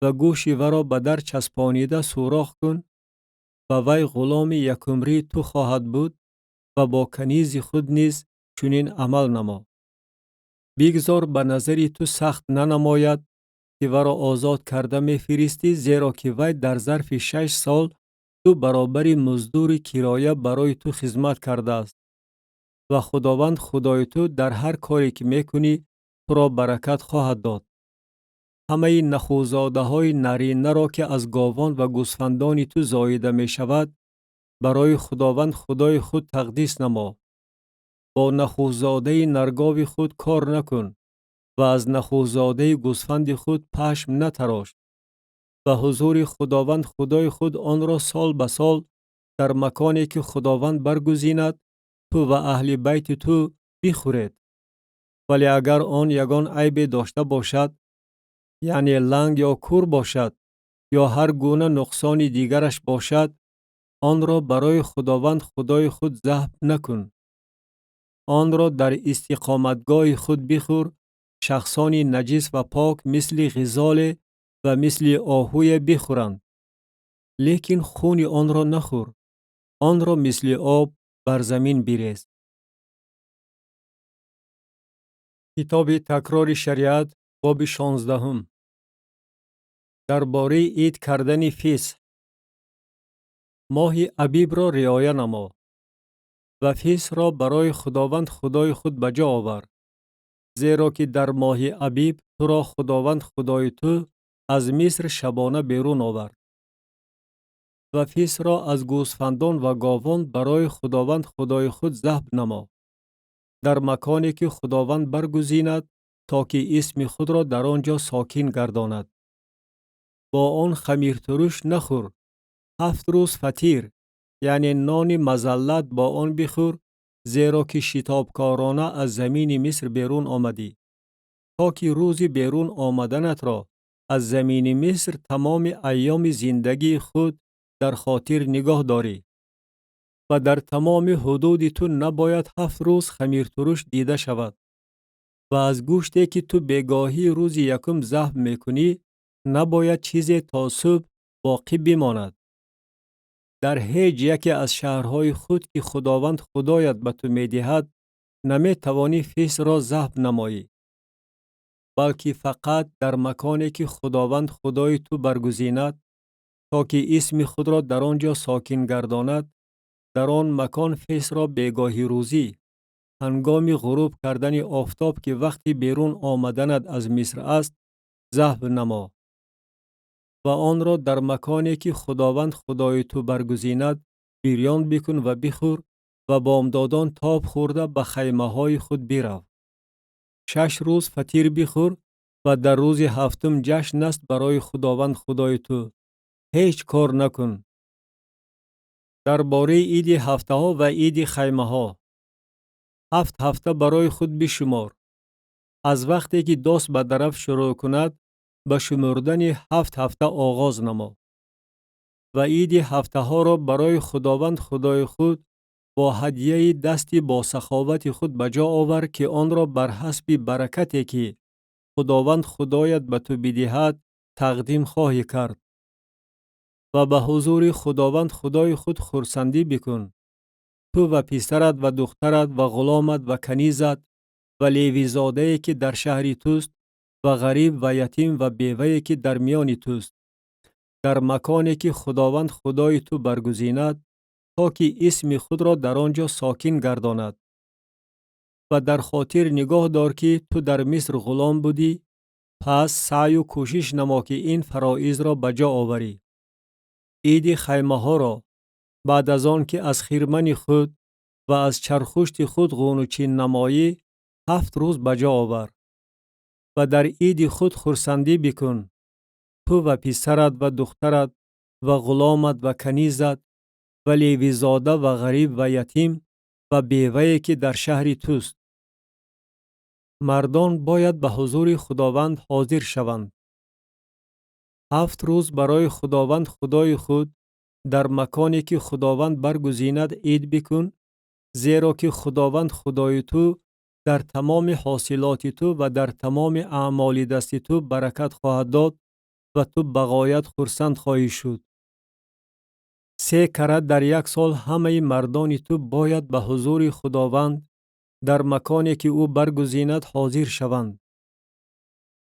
ва гӯши варо ба дар часпонида сӯрох кун ва вай ғуломи якумрии ту хоҳад буд. Ва бо канизи худ низ чунин амал намо. Бигзор ба назари ту сахт нанамояд, ки варо озод карда мефиристӣ, зеро ки вай дар зарфи 6 сол ду баробари муздури кироя барои ту хизмат кардааст ва Худованд Худои ту дар ҳар коре ки мекунӣ, туро баракат хоҳад дод. Ҳамаи нахӯзодаҳои наринаро, ки аз говон ва гӯсфандони ту зоида мешавад, барои Худованд Худои худ тақдис намо. Бо нахӯзодаи наргови худ кор накун ва аз нахӯзодаи гӯсфанди худ пашм натарош. Ба ҳузури Худованд Худои худ онро сол ба сол дар маконе ки Худованд баргузинад, ту ва аҳли байти ту бихӯред. Вале агар он ягон айбе дошта бошад, яъне ланг ё кур бошад ё ҳар гуна нуқсони дигараш бошад, онро барои Худованд Худои худ забҳ накун. Онро дар истиқоматгоҳи худ бихӯр. Шахсони наҷис ва пок мисли ғизоле ва мисли оҳуе бихӯранд, лекин хуни онро нахӯр, онро мисли об бар замин бирез. Китоби Такрори шариат, боби 16-ум. Дар бораи ид кардани фисҳ. Моҳи Абибро риоя намо ва фисҳро барои Худованд Худои худ ба ҷо овар, зеро ки дар моҳи Абиб туро Худованд Худои ту аз Миср шабона берун овард. Ва фисҳро аз гӯсфандон ва говон барои Худованд Худои худ забҳ намо дар маконе ки Худованд баргузинад, то ки исми худро дар он ҷо сокин гардонад. Бо он хамиртуруш нахӯр. 7 рӯз фатир, яъне нони мазаллат, бо он бихӯр, зеро ки шитобкорона аз замини Миср берун омадӣ, то ки рӯзи берун омаданатро аз замини Миср тамоми айёми зиндагии худ дар хотир нигоҳ дорӣ. Ва дар тамоми ҳудуди ту набояд 7 рӯз хамиртуруш дида шавад. Ва аз гӯште ки ту бегоҳии рӯзи якум забҳ мекунӣ, набояд чизе то субҳ боқӣ бимонад. Дар ҳеҷ яке аз шаҳрҳои худ, ки Худованд Худоят ба ту медиҳад, наметавонӣ фисҳро забҳ намоӣ, балки фақат дар маконе ки Худованд Худои ту баргузинад, то ки исми худро дар он ҷо сокин гардонад, дар он макон фисҳро бегоҳи рӯзӣ, ҳангоми ғуруб кардани офтоб, ки вақти берун омаданат аз Миср аст, забҳ намо. Ва онро дар маконе ки Худованд Худои ту баргузинад бирён бикун ва бихӯр ва бомдодон тоб хӯрда ба хаймаҳои худ бирав. 6 рӯз фатир бихӯр ва дар рӯзи ҳафтум ҷашн аст барои Худованд Худои ту. Ҳеҷ кор накун. Дар бораи иди ҳафтаҳо ва иди хаймаҳо. 7 ҳафта барои худ бишумор. Аз вақте ки дос ба дараф шурӯъ кунад, ба шумурдани 7 ҳафта оғоз намо. Ва иди ҳафтаҳоро барои Худованд Худои худ бо ҳадияи дасти бо саховати худ ба ҷо овар, ки онро бар ҳасби баракате ки Худованд Худоят ба ту бидиҳад тақдим хоҳӣ кард. Ва ба ҳузури Худованд Худои худ хурсандӣ бикун. Ту ва писарат ва духтарат ва ғуломат ва канизат ва левизодае ки дар шаҳри туст ва ғариб ва ятим ва бевае ки дар миёни туст, дар маконе ки Худованд Худои ту баргузинад, то ки исми худро дар он ҷо сокин гардонад. Ва дар хотир нигоҳ дор ки ту дар Миср ғулом будӣ, пас саъю кӯшиш намо ки ин фароизро ба ҷо оварӣ. Иди хаймаҳоро баъд аз он ки аз хирмани худ ва аз чархушти худ ғунучин намоӣ, 7 рӯз ба ҷо овар. Ва дар иди худ хурсандӣ бикун. Ту ва писарат ва духтарат ва ғуломат ва канизат ва левизода ва ғариб ва ятим ва бевае ки дар шаҳри туст. Мардон бояд ба ҳузури Худованд ҳозир шаванд. 7 рӯз барои Худованд Худои худ дар маконе ки Худованд баргузинад ид бикун, зеро ки Худованд Худои ту дар тамоми ҳосилоти ту ва дар тамоми аъмоли дасти ту баракат хоҳад дод ва ту ба ғоят хурсанд хоҳӣ шуд. 3 карат дар як сол ҳамаи мардони ту бояд ба ҳузури Худованд дар маконе ки ӯ баргузинад ҳозир шаванд.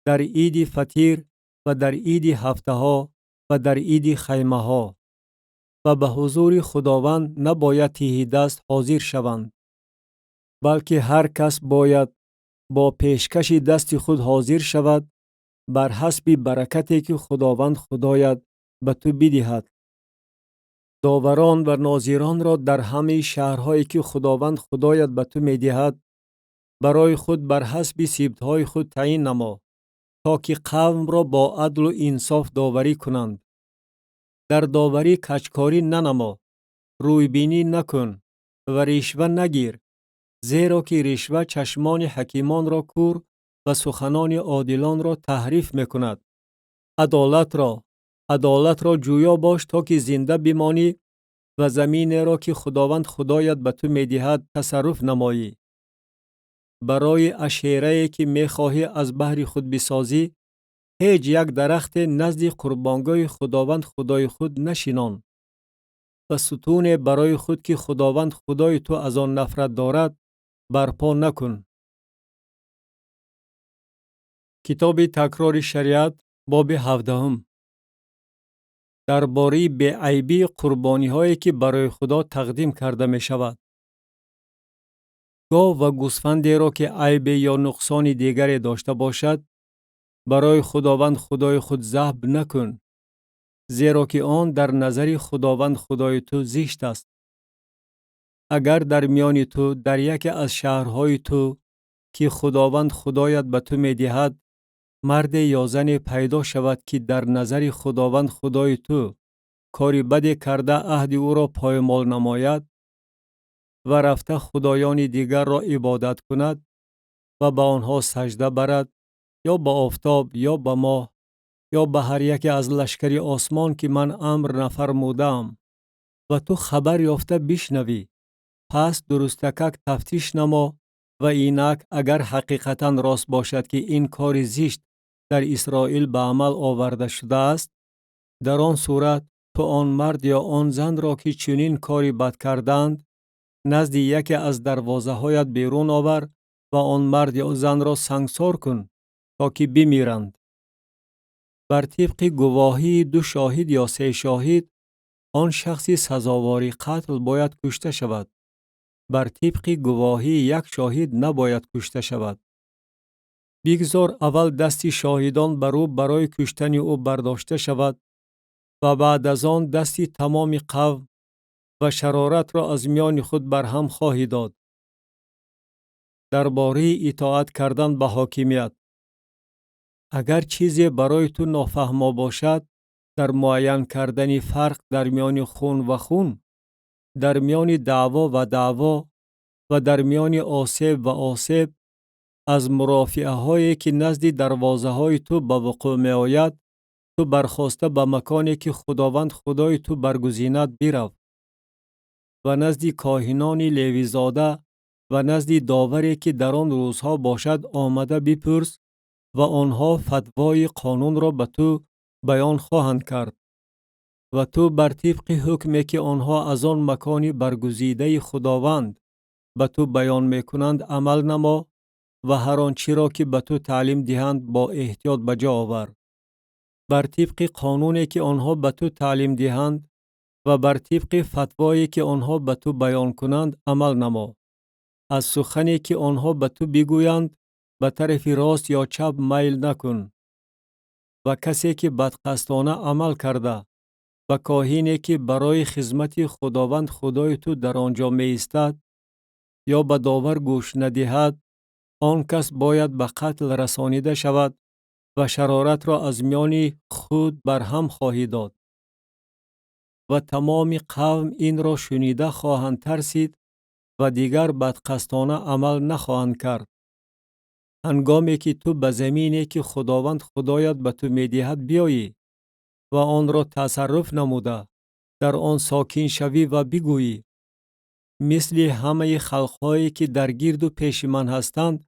Дар иди фатир ва дар иди ҳафтаҳо ва дар иди хаймаҳо. Ва ба ҳузури Худованд набояд тиҳидаст ҳозир шаванд, балки ҳар кас бояд бо пешкаши дасти худ ҳозир шавад бар ҳасби баракате ки Худованд Худоят ба ту бидиҳад. Доварон ва нозиронро дар ҳамаи шаҳрҳое ки Худованд Худоят ба ту медиҳад, барои худ бар ҳасби сибтҳои худ таъин намо, то ки қавмро бо адлу инсоф доварӣ кунанд. Дар доварӣ каҷкорӣ нанамо, рӯйбинӣ накун ва ришва нагир, зеро ки ришва чашмони ҳакимонро кур ва суханони одилонро таҳриф мекунад. Адолатро ҷӯё бош то ки зинда бимонӣ ва заминеро ки Худованд Худоят ба ту медиҳад тасарруф намоӣ. Барои ашерае ки мехоҳӣ аз баҳри худ бисозӣ, ҳеҷ як дарахте назди қурбонгоҳи Худованд Худои худ нашинон ва сутуне барои худ ки Худованд Худои ту аз он нафрат дорад барпо накун. Китоби такрори шариат, боби 17. Дар бораи беайбии қурбониҳое ки барои Худо тақдим карда мешавад. Гов ва гӯсфандеро ки айбе ё нуқсони дигаре дошта бошад, барои Худованд Худои худ забҳ накун, зеро ки он дар назари Худованд Худои ту зишт аст. Агар дар миёни ту, дар яке аз шаҳрҳои ту, ки Худованд Худоят ба ту медиҳад, марде ё зане пайдо шавад ки дар назари Худованд Худои ту кори баде карда аҳди ӯро поймол намояд ва рафта худоёни дигарро ибодат кунад ва ба онҳо сажда барад, ё ба офтоб, ё ба моҳ, ё ба ҳар яке аз лашкари осмон ки ман амр нафармудаам, ва ту хабар ёфта бишнавӣ, пас дурустакак тафтиш намо ва инак агар ҳақиқатан рост бошад ки ин кори зишт дар Исроил ба амал оварда шудааст, дар он сурат ту он мард ё он занро ки чунин кори бад кардаанд назди яке аз дарвозаҳоят берун овар ва он мард ё занро сангсор кун то ки бимиранд. Бар тибқи гувоҳии 2 шоҳид ё 3 шоҳид он шахси сазовори қатл бояд кушта шавад. Бар тибқи гувоҳии 1 шоҳид набояд кушта шавад. Бигзор аввал дасти шоҳидон бар ӯ барои куштани ӯ бардошта шавад Ва баъд аз он дасти тамоми қавм ва шароратро аз миёни худ барҳам хоҳӣ дод. Дар бораи итоат кардан ба ҳокимият. Агар чизе барои ту нофаҳмо бошад дар муайян кардани фарқ дар миёни хун ва хун, дар миёни даъво ва даъво ва дар миёни осеб ва осеб, аз мурофиаҳое ки назди дарвозаҳои ту ба вуқӯъ меояд, ту бархоста ба маконе ки Худованд Худои ту баргузинад бирав ва назди коҳинони левизода ва назди доваре ки дар он рӯзҳо бошад омада бипурс ва онҳо фатвои қонунро ба ту баён хоҳанд кард ва ту бар тибқи ҳукме ки онҳо аз он макони баргузидаи Худованд ба ту баён мекунанд амал намо ва ҳар он чиро ки ба ту таълим диҳанд бо эҳтиёт ба ҷо овар. Бар тибқи қонуне ки онҳо ба ту таълим диҳанд ва бар тибқи фатвое ки онҳо ба ту баён кунанд амал намо. Аз сухане ки онҳо ба ту бигӯянд ба тарафи рост ё чап майл накун. Ва касе ки бадқасдона амал карда ба коҳине ки барои хизмати Худованд Худои ту дар он ҷо меистад ё ба довар гӯш надиҳад, он кас бояд ба қатл расонида шавад ва шароратро аз миёни худ барҳам хоҳӣ дод. Ва тамоми қавм инро шунида хоҳанд тарсид ва дигар бадқасдона амал нахоҳанд кард. Ҳангоме ки ту ба замине ки Худованд Худоят ба ту медиҳад биёӣ ва онро тасарруф намуда, дар он сокин шавӣ ва бигӯӣ: мисли ҳамаи халқҳое ки дар гирду пеши ман ҳастанд,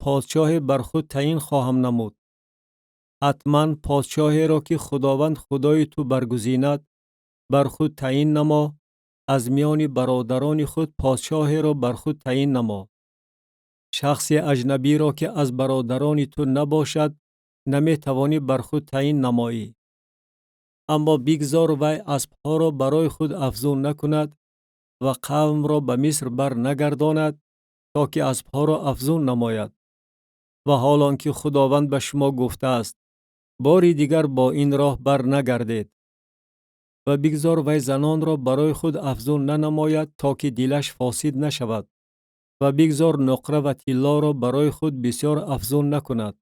подшоҳе бар худ таъин хоҳам намуд. Ҳатман подшоҳеро ки Худованд Худои ту баргузинад, бар худ таъин намо, аз миёни бародарони худ подшоҳеро бар худ таъин намо. Шахси аҷнабиро ки аз бародарони ту набошад, наметавонӣ бар худ таъин намоӣ. Аммо бигзор вай аспҳоро барои худ афзун накунад ва қавмро ба Миср бар нагардонад, то ки аспҳоро афзун намояд. Ва ҳол он ки Худованд ба шумо гуфтааст: бори дигар бо ин роҳ бар нагардед. Ва бигзор вай занонро барои худ афзун нанамояд, то ки дилаш фосид нашавад. Ва бигзор нуқра ва тиллоро барои худ бисёр афзун накунад.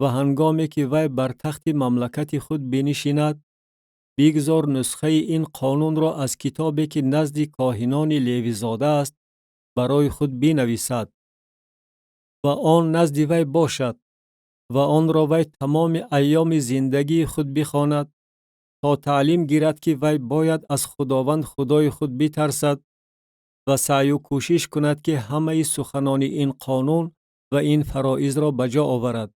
Ва ҳангоме ки вай бар тахти мамлакати худ бинишинад, бигзор нусхаи ин қонунро аз китобе ки назди коҳинони левизода аст барои худ бинависад ва он назди вай бошад ва онро вай тамоми айёми зиндагии худ бихонад, то таълим гирад ки вай бояд аз Худованд Худои худ битарсад ва саъю кӯшиш кунад ки ҳамаи суханони ин қонун ва ин фароизро ба ҷо оварад,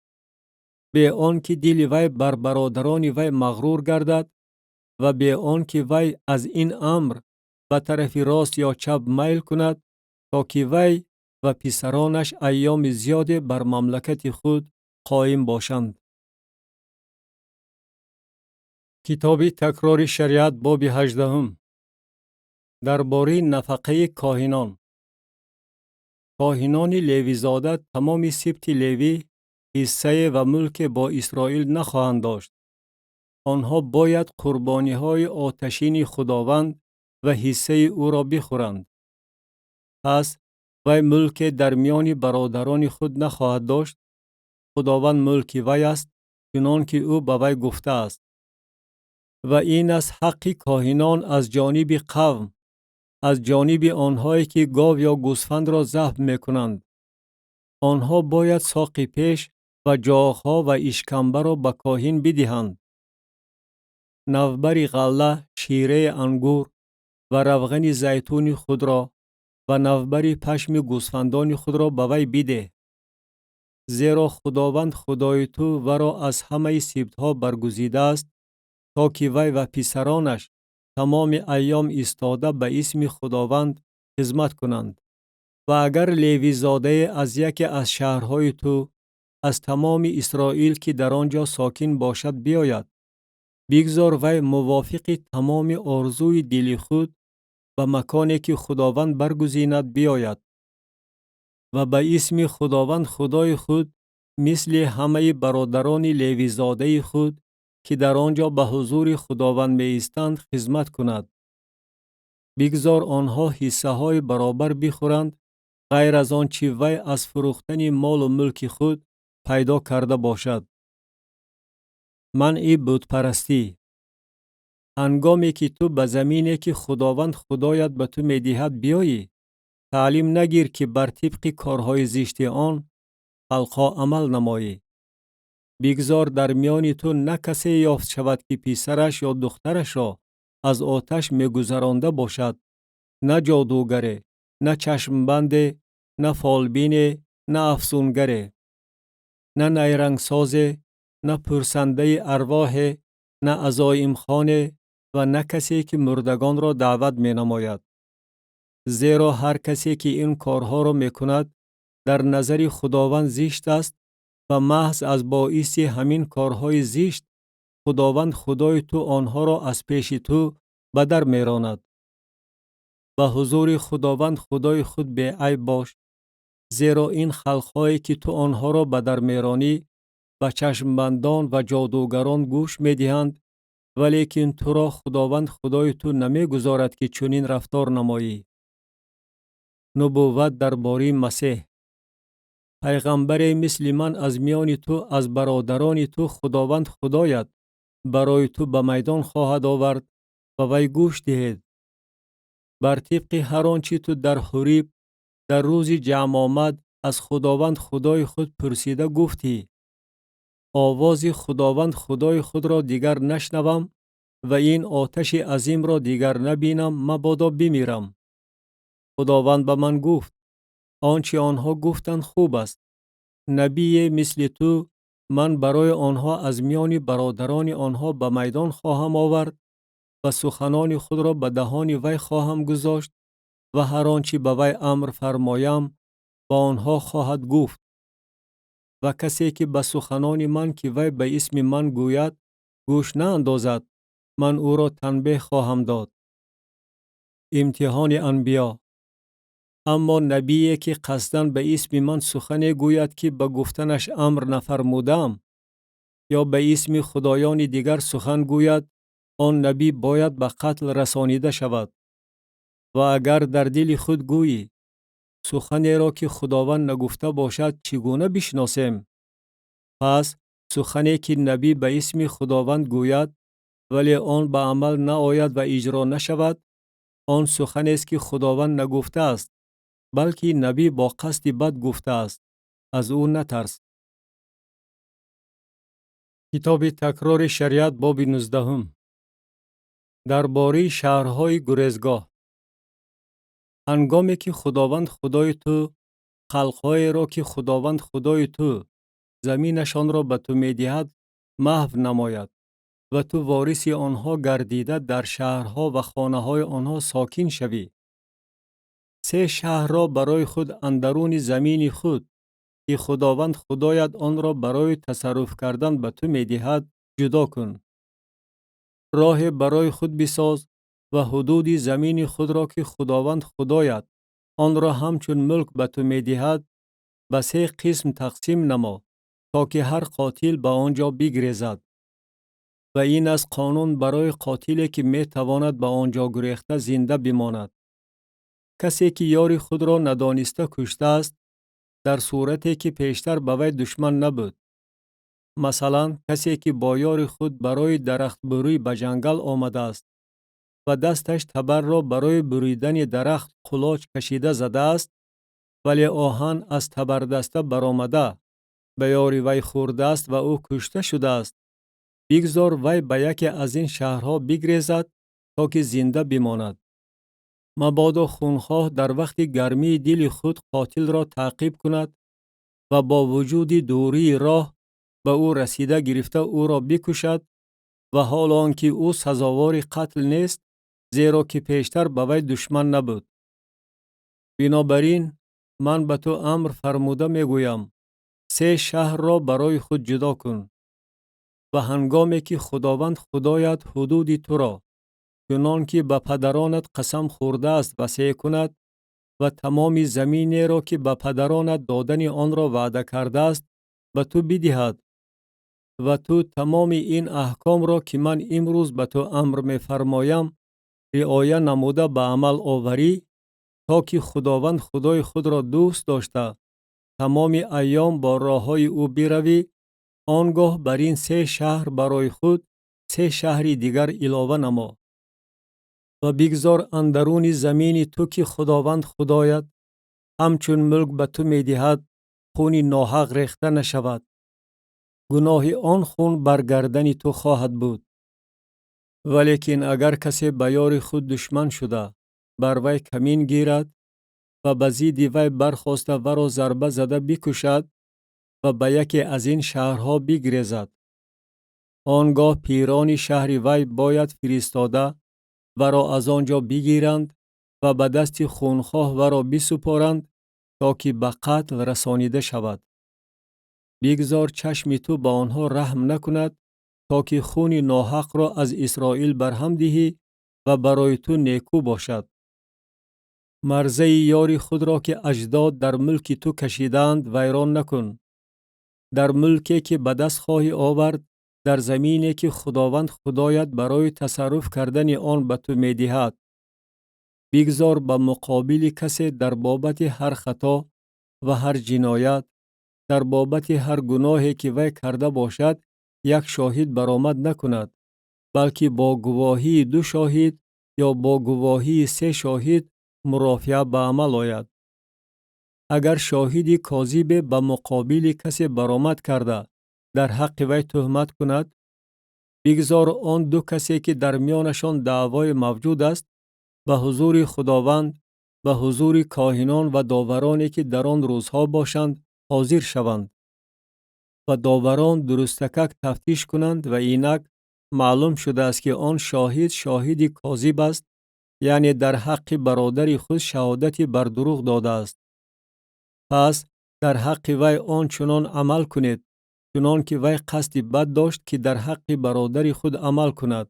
бе он ки дили вай бар бародарони вай мағрур гардад ва бе он ки вай аз ин амр ба тарафи рост ё чап майл кунад, то ки вай ва писаронаш айёми зиёде бар мамлакати худ қоим бошанд. Китоби такрори шариат, боби 18. Дар бораи нафақаи коҳинон. Коҳинони левизода тамоми сибти Левӣ ҳиссае ва мулке бо Исроил нахоҳанд дошт. Онҳо бояд қурбониҳои оташини Худованд ва ҳиссаи ӯро бихӯранд. Пас вай мулке дар миёни бародарони худ нахоҳад дошт. Худованд мулки вай аст, чунон ки ӯ ба вай гуфтааст. Ва ин аст ҳаққи коҳинон аз ҷониби қавм, аз ҷониби онҳое ки гов ё гӯсфандро забҳ мекунанд. Онҳо бояд соқи пеш ва ҷоғҳо ва ишкамбаро ба коҳин бидиҳанд. Навбари ғалла, шираи ангур ва равғани зайтуни худро ва навбари пашми гӯсфандони худро ба вай бидеҳ. Зеро Худованд Худои ту варо аз ҳамаи сибтҳо баргузидааст, то ки вай ва писаронаш тамоми айём истода ба исми Худованд хизмат кунанд. Ва агар левизодае аз яке аз шаҳрҳои ту, аз тамоми Исроил ки дар он ҷо сокин бошад биёяд, бигзор вай мувофиқи тамоми орзуи дили худ ба маконе ки Худованд баргузинад биёяд ва ба исми Худованд Худои худ мисли ҳамаи бародарони левизодаи худ ки дар он ҷо ба ҳузури Худованд меистанд, хизмат кунад. Бигзор онҳо ҳиссаҳои баробар бихӯранд, ғайр аз он чӣ вай аз фурӯхтани молу мулки худ пайдо карда бошад. Манъи бутпарастӣ. Ҳангоме ки ту ба замине, ки Худованд Худоят ба ту медиҳад, биёӣ, таълим нагир, ки бар тибқи корҳои зишти он халқҳо амал намоӣ. Бигзор дар миёни ту на касе ёфт шавад, ки писараш ё духтарашро аз оташ мегузаронда бошад, на ҷодугаре, на чашмбанде, на фолбине, на афсунгаре, на найрангсозе, на пурсандаи арвоҳе, на азоимхоне ва на касе, ки мурдагонро даъват менамояд. Зеро ҳар касе, ки ин корҳоро мекунад, дар назари Худованд зишт аст ва маҳз аз боиси ҳамин корҳои зишт Худованд Худои ту онҳоро аз пеши ту ба дар меронад. Ба ҳузури Худованд Худои худ беайб бош, зеро ин халқҳое, ки ту онҳоро ба дар меронӣ, ба чашмбандон ва ҷодугарон гӯш медиҳанд, валекин туро Худованд Худои ту намегузорад, ки чунин рафтор намоӣ. Нубувват дар бораи Масеҳ. Пайғамбаре мисли ман аз миёни ту, аз бародарони ту Худованд Худоят барои ту ба майдон хоҳад овард, ба вай гӯш диҳед. Бар тибқи ҳар он чӣ ту дар Ҳуриб дар рӯзи ҷамъомад аз Худованд Худои худ пурсида гуфтӣ: овози Худованд Худои худро дигар нашнавам ва ин оташи азимро дигар набинам, мабодо бимирам. Худованд ба ман гуфт: он чӣ онҳо гуфтанд хуб аст. Набие мисли ту ман барои онҳо аз миёни бародарони онҳо ба майдон хоҳам овард ва суханони худро ба даҳони вай хоҳам гузошт ва ҳар он чӣ ба вай амр фармоям ба онҳо хоҳад гуфт. Ва касе, ки ба суханони ман, ки вай ба исми ман гӯяд, гӯш наандозад, ман ӯро танбеҳ хоҳам дод. Имтиҳони анбиё. Аммо набие, ки қасдан ба исми ман сухане гӯяд, ки ба гуфтанаш амр нафармудаам, ё ба исми худоёни дигар сухан гӯяд, он набӣ бояд ба қатл расонида шавад. Ва агар дар дили худ гӯӣ: суханеро, ки Худованд нагуфта бошад, чӣ гуна бишносем? Пас сухане, ки набӣ ба исми Худованд гӯяд, вале он ба амал наояд ва иҷро нашавад, он суханест, ки Худованд нагуфтааст, балки набӣ бо қасди бад гуфтааст. Аз ӯ натарс. Китоби такрори шариат, боби 19. Дар бораи шаҳрҳои гурезгоҳ. Ҳангоме ки Худованд Худои ту халқҳоеро, ки Худованд Худои ту заминашонро ба ту медиҳад, маҳв намояд ва ту вориси онҳо гардида дар шаҳрҳо ва хонаҳои онҳо сокин шавӣ, се шаҳрро барои худ андаруни замини худ, ки Худованд Худоят онро барои тасарруф кардан ба ту медиҳад, ҷудо кун. Роҳе барои худ бисоз ва ҳудуди замини худро, ки Худованд Худоят онро ҳамчун мулк ба ту медиҳад, ба се қисм тақсим намо, то ки ҳар қотил ба он ҷо бигрезад. Ва ин аст қонун барои қотиле, ки метавонад ба он ҷо гурехта зинда бимонад. Касе, ки ёри худро надониста куштааст, дар сурате, ки пештар ба вай душман набуд. Масалан, касе, ки бо ёри худ барои дарахтбурӣ ба ҷангал омадааст ва дасташ табарро барои буридани дарахт қулоч кашида задааст, вале оҳан аз табардаста баромада ба ёри вай хӯрдааст ва ӯ кушта шудааст, бигзор вай ба яке аз ин шаҳрҳо бигрезад, то ки зинда бимонад. Мабодо хунхоҳ дар вақти гармии дили худ қотилро таъқиб кунад ва бо вуҷуди дурии роҳ ба ӯ расида гирифта ӯро бикушад, ва ҳол он ки ӯ сазовори қатл нест, зеро ки пештар ба вай душман набуд. Бинобар ин ман ба ту амр фармуда мегӯям: се шаҳрро барои худ ҷудо кун. Ва ҳангоме ки Худованд Худоят ҳудуди туро, чунон ки ба падаронат қасам хӯрдааст, васеъ кунад ва тамоми заминеро, ки ба падаронат додани онро ваъда кардааст, ба ту бидиҳад, Ва ту тамоми ин аҳкомро, ки ман имрӯз ба ту амр мефармоям, риоя намуда ба амал оварӣ, то ки Худованд Худои худро дӯст дошта, тамоми айём бо роҳҳои ӯ биравӣ, он гоҳ бар ин се шаҳр барои худ се шаҳри дигар илова намо. Ва бигзор андаруни замини ту, ки Худованд Худоят ҳамчун мулк ба ту медиҳад, хуни ноҳақ рехта нашавад. Гуноҳи он хун бар гардани ту хоҳад буд. Валекин агар касе ба ёри худ душман шуда, бар вай камин гирад ва ба зидди вай бархоста варо зарба зада бикушад ва ба яке аз ин шаҳрҳо бигрезад, он гоҳ пирони шаҳри вай бояд фиристода варо аз он ҷо бигиранд ва ба дасти хунхоҳ варо бисупоранд, то ки ба қатл расонида шавад. Бигзор чашми ту ба онҳо раҳм накунад, то ки хуни ноҳақро аз Исроил барҳам диҳӣ ва барои ту некӯ бошад. Марзаи ёри худро, ки аҷдод дар мулки ту кашидаанд, вайрон накун. Дар мулке, ки ба даст хоҳӣ овард, дар замине, ки Худованд Худоят барои тасарруф кардани он ба ту медиҳад, бигзор ба муқобили касе дар бобати ҳар хато ва ҳар ҷиноят, дар бобати ҳар гуноҳе, ки вай карда бошад, як шоҳид баромад накунад, балки бо гувоҳии ду шоҳид ё бо гувоҳии се шоҳид мурофиа ба амал ояд. Агар шоҳиди козибе ба муқобили касе баромад карда, дар ҳаққи вай туҳмат кунад, бигзор он ду касе, ки дар миёнашон даъвое мавҷуд аст, ба ҳузури Худованд, ба ҳузури коҳинон ва довароне, ки дар он рӯзҳо бошанд, ҳозир шаванд ва доварон дурустакак тафтиш кунанд ва инак маълум шудааст, ки он шоҳид шоҳиди козиб аст, яъне дар ҳаққи бародари худ шаҳодати бар дурӯғ додааст. Пас дар ҳаққи вай он чунон амал кунед, чунон ки вай қасди бад дошт, ки дар ҳаққи бародари худ амал кунад,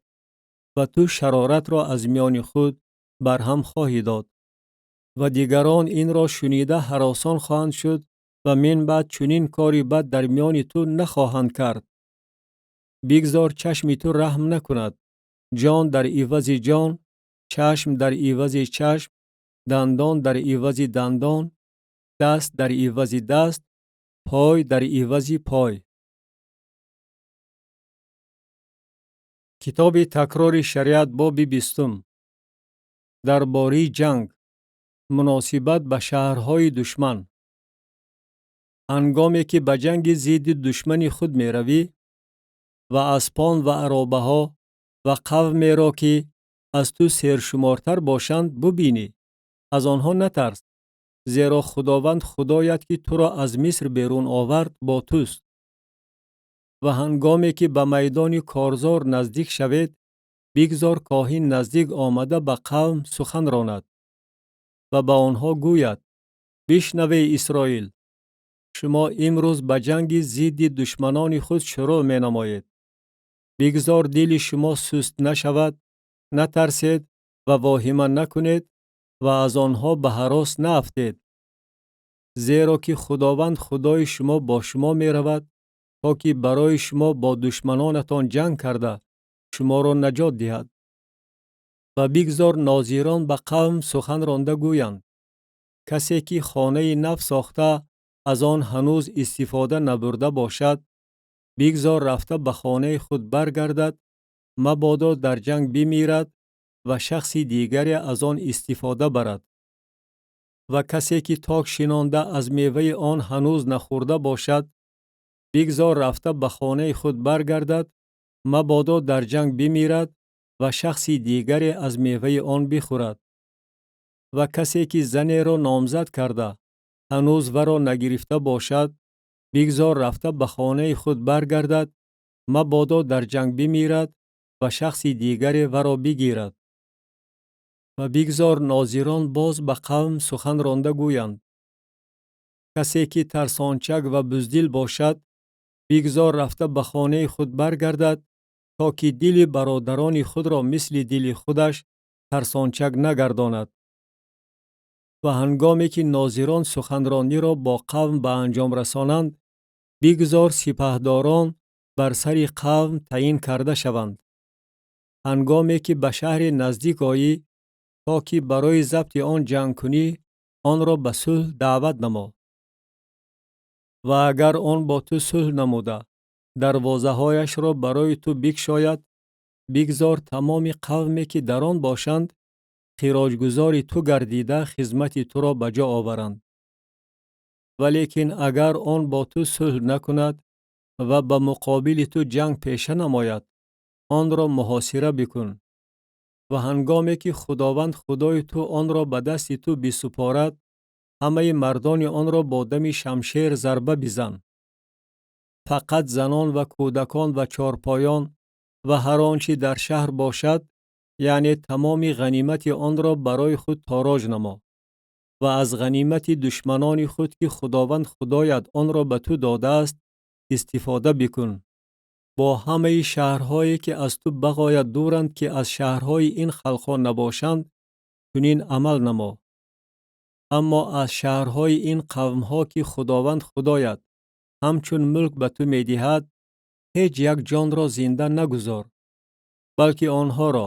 ва ту шароратро аз миёни худ барҳам хоҳӣ дод. Ва дигарон инро шунида ҳаросон хоҳанд шуд ва минбаъд чунин кори бад дар миёни ту нахоҳанд кард. Бигзор чашми ту раҳм накунад, ҷон дар ивази ҷон, чашм дар ивази чашм, дандон дар ивази дандон, даст дар ивази даст, пой дар ивази пой. Китоби такрори шариат, боби 20. Дар бораи ҷанг, муносибат ба шаҳрҳои душман. Ҳангоме ки ба ҷанги зидди душмани худ меравӣ ва аспон ва аробаҳо ва қавмеро, ки аз ту сершумортар бошанд, бубинӣ, аз онҳо натарс, зеро Худованд Худоят, ки туро аз Миср берун овард, бо туст. Ва ҳангоме ки ба майдони корзор наздик шавед, бигзор коҳин наздик омада ба қавм сухан ронад ва ба онҳо гӯяд: бишнавей, Исроил, шумо имрӯз ба ҷанги зидди душманони худ шурӯъ менамоед. Бигзор дили шумо суст нашавад, натарсед ва воҳима накунед ва аз онҳо ба ҳарос наафтед, зеро ки Худованд Худои шумо бо шумо меравад, то ки барои шумо бо душманонатон ҷанг карда, шуморо наҷот диҳад. Ва бигзор нозирон ба қавм сухан ронда гӯянд: касе ки хонаи нав сохта, аз он ҳанӯз истифода набурда бошад, бигзор рафта ба хонаи худ баргардад, мабодо дар ҷанг бимирад ва шахси дигаре аз он истифода барад. Ва касе ки ток шинонда аз меваи он ҳанӯз нахӯрда бошад, бигзор рафта ба хонаи худ баргардад, мабодо дар ҷанг бимирад ва шахси дигаре аз меваи он бихӯрад. Ва касе ки занеро номзад карда, ҳанӯз варо нагирифта бошад, бигзор рафта ба хонаи худ баргардад, мабодо дар ҷанг бимирад ва шахси дигаре варо бигирад. Ва бигзор нозирон боз ба қавм сухан ронда гӯянд: касе ки тарсончак ва буздил бошад, бигзор рафта ба хонаи худ баргардад, то ки дили бародарони худро мисли дили худаш тарсончак нагардонад. Ва ҳангоме ки нозирон суханрониро бо қавм ба анҷом расонанд, бигзор сипаҳдорон Бар сари қавм таъин карда шаванд. Ҳангоме ки ба шаҳре наздик оӣ, то ки барои забти он ҷанг кунӣ, онро ба сулҳ даъват намо. Ва агар он бо ту сулҳ намуда, дарвозаҳояшро барои ту бикшояд, бигзор тамоми қавме ки дар он бошанд, хироҷгузори ту гардида хизмати туро ба ҷо оваранд. Валекин агар он бо ту сулҳ накунад ва ба муқобили ту ҷанг пеша намояд, онро муҳосира бикун. Ва ҳангоме ки Худованд Худои ту онро ба дасти ту бисупорад, ҳамаи мардони онро бо дами шамшер зарба бизан. Фақат занон ва кӯдакон ва чорпоён ва ҳар он чи дар шаҳр бошад, яъне тамоми ғанимати онро барои худ тороҷ намо ва аз ғанимати душманони худ, ки Худованд Худоят онро ба ту додааст, истифода бикун. Бо ҳамаи шаҳрҳое ки аз ту бағоят дуранд, ки аз шаҳрҳои ин халқҳо набошанд, чунин амал намо. Аммо аз шаҳрҳои ин қавмҳо, ки Худованд Худоят ҳамчун мулк ба ту медиҳад, ҳеҷ як ҷонро зинда нагузор, балки онҳоро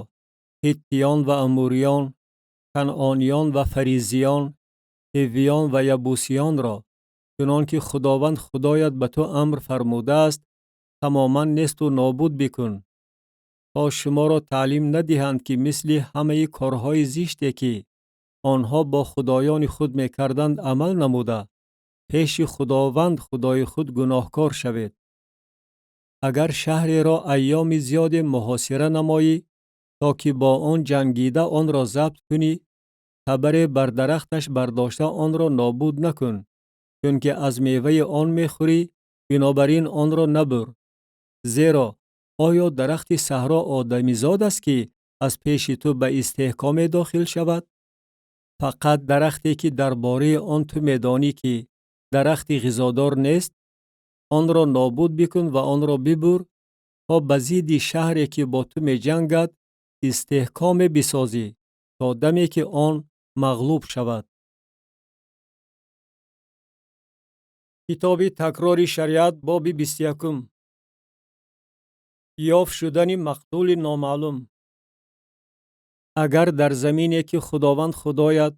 ҳиттиён ва амуриён, канъониён ва фаризиён, ҳиввиён ва ябусиёнро, чунон ки Худованд Худоят ба ту амр фармудааст, тамоман несту нобуд бикун, то шуморо таълим надиҳанд, ки мисли ҳамаи корҳои зиште, ки онҳо бо худоёни худ мекарданд, амал намуда, пеши Худованд Худои худ гуноҳкор шавед. Агар шаҳреро айёми зиёде муҳосира намоӣ, то ки бо он ҷангида онро забт кунӣ, табаре бар дарахташ бардошта онро нобуд накун, чунки аз меваи он мехӯрӣ, бинобар ин онро набур. Зеро оё дарахти саҳро одамизод аст, ки аз пеши ту ба истеҳкоме дохил шавад? Фақат дарахте, ки дар бораи он ту медонӣ, ки дарахти ғизодор нест, онро нобуд бикун ва онро бибур, то ба зидди шаҳре, ки бо ту меҷангад, истеҳкоме бисозӣ, то даме ки он мағлуб шавад. Китоби такрори шариат, боби 21. Ёфт шудани мақтули номаълум. Агар дар замине, ки Худованд Худоят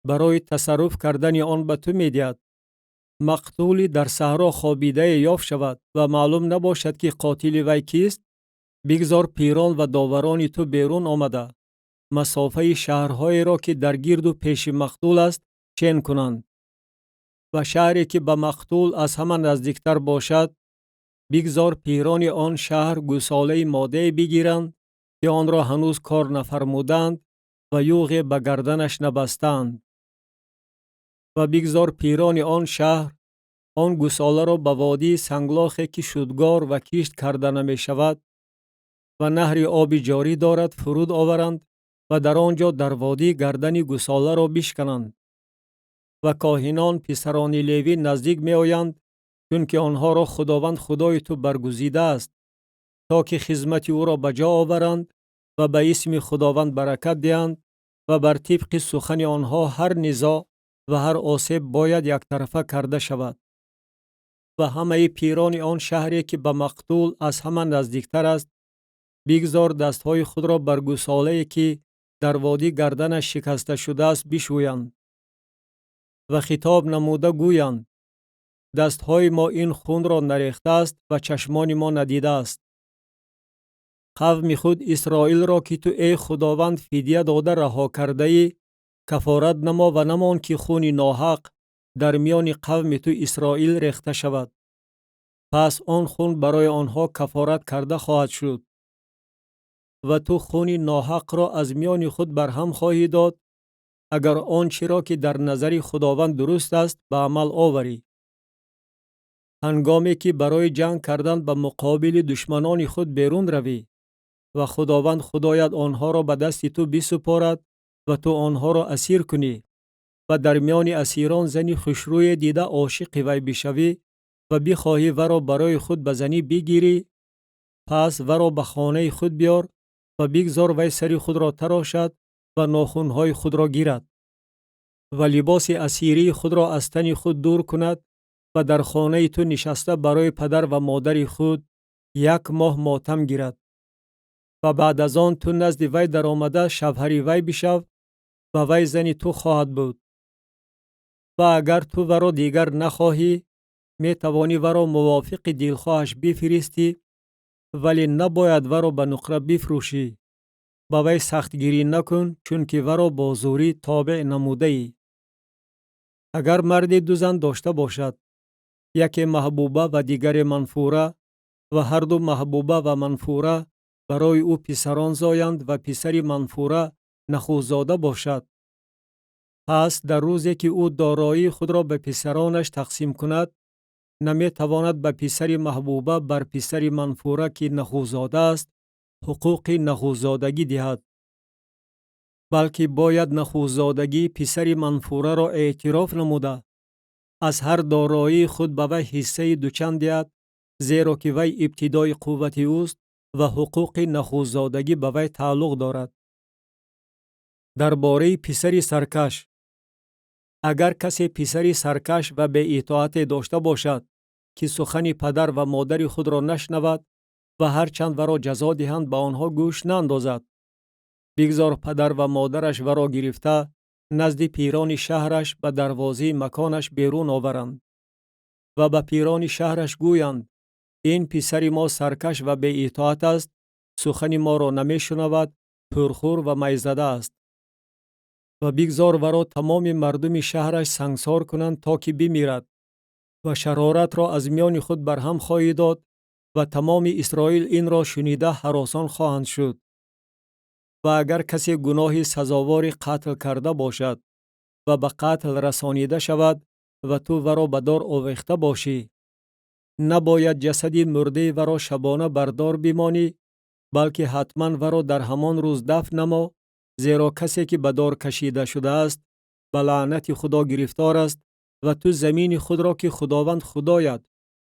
барои тасарруф кардани он ба ту медиҳад, мақтули дар саҳро хобидае ёфт шавад ва маълум набошад, ки қотили вай кист, бигзор пирон ва доварони ту берун омада, масофаи шаҳрҳоеро, ки дар гирду пеши мақтул аст, чен кунанд. Ва шаҳре, ки ба мақтул аз ҳама наздиктар бошад, бигзор пирони он шаҳр гӯсолаи моддае бигиранд, ки онро ҳанӯз кор нафармуданд ва юғе ба гарданаш набастаанд. Ва бигзор пирони он шаҳр он гӯсоларо ба водии санглохе, ки шудгор ва кишт карда намешавад ва наҳри оби ҷорӣ дорад, фуруд оваранд ва дар он ҷо дар водӣ гардани гӯсоларо бишкананд. Ва коҳинон, писарони Левӣ, наздик меоянд, чунки онҳоро Худованд Худои ту баргузидааст, то ки хизмати ӯро ба ҷо оваранд ва ба исми Худованд баракат диҳанд, ва бар тибқи сухани онҳо ҳар низоъ ва ҳар осеб бояд яктарафа карда шавад. Ва ҳамаи пирони он шаҳре, ки ба мақтул аз ҳама наздиктар аст, бигзор дастҳои худро бар гӯсолае, ки дар водӣ гарданаш шикаста шудааст, бишӯянд ва хитоб намуда гӯянд: дастҳои мо ин хунро нарехтааст ва чашмони мо надидааст. Қавми худ Исроилро, ки ту эй Худованд фидя дода раҳо кардаӣ, кафорат намо ва намон, ки хуни ноҳақ дар миёни қавми ту Исроил рехта шавад. Пас он хун барои онҳо кафорат карда хоҳад шуд ва ту хуни ноҳақро аз миёни худ барҳам хоҳӣ дод, агар он чиро, ки дар назари Худованд дуруст аст, ба амал оварӣ. Ҳангоме ки барои ҷанг кардан ба муқобили душманони худ берун равӣ ва Худованд Худоят онҳоро ба дасти ту бисупорад ва ту онҳоро асир кунӣ ва дар миёни асирон зани хушрӯе дида ошиқи вай бишавӣ ва бихоҳӣ варо барои худ ба занӣ бигирӣ, пас варо ба хонаи худ биёр ва бигзор вай сари худро тарошад ва нохунҳои худро гирад ва либоси асирии худро аз тани худ дур кунад ва дар хонаи ту нишаста барои падар ва модари худ Як моҳ мотам гирад. Ва баъд аз он ту назди вай даромада шавҳари вай бишав ва вай зани ту хоҳад буд. Ва агар ту варо дигар нахоҳӣ, метавонӣ варо мувофиқи дилхоҳаш бифиристӣ, вале набояд варо ба нуқра бифрӯшӣ. Ба вай сахтгирӣ накун, чунки варо бо зӯрӣ тобеъ намудаӣ. Агар марде ду зан дошта бошад, яке маҳбуба ва дигаре манфура, ва ҳарду маҳбуба ва манфура барои ӯ писарон зоянд ва писари манфура нахӯзода бошад, пас дар рӯзе ки ӯ дороии худро ба писаронаш тақсим кунад, наметавонад ба писари маҳбуба бар писари манфура, ки нахӯзода аст, ҳуқуқи нахӯзодагӣ диҳад, балки бояд нахӯзодагии писари манфураро эътироф намуда, аз ҳар дороии худ ба вай ҳиссаи дучанд диҳад, зеро ки вай ибтидои қуввати ӯст ва ҳуқуқи нахӯзодагӣ ба вай тааллуқ дорад. Дар бораи писари саркаш. Агар касе писари саркаш ва беитоате дошта бошад, ки сухани падар ва модари худро нашнавад ва ҳарчанд варо ҷазо диҳанд ба онҳо гӯш наандозад, бигзор падар ва модараш варо гирифта назди пирони шаҳраш ба дарвозаи маконаш берун оваранд ва ба пирони шаҳраш гӯянд: ин писари мо саркаш ва беитоат аст, сухани моро намешунавад, пурхӯр ва майзада аст. Ва бигзор варо тамоми мардуми шаҳраш сангсор кунанд то ки бимирад ва шароратро аз миёни худ барҳам хоҳӣ дод ва тамоми Исроил инро шунида ҳаросон хоҳанд шуд. Ва агар касе гуноҳи сазовори қатл карда бошад ва ба қатл расонида шавад ва ту варо ба дор овехта бошӣ, набояд ҷасади мурдаи варо шабона бар дор бимонӣ, балки ҳатман варо дар ҳамон рӯз дафн намо, зеро касе ки ба дор кашида шудааст ба лаънати Худо гирифтор аст ва ту замини худро, ки Худованд Худоят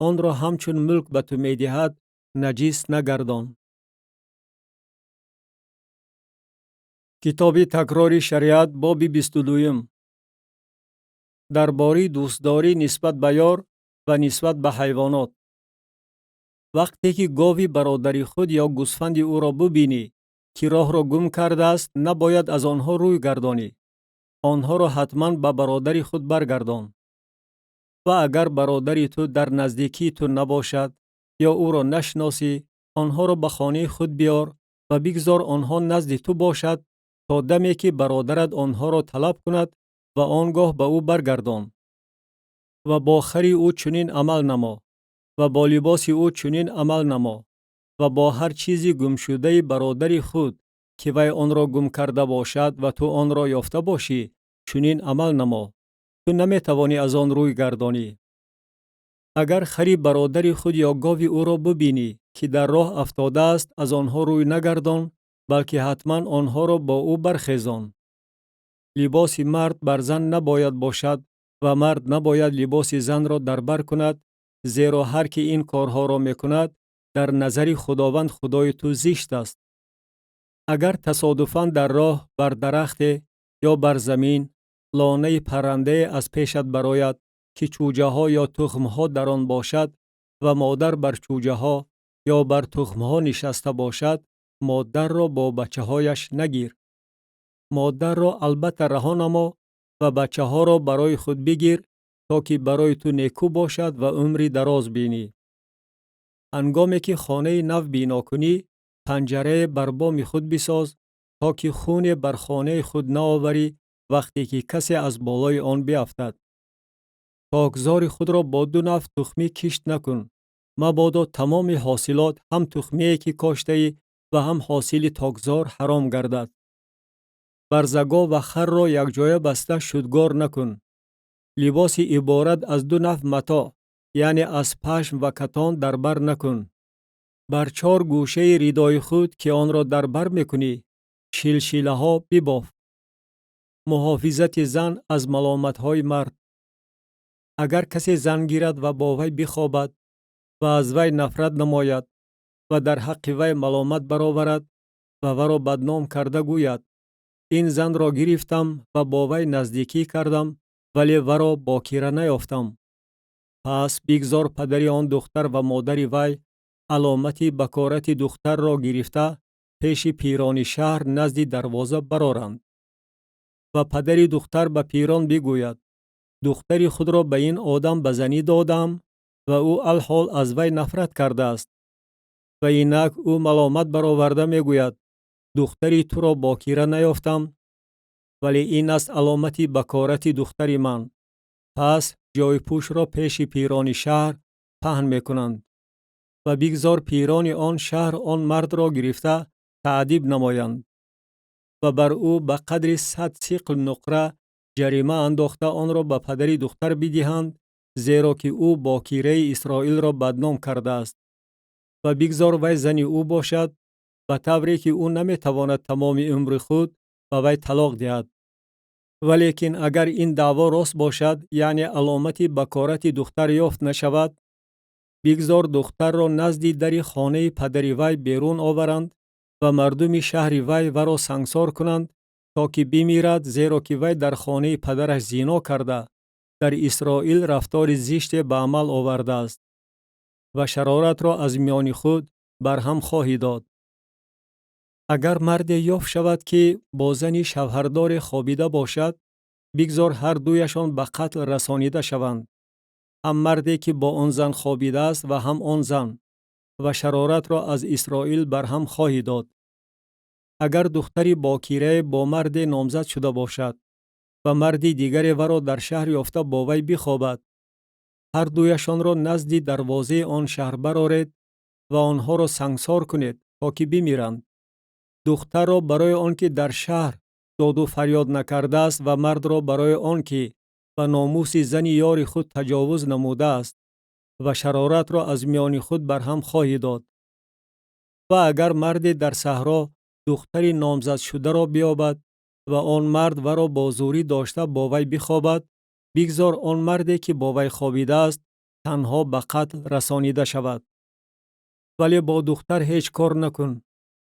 онро ҳамчун мулк ба ту медиҳад, наҷис нагардон. Китоби такрори шариат, боби 22. Дар бораи дӯстдорӣ нисбат ба ёр ва нисбат ба ҳайвонот. Вақте ки гови бародари худ ё гӯсфанди ӯро бубинӣ, ки роҳро гум кардааст, набояд аз онҳо рӯй гардонӣ. Онҳоро ҳатман ба бародари худ баргардон. Ва агар бародари ту дар наздикии ту набошад ё ӯро нашиносӣ, онҳоро ба хонаи худ биёр ва бигзор онҳо назди ту бошад то даме ки бародарат онҳоро талаб кунад ва он гоҳ ба ӯ баргардон. Ва бо хари ӯ чунин амал намо, ва бо либоси ӯ чунин амал намо, ва бо ҳар чизи гумшудаи бародари худ, ки вай онро гум карда бошад ва ту онро ёфта бошӣ, чунин амал намо. Ту наметавонӣ аз он рӯй гардонӣ. Агар хари бародари худ ё гови ӯро бубинӣ, ки дар роҳ афтодааст, аз онҳо рӯй нагардон, балки ҳатман онҳоро бо ӯ бархезон. Либоси мард бар зан набояд бошад ва мард набояд либоси занро дар бар кунад, зеро ҳар ки ин корҳоро мекунад, дар назари Худованд Худои ту зишт аст. Агар тасодуфан дар роҳ бар дарахте ё бар замин лонаи паррандае аз пешат барояд, ки чӯҷаҳо ё тухмҳо дар он бошад ва модар бар чӯҷаҳо ё бар тухмҳо нишаста бошад, модарро бо бачаҳояш нагир. Модарро албатта раҳо намо ва бачаҳоро барои худ бигир, то ки барои ту некӯ бошад ва умри дароз бинӣ. Ҳангоме ки хонаи нав бино кунӣ, панҷарае бар боми худ бисоз, то ки хуне бар хонаи худ наоварӣ вақте ки касе аз болои он биафтад. Токзори худро бо ду навъ тухмӣ кишт накун, мабодо тамоми ҳосилот, ҳам тухмие ки коштаӣ ва ҳам ҳосили токзор ҳаром гардад. Барзагов ва харро якҷоя баста шудгор накун. Либоси иборат аз ду навъ матоъ, яъне аз пашм ва катон дар бар накун. Бар чор гӯшаи ридои худ, ки онро дар бар мекунӣ, шилшилаҳо бибоф. Муҳофизати зан аз маломатҳои мард. Агар касе зан гирад ва бо вай бихобад ва аз вай нафрат намояд ва дар ҳаққи вай маломат бароварад ва варо бадном карда гӯяд: ин занро гирифтам ва бо вай наздикӣ кардам, вале варо бокира наёфтам. Пас бигзор падари он духтар ва модари вай Аломати бакорати духтарро гирифта пеши пирони шаҳр назди дарвоза бароранд. Ва падари духтар ба пирон бигӯяд: духтари худро ба ин одам ба занӣ додам ва ӯ алҳол аз вай нафрат кардааст. Ва инак ӯ маломат бароварда мегӯяд: духтари туро бокира наёфтам, вале ин аст аломати бакорати духтари ман. Пас ҷойпӯшро пеши пирони шаҳр паҳн мекунанд ва бигзор пирони он шаҳр он мардро гирифта таъдиб намоянд ва бар ӯ ба қадри 100 сиқл нуқра ҷарима андохта онро ба падари духтар бидиҳанд, зеро ки ӯ бокираи Исроилро бадном кардааст. Ва бигзор вай зани ӯ бошад, ба тавре ки ӯ наметавонад тамоми умри худ ба вай талоқ диҳад. Валекин агар ин даъво рост бошад, яъне аломати бакорати духтар ёфт нашавад, бигзор духтарро назди дари хонаи падари вай берун оваранд ва мардуми шаҳри вай варо сангсор кунанд, то ки бимирад, зеро ки вай дар хонаи падараш зино карда, дар Исроил рафтори зиште ба амал овардааст ва шароратро аз миёни худ барҳам хоҳӣ дод. Агар марде ёфт шавад, ки бо зани шавҳардоре хобида бошад, бигзор ҳар дуяшон ба қатл расонида шаванд, ҳам марде ки бо он зан хобидааст ва ҳам он зан, ва шароратро аз Исроил барҳам хоҳӣ дод. Агар духтари бокирае бо марде номзад шуда бошад ва марди дигаре варо дар шаҳр ёфта бо вай бихобад, ҳар дуяшонро назди дарвозаи он шаҳр бароред ва онҳоро сангсор кунед, то ки бимиранд. Духтарро барои он ки дар шаҳр доду фарёд накардааст ва мардро барои он ки ба номуси зани ёри худ таҷовуз намудааст ва шароратро аз миёни худ барҳам хоҳӣ дод. Ва агар марде дар саҳро духтари номзадшударо биёбад ва он мард варо бо зӯрӣ дошта бо вай бихобад, бигзор он марде ки бо вай хобидааст танҳо ба қатл расонида шавад. Вале бо духтар ҳеҷ кор накун.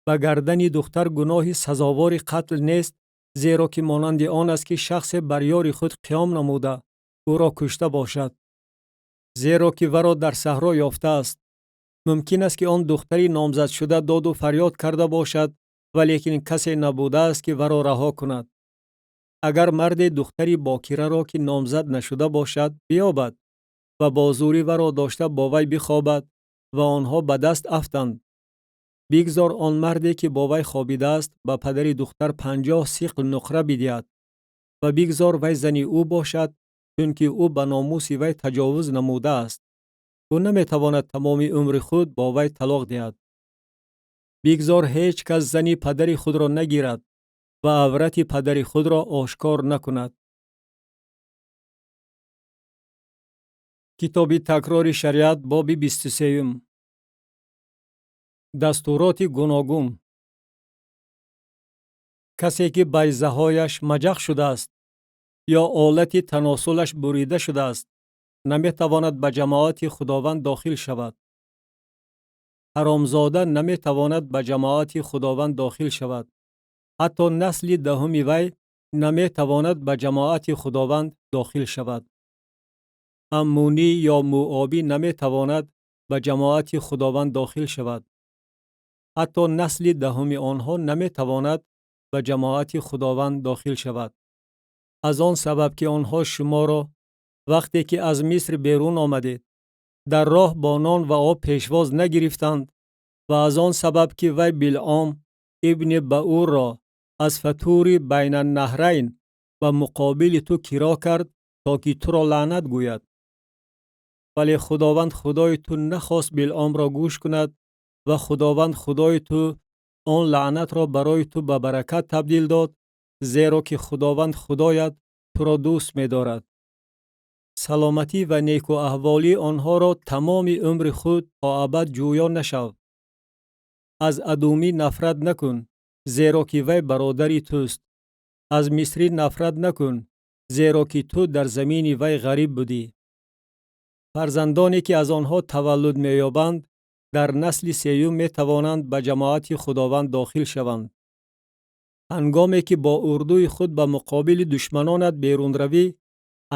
Ба гардани духтар гуноҳи сазовори қатл нест, зеро ки монанди он аст ки шахсе бар ёри худ қиём намуда ӯро кушта бошад, зеро ки варо дар саҳро ёфтааст. Мумкин аст ки он духтари номзадшуда доду фарёд карда бошад, валекин касе набудааст ки варо раҳо кунад. Агар марде духтари бокираро ки номзад нашуда бошад биёбад ва бо зӯрӣ варо дошта бо вай бихобад ва онҳо ба даст афтанд, бигзор он марде ки бо вай хобидааст ба падари духтар 50 сиқл нуқра бидиҳад ва бигзор вай зани ӯ бошад, чунки ӯ ба номуси вай таҷовуз намудааст. Ӯ наметавонад тамоми умри худ бо вай талоқ диҳад. Бигзор ҳеҷ кас зани падари худро нагирад ва аврати падари худро ошкор накунад. Китоби такрори шариат, боби 23. Дастуроти гуногун. Касе ки байзаҳояш маҷақ шудааст ё олати таносулаш бурида шудааст, наметавонад ба ҷамоати Худованд дохил шавад. Ҳаромзода наметавонад ба ҷамоати Худованд дохил шавад. Ҳатто насли даҳуми вай наметавонад ба ҷамоати Худованд дохил шавад. Аммунӣ ё муобӣ наметавонад ба ҷамоати Худованд дохил шавад. Ҳатто насли даҳуми онҳо наметавонад ба ҷамоати Худованд дохил шавад. Аз он сабаб ки онҳо шуморо вақте ки аз Миср берун омадед, дар роҳ бо нон ва об пешвоз нагирифтанд ва аз он сабаб ки вай Билъом ибни Баурро аз Фатури Байнаннаҳрайн ба муқобили ту киро кард, то ки туро лаънат гӯяд. Вале Худованд Худои ту нахост Билъомро гӯш кунад ва Худованд Худои ту он лаънатро барои ту ба баракат табдил дод, зеро ки Худованд Худоят туро дӯст медорад. Саломатӣ ва некуаҳволии онҳоро тамоми умри худ то абад ҷӯё нашав. Аз адумӣ нафрат накун, зеро ки вай бародари туст. Аз мисрӣ нафрат накун, зеро ки ту дар замини вай ғариб будӣ. Фарзандоне ки аз онҳо таваллуд меёбанд, дар насли сеюм метавонанд ба ҷамоати Худованд дохил шаванд. Ҳангоме ки бо урдуи худ ба муқобили душманонат берун равӣ,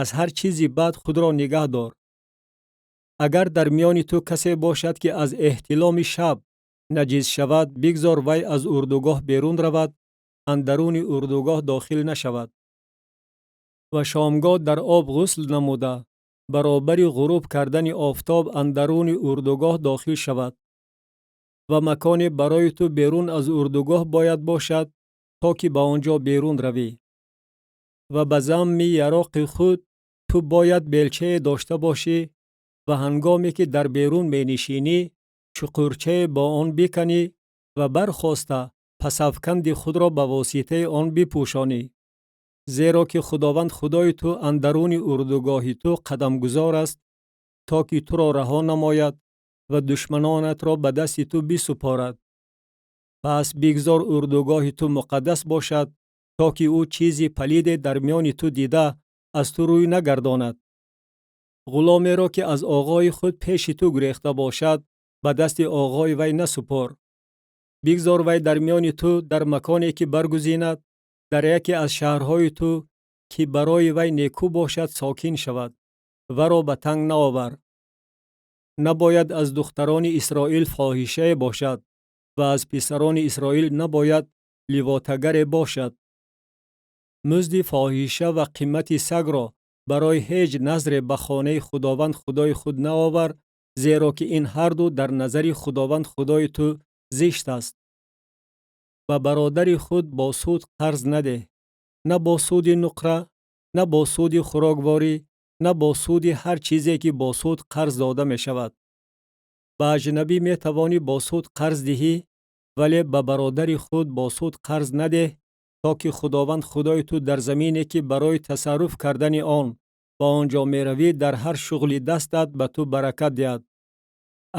аз ҳар чизи бад худро нигаҳ дор. Агар дар миёни ту касе бошад, ки аз эҳтиломи шаб наҷис шавад, бигзор вай аз урдугоҳ берун равад, андаруни урдугоҳ дохил нашавад. Ва шомгоҳ дар об ғусл намуда, баробари ғуруб кардани офтоб андаруни урдугоҳ дохил шавад. Ва маконе барои ту берун аз урдугоҳ бояд бошад, то ки ба он ҷо берун равӣ. Ва ба замми яроқи худ ту бояд белчае дошта бошӣ ва ҳангоме ки дар берун менишинӣ, чуқурчае бо он биканӣ ва бархоста пасафканди худро ба воситаи он бипӯшонӣ. Зеро ки Худованд Худои ту андаруни урдугоҳи ту қадамгузор аст, то ки туро раҳо намояд ва душманонатро ба дасти ту бисупорад. Пас бигзор урдугоҳи ту муқаддас бошад, то ки ӯ чизи палиде дар миёни ту дида аз ту рӯй нагардонад. Ғуломеро ки аз оғои худ пеши ту гурехта бошад, ба дасти оғои вай насупор. Бигзор вай дар миёни ту дар маконе ки баргузинад, дар яке аз шаҳрҳои ту ки барои вай некӯ бошад сокин шавад. Варо ба танг наовар. Набояд аз духтарони Исроил фоҳишае бошад ва аз писарони Исроил набояд ливотагаре бошад. Музди фоҳиша ва қимати сагро барои ҳеҷ назре ба хонаи Худованд Худои худ наовар, зеро ки ин ҳарду дар назари Худованд Худои ту зишт аст. Ба бародари худ бо суд қарз надеҳ, на бо суди нуқра, на бо суди хӯрокворӣ, на бо суди ҳар чизе ки бо суд қарз дода мешавад. Ба аҷнабӣ метавонӣ бо суд қарз диҳӣ, вале ба бародари худ бо суд қарз надеҳ, то ки Худованд Худои ту дар замине ки барои тасарруф кардани он ба он ҷо меравӣ, дар ҳар шуғли дастат ба ту баракат диҳад.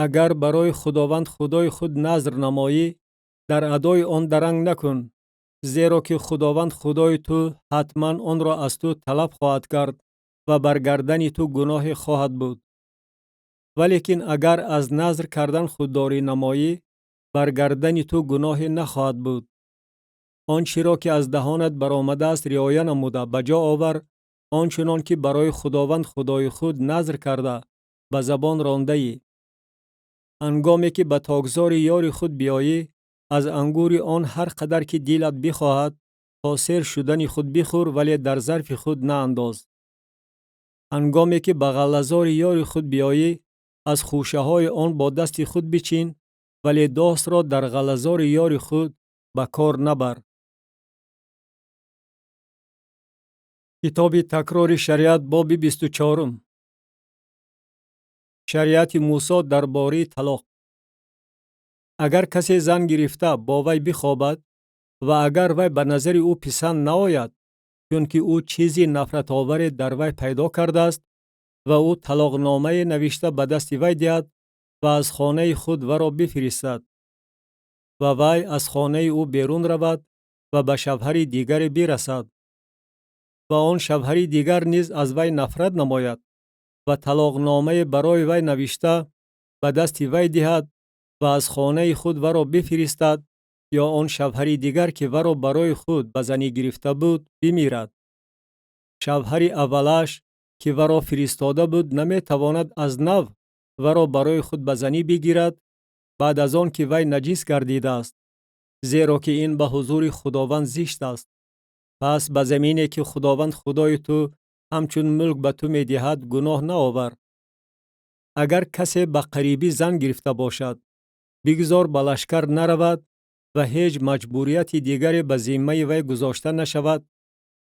Агар барои Худованд Худои худ назр намоӣ, дар адои он даранг накун, зеро ки Худованд Худои ту ҳатман онро аз ту талаб хоҳад кард ва бар гардани ту гуноҳе хоҳад буд. Валекин агар аз назр кардан худдорӣ намоӣ, бар гардани ту гуноҳе нахоҳад буд. Он чиро ки аз даҳонат баромадааст риоя намуда ба ҷо овар, он чунон ки барои Худованд Худои худ назр карда ба забон рондаӣ. Ҳангоме ки ба токзори ёри худ биёӣ, аз ангури он ҳар қадар ки дилат бихоҳад, то сер шудани худ бихӯр, вале дар зарфи худ наандоз. Ҳангоме ки ба ғаллазори ёри худ биёӣ, аз хӯшаҳои он бо дасти худ бичин, вале досро дар ғаллазори ёри худ ба кор набар. Китоби такрори шариат, боби 24. Шариати Мусо дар бораи талоқ. Агар касе зан гирифта бо вай бихобад ва агар вай ба назари ӯ писанд наояд, чунки ӯ чизи нафратоваре дар вай пайдо кардааст ва ӯ талоқномае навишта ба дасти вай диҳад ва аз хонаи худ варо бифиристад ва вай аз хонаи ӯ берун равад ва ба шавҳари дигаре бирасад ва он шавҳари дигар низ аз вай нафрат намояд ва талоқномае барои вай навишта ба дасти вай диҳад ва аз хонаи худ варо бифиристад, ё он шавҳари дигар ки варо барои худ ба занӣ гирифта буд бимирад. Шавҳари аввалаш ки варо фиристода буд наметавонад аз нав варо барои худ ба занӣ бигирад баъд аз он ки вай наҷис гардидааст, зеро ки ин ба ҳузури Худованд зишт аст. Пас ба замине ки Худованд Худои ту ҳамчун мулк ба ту медиҳад гуноҳ наовар. Агар касе ба қарибӣ зан гирифта бошад, бигзор ба лашкар наравад ва ҳеҷ маҷбурияти дигаре ба зиммаи вай гузошта нашавад,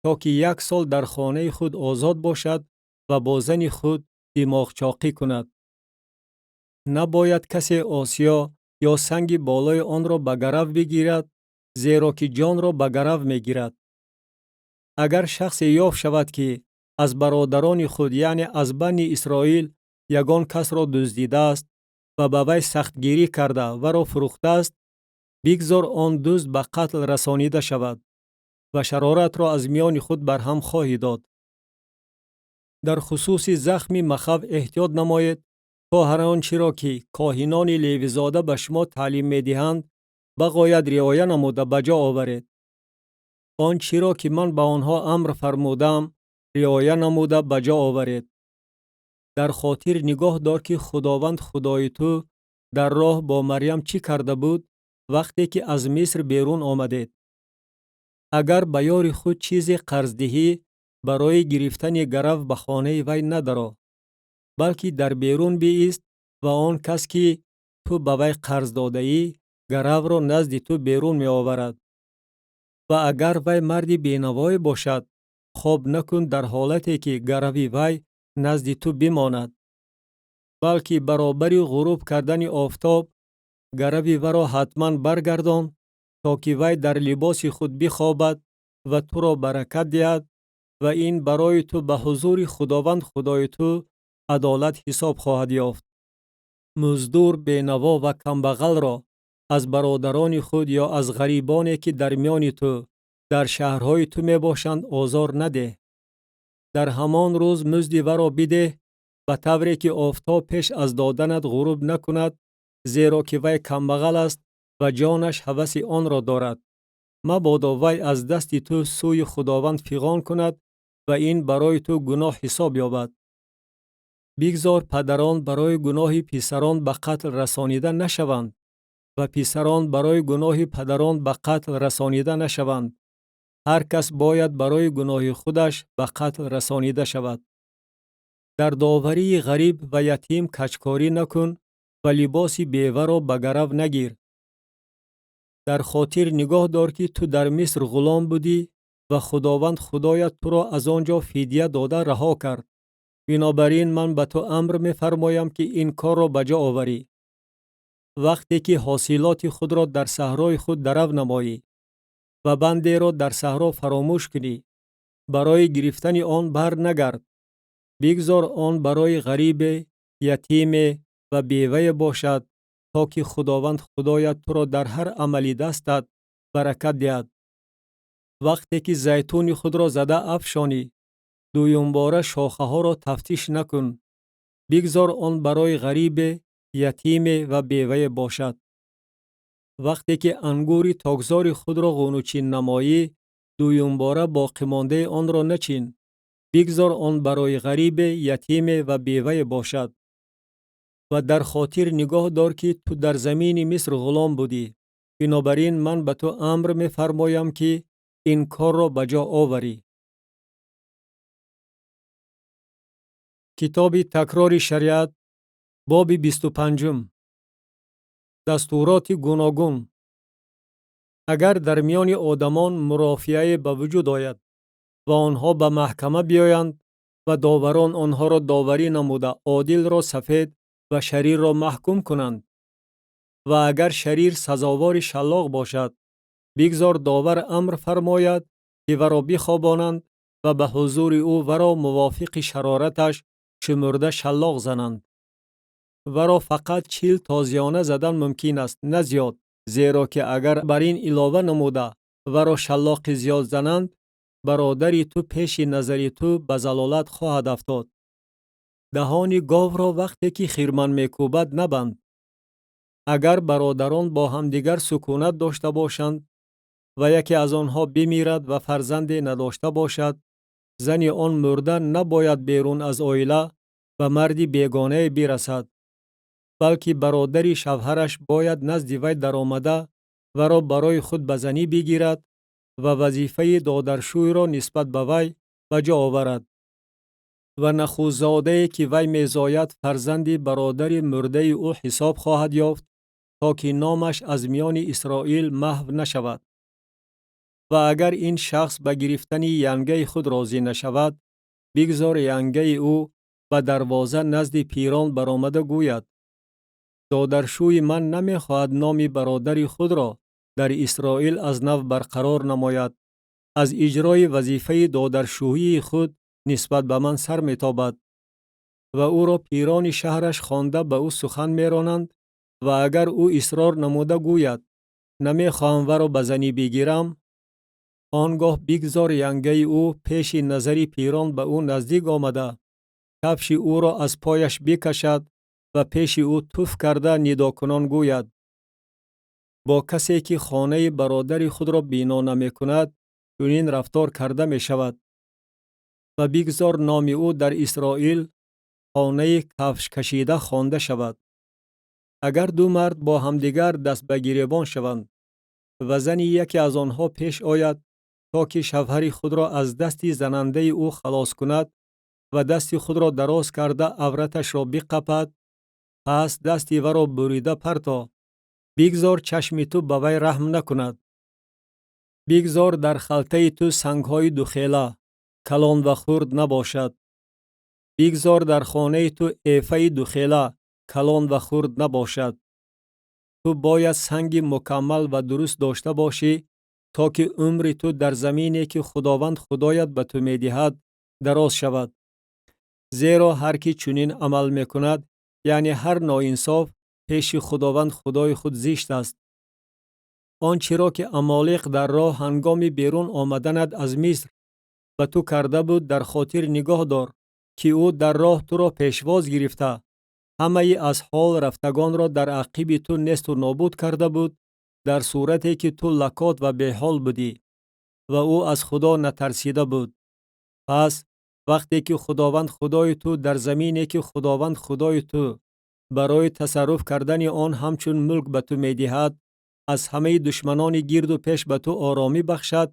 то ки як сол дар хонаи худ озод бошад ва бо зани худ димоғчоқӣ кунад. Набояд касе осиё ё санги болои онро ба гарав бигирад, зеро ки ҷонро ба гарав мегирад. Агар шахсе ёфт шавад ки аз бародарони худ, яъне аз бани Исроил, ягон касро дуздидааст ва ба вай сахтгирӣ карда варо фурӯхтааст, бигзор он дузд ба қатл расонида шавад ва шароратро аз миёни худ барҳам хоҳӣ дод. Дар хусуси захми махав эҳтиёт намоед, то ҳар он чиро ки коҳинони левизода ба шумо таълим медиҳанд, ба ғоят риоя намуда ба ҷо оваред. Он чиро ки ман ба онҳо амр фармудам, риоя намуда ба ҷо оваред. Дар хотир нигоҳ дор, ки Худованд Худои ту дар роҳ бо Марьям чӣ карда буд, вақте ки аз Миср берун омадед. Агар ба ёри худ чизе қарз диҳӣ, барои гирифтани гарав ба хонаи вай надаро, балки дар берун биист ва он кас, ки ту ба вай қарз додаӣ, гаравро назди ту берун меоварад. Ва агар вай марди бенавое бошад, хоб накун дар ҳолате ки гарави вай назди ту бимонад, балки баробари ғуруб кардани офтоб гарави варо ҳатман баргардон, то ки вай дар либоси худ бихобад ва туро баракат диҳад ва ин барои ту ба ҳузури Худованд Худои ту адолат ҳисоб хоҳад ёфт. Муздур, бенаво ва камбағалро аз бародарони худ ё аз ғарибоне, ки дар миёни ту дар шаҳрҳои ту мебошанд, озор надеҳ. Дар ҳамон рӯз музди варо бидеҳ, ба тавре ки офтоб пеш аз доданат ғуруб накунад, зеро ки вай камбағал аст ва ҷонаш ҳаваси онро дорад. Мабодо вай аз дасти ту сӯи Худованд фиғон кунад ва ин барои ту гуноҳ ҳисоб ёбад. Бигзор падарон барои гуноҳи писарон ба қатл расонида нашаванд ва писарон барои гуноҳи падарон ба қатл расонида нашаванд. Ҳар кас бояд барои гуноҳи худаш ба қатл расонида шавад. Дар доварии ғариб ва ятим каҷкорӣ накун ва либоси беваро ба гарав нагир. Дар хотир нигоҳ дор, ки ту дар Миср ғулом будӣ ва Худованд Худоят туро аз он ҷо фидя дода раҳо кард. Бинобар ин ман ба ту амр мефармоям, ки ин корро ба ҷо оварӣ. Вақте ки ҳосилоти худро дар саҳрои худ дарав намоӣ ва бандеро дар саҳро фаромӯш кунӣ, барои гирифтани он бар нагард. Бигзор он барои ғарибе, ятиме ва бевае бошад, то ки Худованд Худоят туро дар ҳар амали дастат баракат диҳад. Вақте ки зайтуни худро зада афшонӣ, дуюмбора шохаҳоро тафтиш накун. Бигзор он барои ғарибе, ятиме ва бевае бошад. Вақте ки ангури токзори худро ғунучин намоӣ, дуюмбора боқимондаи онро начин. Бигзор он барои ғарибе, ятиме ва бевае бошад. Ва дар хотир нигоҳ дор, ки ту дар замини Миср ғулом будӣ. Бинобар ин ман ба ту амр мефармоям, ки ин корро ба ҷо оварӣ. Китоби такрори шариат, боби 25. Дастуроти гуногун. Агар дар миёни одамон мурофиае ба вуҷуд ояд ва онҳо ба маҳкама биёянд ва доварон онҳоро доварӣ намуда одилро сафед ва шарирро маҳкум кунанд, ва агар шарир сазовори шаллоқ бошад, бигзор довар амр фармояд, ки варо бихобонанд ва ба ҳузури ӯ варо мувофиқи шарораташ шумурда шаллоқ зананд. Варо фақат 40 тозиёна задан мумкин аст, на зиёд, зеро ки агар бар ин илова намуда варо шаллоқи зиёд зананд, бародари ту пеши назари ту ба залолат хоҳад афтод. Даҳони говро вақте ки хирман мекӯбад набанд. Агар бародарон бо ҳамдигар сукунат дошта бошанд ва яке аз онҳо бимирад ва фарзанде надошта бошад, зани он мурда набояд берун аз оила ба марди бегонае бирасад, балки бародари шавҳараш бояд назди вай даромада варо барои худ ба занӣ бигирад ва вазифаи додаршӯйро нисбат ба вай ба ҷо оварад. Ва нахӯзодае, ки вай мезояд, фарзанди бародари мурдаи ӯ ҳисоб хоҳад ёфт, то ки номаш аз миёни Исроил маҳв нашавад. Ва агар ин шахс ба гирифтани янгаи худ розӣ нашавад, бигзор янгаи ӯ ба дарвоза назди пирон баромада гӯяд: додаршӯи ман намехоҳад номи бародари худро дар Исроил аз нав барқарор намояд, аз иҷрои вазифаи додаршӯии худ нисбат ба ман сар метобад. Ва ӯро пирони шаҳраш хонда ба ӯ сухан меронанд ва агар ӯ исрор намуда гӯяд: намехоҳам варо ба занӣ бигирам, он гоҳ бигзор янгаи ӯ пеши назари пирон ба ӯ наздик омада, кафши ӯро аз пояш бикашад ва пеши ӯ туф карда нидокунон гӯяд: бо касе, ки хонаи бародари худро бино намекунад, чунин рафтор карда мешавад. Ва бигзор номи ӯ дар Исроил Хонаи кафшкашида хонда шавад. Агар ду мард бо ҳамдигар даст ба гиребон шаванд ва зани яке аз онҳо пеш ояд, то ки шавҳари худро аз дасти занандаи ӯ халос кунад ва дасти худро дароз карда авраташро биқапад, пас дасти варо бурида парто, бигзор чашми ту ба вай раҳм накунад. Бигзор дар халтаи ту сангҳои духела, калон ва хурд набошад. Бигзор дар хонаи ту эфаи духела, калон ва хурд набошад. Ту бояд санги мукаммал ва дуруст дошта бошӣ, то ки умри ту дар замине, ки Худованд Худоят ба ту медиҳад, дароз шавад. Зеро ҳар ки чунин амал мекунад, яъне ҳар ноинсоф, пеши Худованд Худои худ зишт аст. Он чиро ки Амолиқ дар роҳ ҳангоми берун омаданат аз Миср ба ту карда буд, дар хотир нигоҳ дор, ки ӯ дар роҳ туро пешвоз гирифта, ҳамаи аз ҳол рафтагонро дар ақиби ту несту нобуд карда буд, дар сурате ки ту лакот ва беҳол будӣ ва ӯ аз Худо натарсида буд. Пас вақте ки Худованд Худои ту дар замине, ки Худованд Худои ту барои тасарруф кардани он ҳамчун мулк ба ту медиҳад, аз ҳамаи душманони гирду пеш ба ту оромӣ бахшад,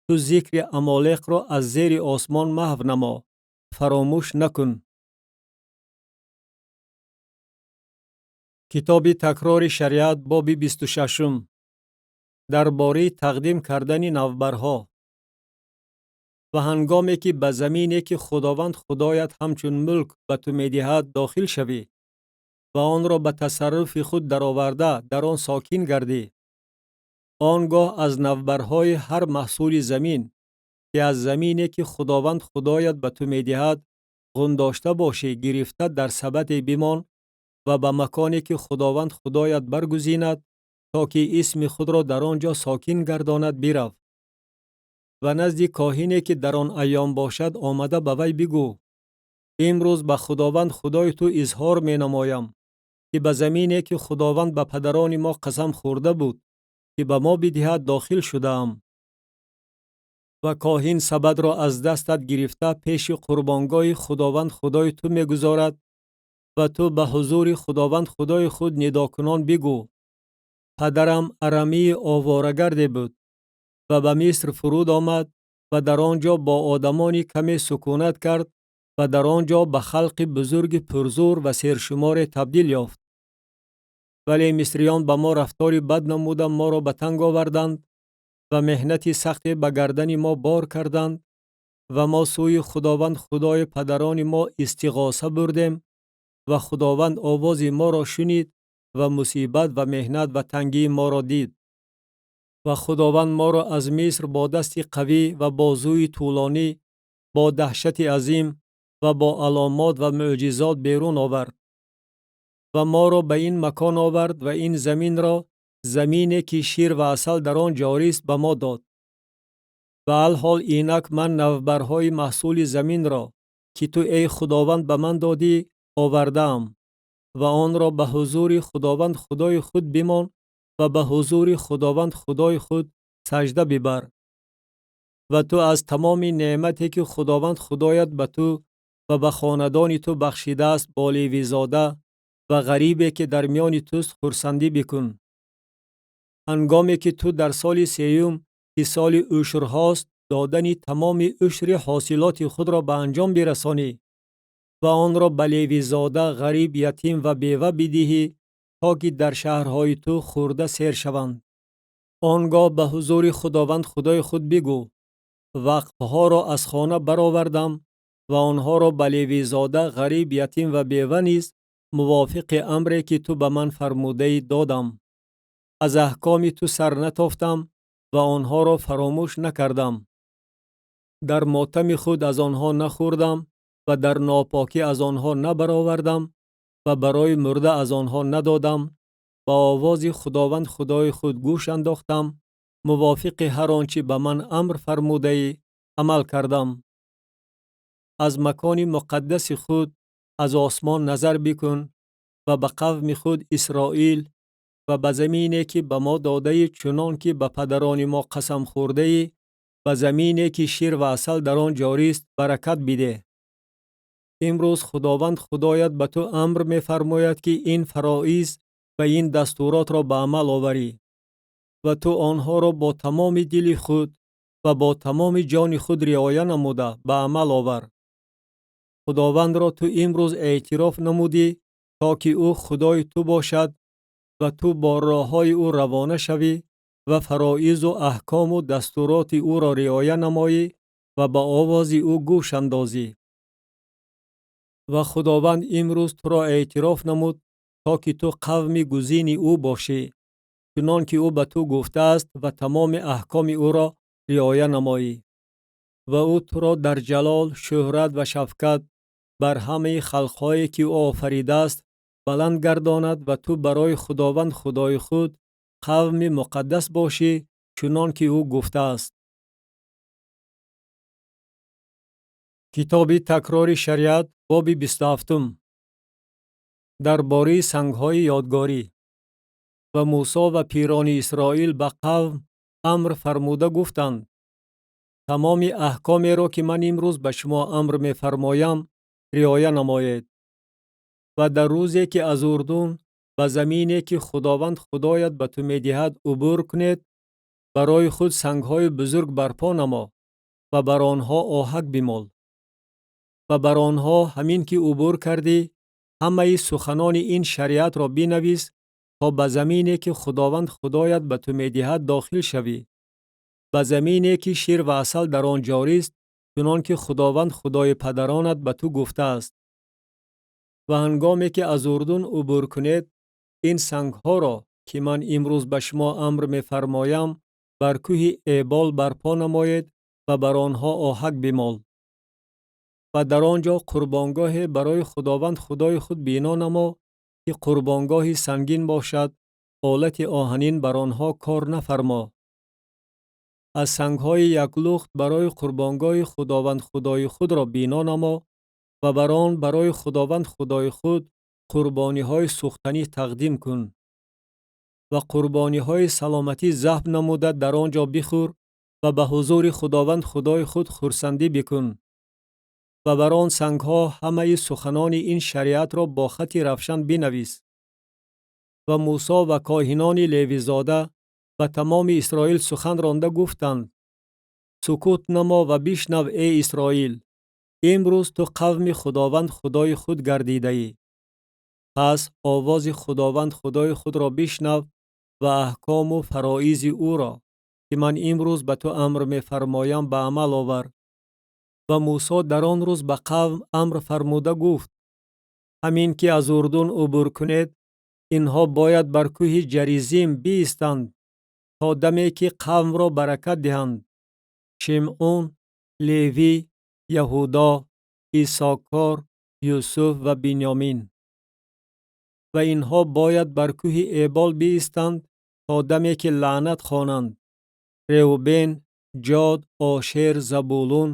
ту зикри Амолеқро аз зери осмон маҳв намо, фаромӯш накун. Китоби такрори шариат, боби 26-ум. Дар бораи тақдим кардани навбарҳо. Ва ҳангоме ки ба замине, ки Худованд Худоят ҳамчун мулк ба ту медиҳад, дохил шавӣ ва онро ба тасарруфи худ дароварда дар он сокин гардӣ, он гоҳ аз навбарҳои ҳар маҳсули замин, ки аз замине, ки Худованд Худоят ба ту медиҳад, ғундошта бошӣ, гирифта дар сабате бимон ва ба маконе, ки Худованд Худоят баргузинад, то ки исми худро дар он ҷо сокин гардонад, бирав. Ва назди коҳине, ки дар он айём бошад, омада ба вай бигӯ: имрӯз ба Худованд Худои ту изҳор менамоям, ки ба замине, ки Худованд ба падарони мо қасам хӯрда буд, ки ба мо бидиҳад, дохил шудаам. Ва коҳин сабадро аз дастат гирифта пеши қурбонгоҳи Худованд Худои ту мегузорад ва ту ба ҳузури Худованд Худои худ нидокунон бигӯ: падарам арамии оворагарде буд ва ба Миср фуруд омад ва дар он ҷо бо одамони каме сукунат кард ва дар он ҷо ба халқи бузурги пурзур ва сершуморе табдил ёфт. Вале мисриён ба мо рафтори бад намуда моро ба танг оварданд ва меҳнати сахте ба гардани мо бор карданд ва мо сӯи Худованд Худои падарони мо истиғоса бурдем ва Худованд овози моро шунид ва мусибат ва меҳнат ва тангии моро дид. Ва Худованд моро аз Миср бо дасти қавӣ ва бозуи тӯлонӣ, бо даҳшати азим ва бо аломот ва мӯъҷизот берун овард ва моро ба ин макон овард ва ин заминро, замине ки шир ва асал дар он ҷорист, ба мо дод. Ва алҳол инак ман навбарҳои маҳсули заминро, ки ту эй Худованд ба ман додӣ, овардаам ва онро ба ҳузури Худованд Худои худ бимон ва ба ҳузури Худованд Худои худ сажда бибар. Ва ту аз тамоми неъмате, ки Худованд Худоят ба ту ва ба хонадони ту бахшидааст, бо левизода ва ғарибе, ки дар миёни туст, хурсандӣ бикун. Ҳангоме ки ту дар соли сеюм, ки соли ушрҳост, додани тамоми ушри ҳосилоти худро ба анҷом бирасонӣ ва онро ба левизода, ғариб, ятим ва бева бидиҳӣ, то ки дар шаҳрҳои ту хӯрда сер шаванд. Он гоҳ ба ҳузури Худованд Худои худ бигӯ: вақфҳоро аз хона баровардам ва онҳоро ба левизода, ғариб, ятим ва бева низ мувофиқи амре, ки ту ба ман фармудаӣ, додам. Аз аҳкоми ту сар натофтам ва онҳоро фаромӯш накардам. Дар мотами худ аз онҳо нахӯрдам ва дар нопокӣ аз онҳо набаровардам ва барои мурда аз онҳо надодам. Ба овози Худованд Худои худ гӯш андохтам, мувофиқи ҳар он чӣ ба ман амр фармудаӣ амал кардам. Аз макони муқаддаси худ аз осмон назар бикун ва ба қавми худ Исроил ва ба замине, ки ба мо додаӣ, чунон ки ба падарони мо қасам хӯрдаӣ, ба замине, ки шир ва асал дар он ҷорист, баракат бидеҳ. Имрӯз Худованд Худоят ба ту амр мефармояд, ки ин фароиз ва ин дастуротро ба амал оварӣ ва ту онҳоро бо тамоми дили худ ва бо тамоми ҷони худ риоя намуда ба амал овар. Худовандро ту имрӯз эътироф намудӣ, то ки ӯ Худои ту бошад ва ту бо роҳҳои ӯ равона шавӣ ва фароизу аҳкому дастуроти ӯро риоя намоӣ ва ба овози ӯ гӯш андозӣ. Ва Худованд имрӯз туро эътироф намуд, то ки ту қавми гузини ӯ бошӣ, чунон ки ӯ ба ту гуфтааст ва тамоми аҳкоми ӯро риоя намоӣ. Ва ӯ туро дар ҷалол, шӯҳрат ва шафкат бар ҳамаи халқҳое, ки ӯ офаридааст, баланд гардонад ва ту барои Худованд Худои худ қавми муқаддас бошӣ, чунон ки ӯ гуфтааст. Китоби такрори шариат, боби 27. Дар бораи сангҳои ёдгорӣ. Ва Мусо ва пирони Исроил ба қавм амр фармуда гуфтанд: тамоми аҳкомеро, ки ман имрӯз ба шумо амр мефармоям, риоя намоед. Ва дар рӯзе, ки аз Урдун ба замине, ки Худованд Худоят ба ту медиҳад, убур кунед, барои худ сангҳои бузург барпо намо ва бар онҳо оҳак бимол. Ва бар онҳо ҳамин ки убур кардӣ, ҳамаи суханони ин шариатро бинавис, то ба замине, ки Худованд Худоят ба ту медиҳад, дохил шавӣ, ба замине, ки шир ва асал дар он ҷорист, чунон ки Худованд Худои падаронат ба ту гуфтааст. Ва ҳангоме ки аз Урдун убур кунед, ин сангҳоро, ки ман имрӯз ба шумо амр мефармоям, бар кӯҳи Эбол барпо намоед ва бар онҳо оҳак бимол. Ва дар он ҷо қурбонгоҳе барои Худованд Худои худ бино намо, ки қурбонгоҳи сангин бошад, олати оҳанин бар онҳо кор нафармо. Аз сангҳои яклухт барои қурбонгоҳи Худованд Худои худро бино намо ва бар он барои Худованд Худои худ қурбониҳои сӯхтанӣ тақдим кун. Ва қурбониҳои саломатӣ забҳ намуда дар он ҷо бихӯр ва ба ҳузури Худованд Худои худ хурсандӣ бикун. Ва бар он сангҳо ҳамаи суханони ин шариатро бо хати равшан бинавис. Ва Мусо ва коҳинони левизода ба тамоми Исроил сухан ронда гуфтанд: сукут намо ва бишнав, эй Исроил, имрӯз ту қавми Худованд Худои худ гардидаӣ. Пас овози Худованд Худои худро бишнав ва аҳкому фароизи ӯро, ки ман имрӯз ба ту амр мефармоям, ба амал овар. Ва Мусо дар он рӯз ба қавм амр фармуда гуфт: ҳамин ки аз Урдун убур кунед, инҳо бояд бар кӯҳи Ҷаризим биистанд, то даме ки қавмро баракат диҳанд: Шимъун, Левӣ, Яҳудо, Исокор, Юсуф ва Бинёмин. Ва инҳо бояд бар кӯҳи Эбол биистанд, то даме ки лаънат хонанд: Реубен, Ҷод, Ошер, Забулун,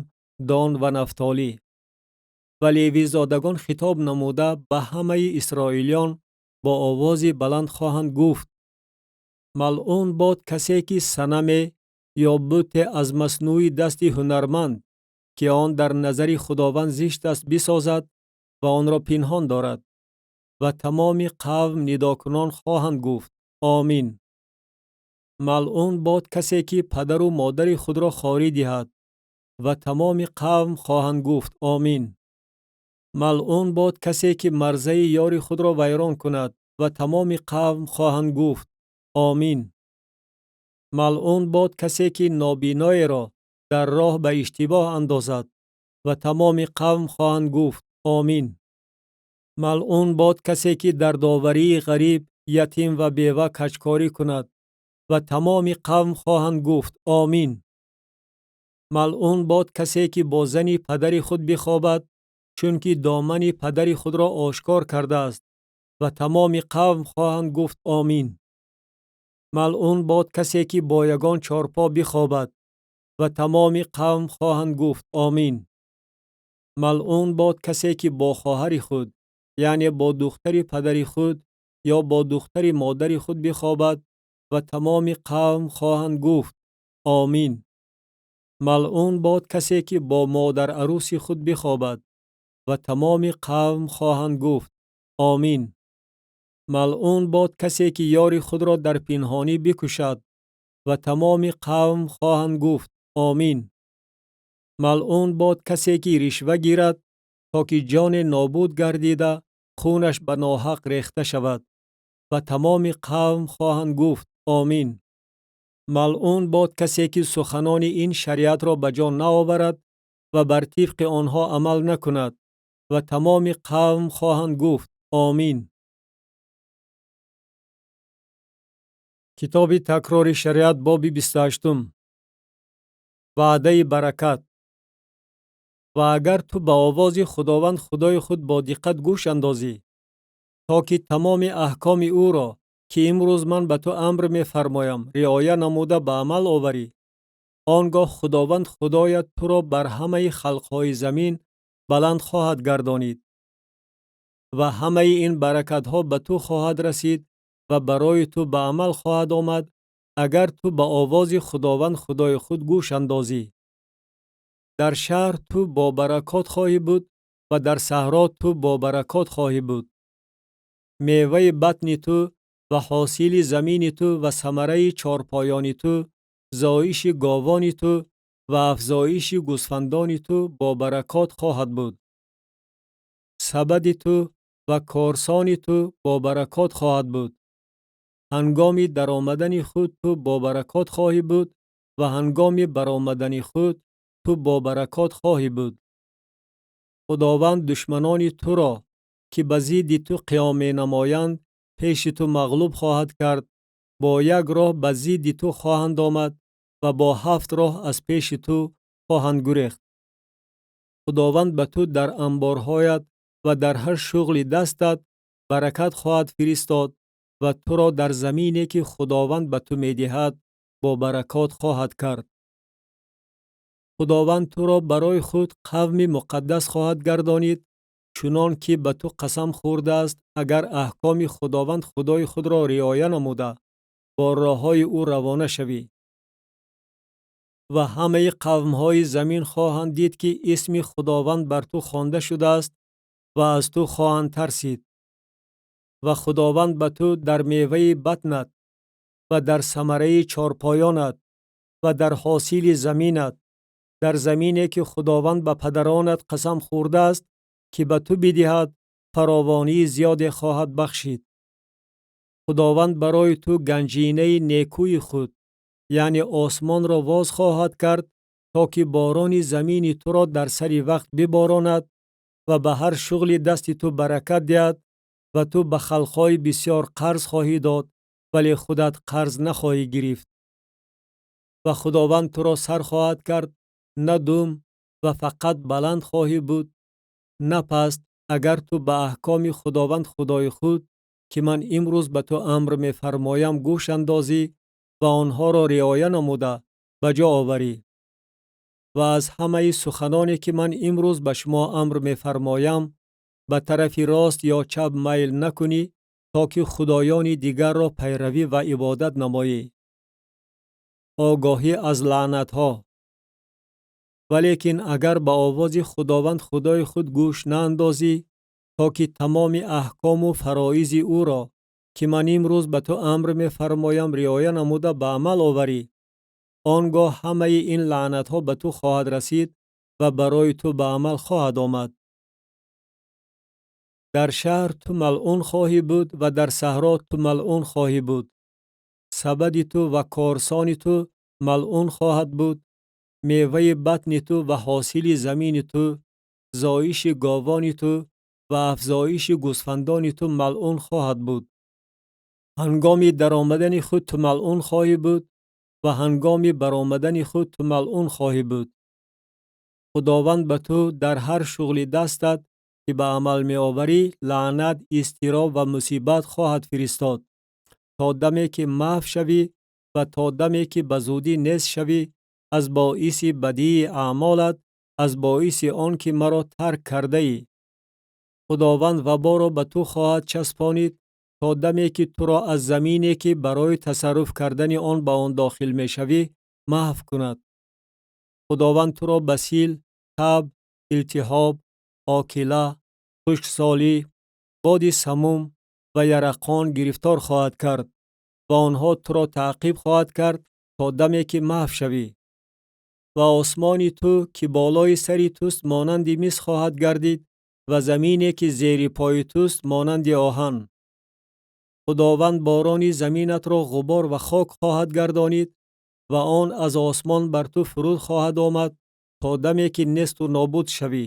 Дон ва Нафтолӣ. Ва левизодагон хитоб намуда ба ҳамаи исроилиён бо овози баланд хоҳанд гуфт: малъун бод касе, ки санаме ё буте аз маснӯи дасти ҳунарманд, ки он дар назари Худованд зишт аст, бисозад ва онро пинҳон дорад. Ва тамоми қавм нидокунон хоҳанд гуфт: омин. Малъун бод касе, ки падару модари худро хорӣ диҳад. Ва тамоми қавм хоҳанд гуфт: омин. Малъун бод касе, ки марзаи ёри худро вайрон кунад. Ва тамоми қавм хоҳанд гуфт: омин. Малъун бод касе, ки нобиноеро дар роҳ ба иштибоҳ андозад. Ва тамоми қавм хоҳанд гуфт: омин. Малъун бод касе, ки дар доварии ғариб, ятим ва бева каҷкорӣ кунад. Ва тамоми қавм хоҳанд гуфт: омин. Малъун бод касе, ки бо зани падари худ бихобад, чунки домани падари худро ошкор кардааст. Ва тамоми қавм хоҳанд гуфт: омин. Малъун бод касе, ки бо ягон чорпо бихобад. Ва тамоми қавм хоҳанд гуфт: омин. Малъун бод касе, ки бо хоҳари худ, яъне бо духтари падари худ ё бо духтари модари худ бихобад. Ва тамоми қавм хоҳанд гуфт: омин. Малъун бод касе, ки бо модарарӯси худ бихобад. Ва тамоми қавм хоҳанд гуфт: Омин. Малъун бод касе ки ёри худро дар пинҳонӣ бикушад. Ва тамоми қавм хоҳанд гуфт: Омин. Малъун бод касе ки ришва гирад, то ки ҷоне нобуд гардида, хунаш ба ноҳақ рехта шавад. Ва тамоми қавм хоҳанд гуфт: Омин. Малъун бод касе ки суханони ин шариатро ба ҷо наоварад ва бар тибқи онҳо амал накунад. Ва тамоми қавм хоҳанд гуфт: Омин. Китоби такрори шариат, боби 28. Ваъдаи баракат. Ва агар ту ба овози Худованд Худои худ бо диққат гӯш андозӣ, то ки тамоми аҳкоми ӯро, ки имрӯз ман ба ту амр мефармоям, риоя намуда ба амал оварӣ, он гоҳ Худованд Худоят туро бар ҳамаи халқҳои замин баланд хоҳад гардонид ва ҳамаи ин баракатҳо ба ту хоҳад расид ва барои ту ба амал хоҳад омад, агар ту ба овози Худованд Худои худ гӯш андозӣ. Дар шаҳр ту бо баракот хоҳӣ буд ва дар саҳро ту бо баракот хоҳӣ буд. Меваи батни ту ва ҳосили замини ту ва самараи чорпоёни ту, зоиши говони ту ва афзоиши гӯсфандони ту бо баракот хоҳад буд. Сабади ту ва корсони ту бо баракот хоҳад буд. Ҳангоми даромадани худ ту бо баракот хоҳӣ буд ва ҳангоми баромадани худ ту бо баракот хоҳӣ буд. Худованд душманони туро, ки ба зидди ту қиём менамоянд, пеши ту мағлуб хоҳад кард, бо як роҳ ба зидди ту хоҳанд омад ва бо 7 роҳ аз пеши ту хоҳанд гурехт. Худованд ба ту дар анборҳоят ва дар ҳар шуғли дастат баракат хоҳад фиристод ва туро дар замине, ки Худованд ба ту медиҳад, бо баракот хоҳад кард. Худованд туро барои худ қавми муқаддас хоҳад гардонид, чунон ки ба ту қасам хӯрдааст, агар аҳкоми Худованд Худои худро риоя намуда, бо роҳҳои ӯ равона шавӣ. Ва ҳамаи қавмҳои замин хоҳанд дид, ки исми Худованд бар ту хонда шудааст ва аз ту хоҳанд тарсид. Ва Худованд ба ту дар меваи батнат ва дар самараи чорпоёнат ва дар ҳосили заминат, дар замине ки Худованд ба падаронат қасам хӯрдааст, ки ба ту бидиҳад, фаровонии зиёде хоҳад бахшид. Худованд барои ту ганҷинаи некӯи худ, яъне осмонро воз хоҳад кард, то ки борони замини туро дар сари вақт биборонад ва ба ҳар шуғли дасти ту баракат диҳад ва ту ба халқҳои бисёр қарз хоҳӣ дод, вале худат қарз нахоҳӣ гирифт. Ва Худованд туро сар хоҳад кард, на дум, ва фақат баланд хоҳӣ буд, на паст, агар ту ба аҳкоми Худованд Худои худ, ки ман имрӯз ба ту амр мефармоям, гӯш андозӣ ва онҳоро риоя намуда ба ҷо оварӣ. Ва аз ҳамаи суханоне, ки ман имрӯз ба шумо амр мефармоям, ба тарафи рост ё чап майл накунӣ, то ки худоёни дигарро пайравӣ ва ибодат намоӣ. Огоҳӣ аз лаънатҳо. Валекин агар ба овози Худованд Худои худ гӯш наандозӣ, то ки тамоми аҳкому фароизи ӯро, ки ман имрӯз ба ту амр мефармоям, риоя намуда ба амал оварӣ, он гоҳ ҳамаи ин лаънатҳо ба ту хоҳад расид ва барои ту ба амал хоҳад омад. Дар шаҳр ту малъун хоҳӣ буд ва дар саҳро ту малъун хоҳӣ буд. Сабади ту ва корсони ту малъун хоҳад буд, меваи батни ту ва ҳосили замини ту, зоиши говони ту ва афзоиши гӯсфандони ту малъун хоҳад буд. Ҳангоми даромадани худ ту малъун хоҳӣ буд ва ҳангоми баромадани худ ту малъун хоҳӣ буд. Худованд ба ту дар ҳар шуғли дастат, ки ба амал меоварӣ, лаънат, изтироб ва мусибат хоҳад фиристод, то даме ки маҳв шавӣ ва то даме ки ба зудӣ нест шавӣ аз боиси бадии аъмолат, аз боиси он ки маро тарк кардаӣ. Худованд ваборо ба ту хоҳад часпонид, то даме ки туро аз замине, ки барои тасарруф кардани он ба он дохил мешавӣ, маҳв кунад. Худованд туро ба сил, таб, илтиҳоб, Окила, хушксолӣ, боди самум ва ярақон гирифтор хоҳад кард ва онҳо туро таъқиб хоҳад кард то даме ки маҳв шавӣ. Ва осмони ту, ки болои сари туст, монанди мис хоҳад гардид ва замине, ки зери пои туст, монанди оҳан. Худованд борони заминатро ғубор ва хок хоҳад гардонид ва он аз осмон бар ту фуруд хоҳад омад то даме ки несту нобуд шавӣ.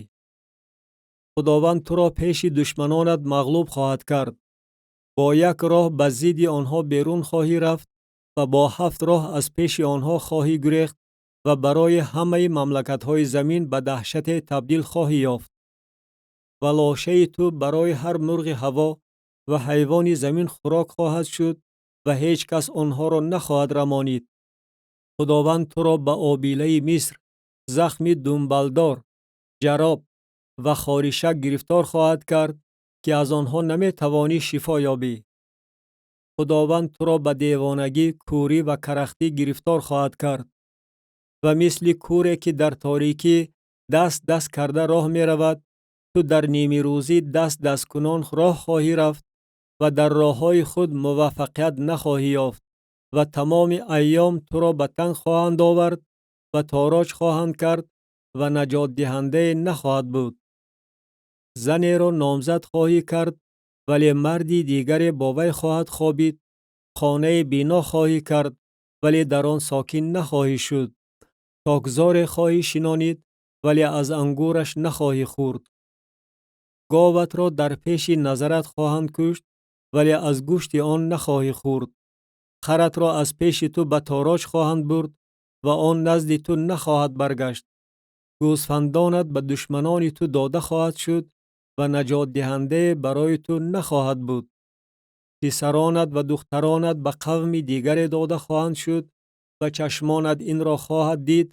Худованд туро пеши душманонат мағлуб хоҳад кард. Бо як роҳ ба зидди онҳо берун хоҳӣ рафт ва бо ҳафт роҳ аз пеши онҳо хоҳӣ гурехт ва барои ҳамаи мамлакатҳои замин ба даҳшате табдил хоҳӣ ёфт. Ва лошаи ту барои ҳар мурғи ҳаво ва ҳайвони замин хӯрок хоҳад шуд ва ҳеҷ кас онҳоро нахоҳад рамонид. Худованд туро ба обилаи Миср, захми думбалдор, ҷароб ва хоришак гирифтор хоҳад кард, ки аз онҳо наметавонӣ шифо ёбӣ. Худованд туро ба девонагӣ, кӯрӣ ва карахтӣ гирифтор хоҳад кард. Ва мисли кӯре, ки дар торикӣ даст даст карда роҳ меравад, ту дар нимирӯзӣ даст дасткунон роҳ хоҳӣ рафт ва дар роҳҳои худ муваффақият нахоҳӣ ёфт ва тамоми айём туро ба танг хоҳанд овард ва тороҷ хоҳанд кард ва наҷотдиҳандае нахоҳад буд. Занеро номзад хоҳӣ кард, вале марди дигаре бо вай хоҳад хобид. Хонае бино хоҳӣ кард, вале дар он сокин нахоҳӣ шуд. Токзоре хоҳӣ шинонид, вале аз ангураш нахоҳӣ хӯрд. Говатро дар пеши назарат хоҳанд кушт, вале аз гӯшти он нахоҳӣ хӯрд. Харатро аз пеши ту ба тороҷ хоҳанд бурд ва он назди ту нахоҳад баргашт. Гӯсфандонат ба душманони ту дода хоҳад шуд ва наҷотдиҳандае барои ту нахоҳад буд. Писаронат ва духтаронат ба қавми дигаре дода хоҳанд шуд ва чашмонат инро хоҳад дид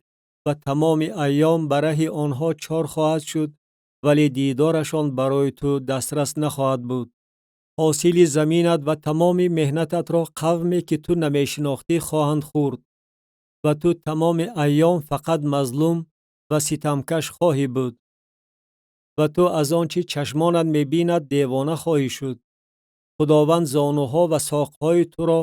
ва тамоми айём ба раҳи онҳо чор хоҳад шуд, вале дидорашон барои ту дастрас нахоҳад буд. Ҳосили заминат ва тамоми меҳнататро қавме, ки ту намешинохтӣ, хоҳанд хӯрд ва ту тамоми айём фақат мазлум ва ситамкаш хоҳӣ буд. Ва ту аз он чӣ чашмонат мебинад девона хоҳӣ шуд. Худованд зонуҳо ва соқҳои туро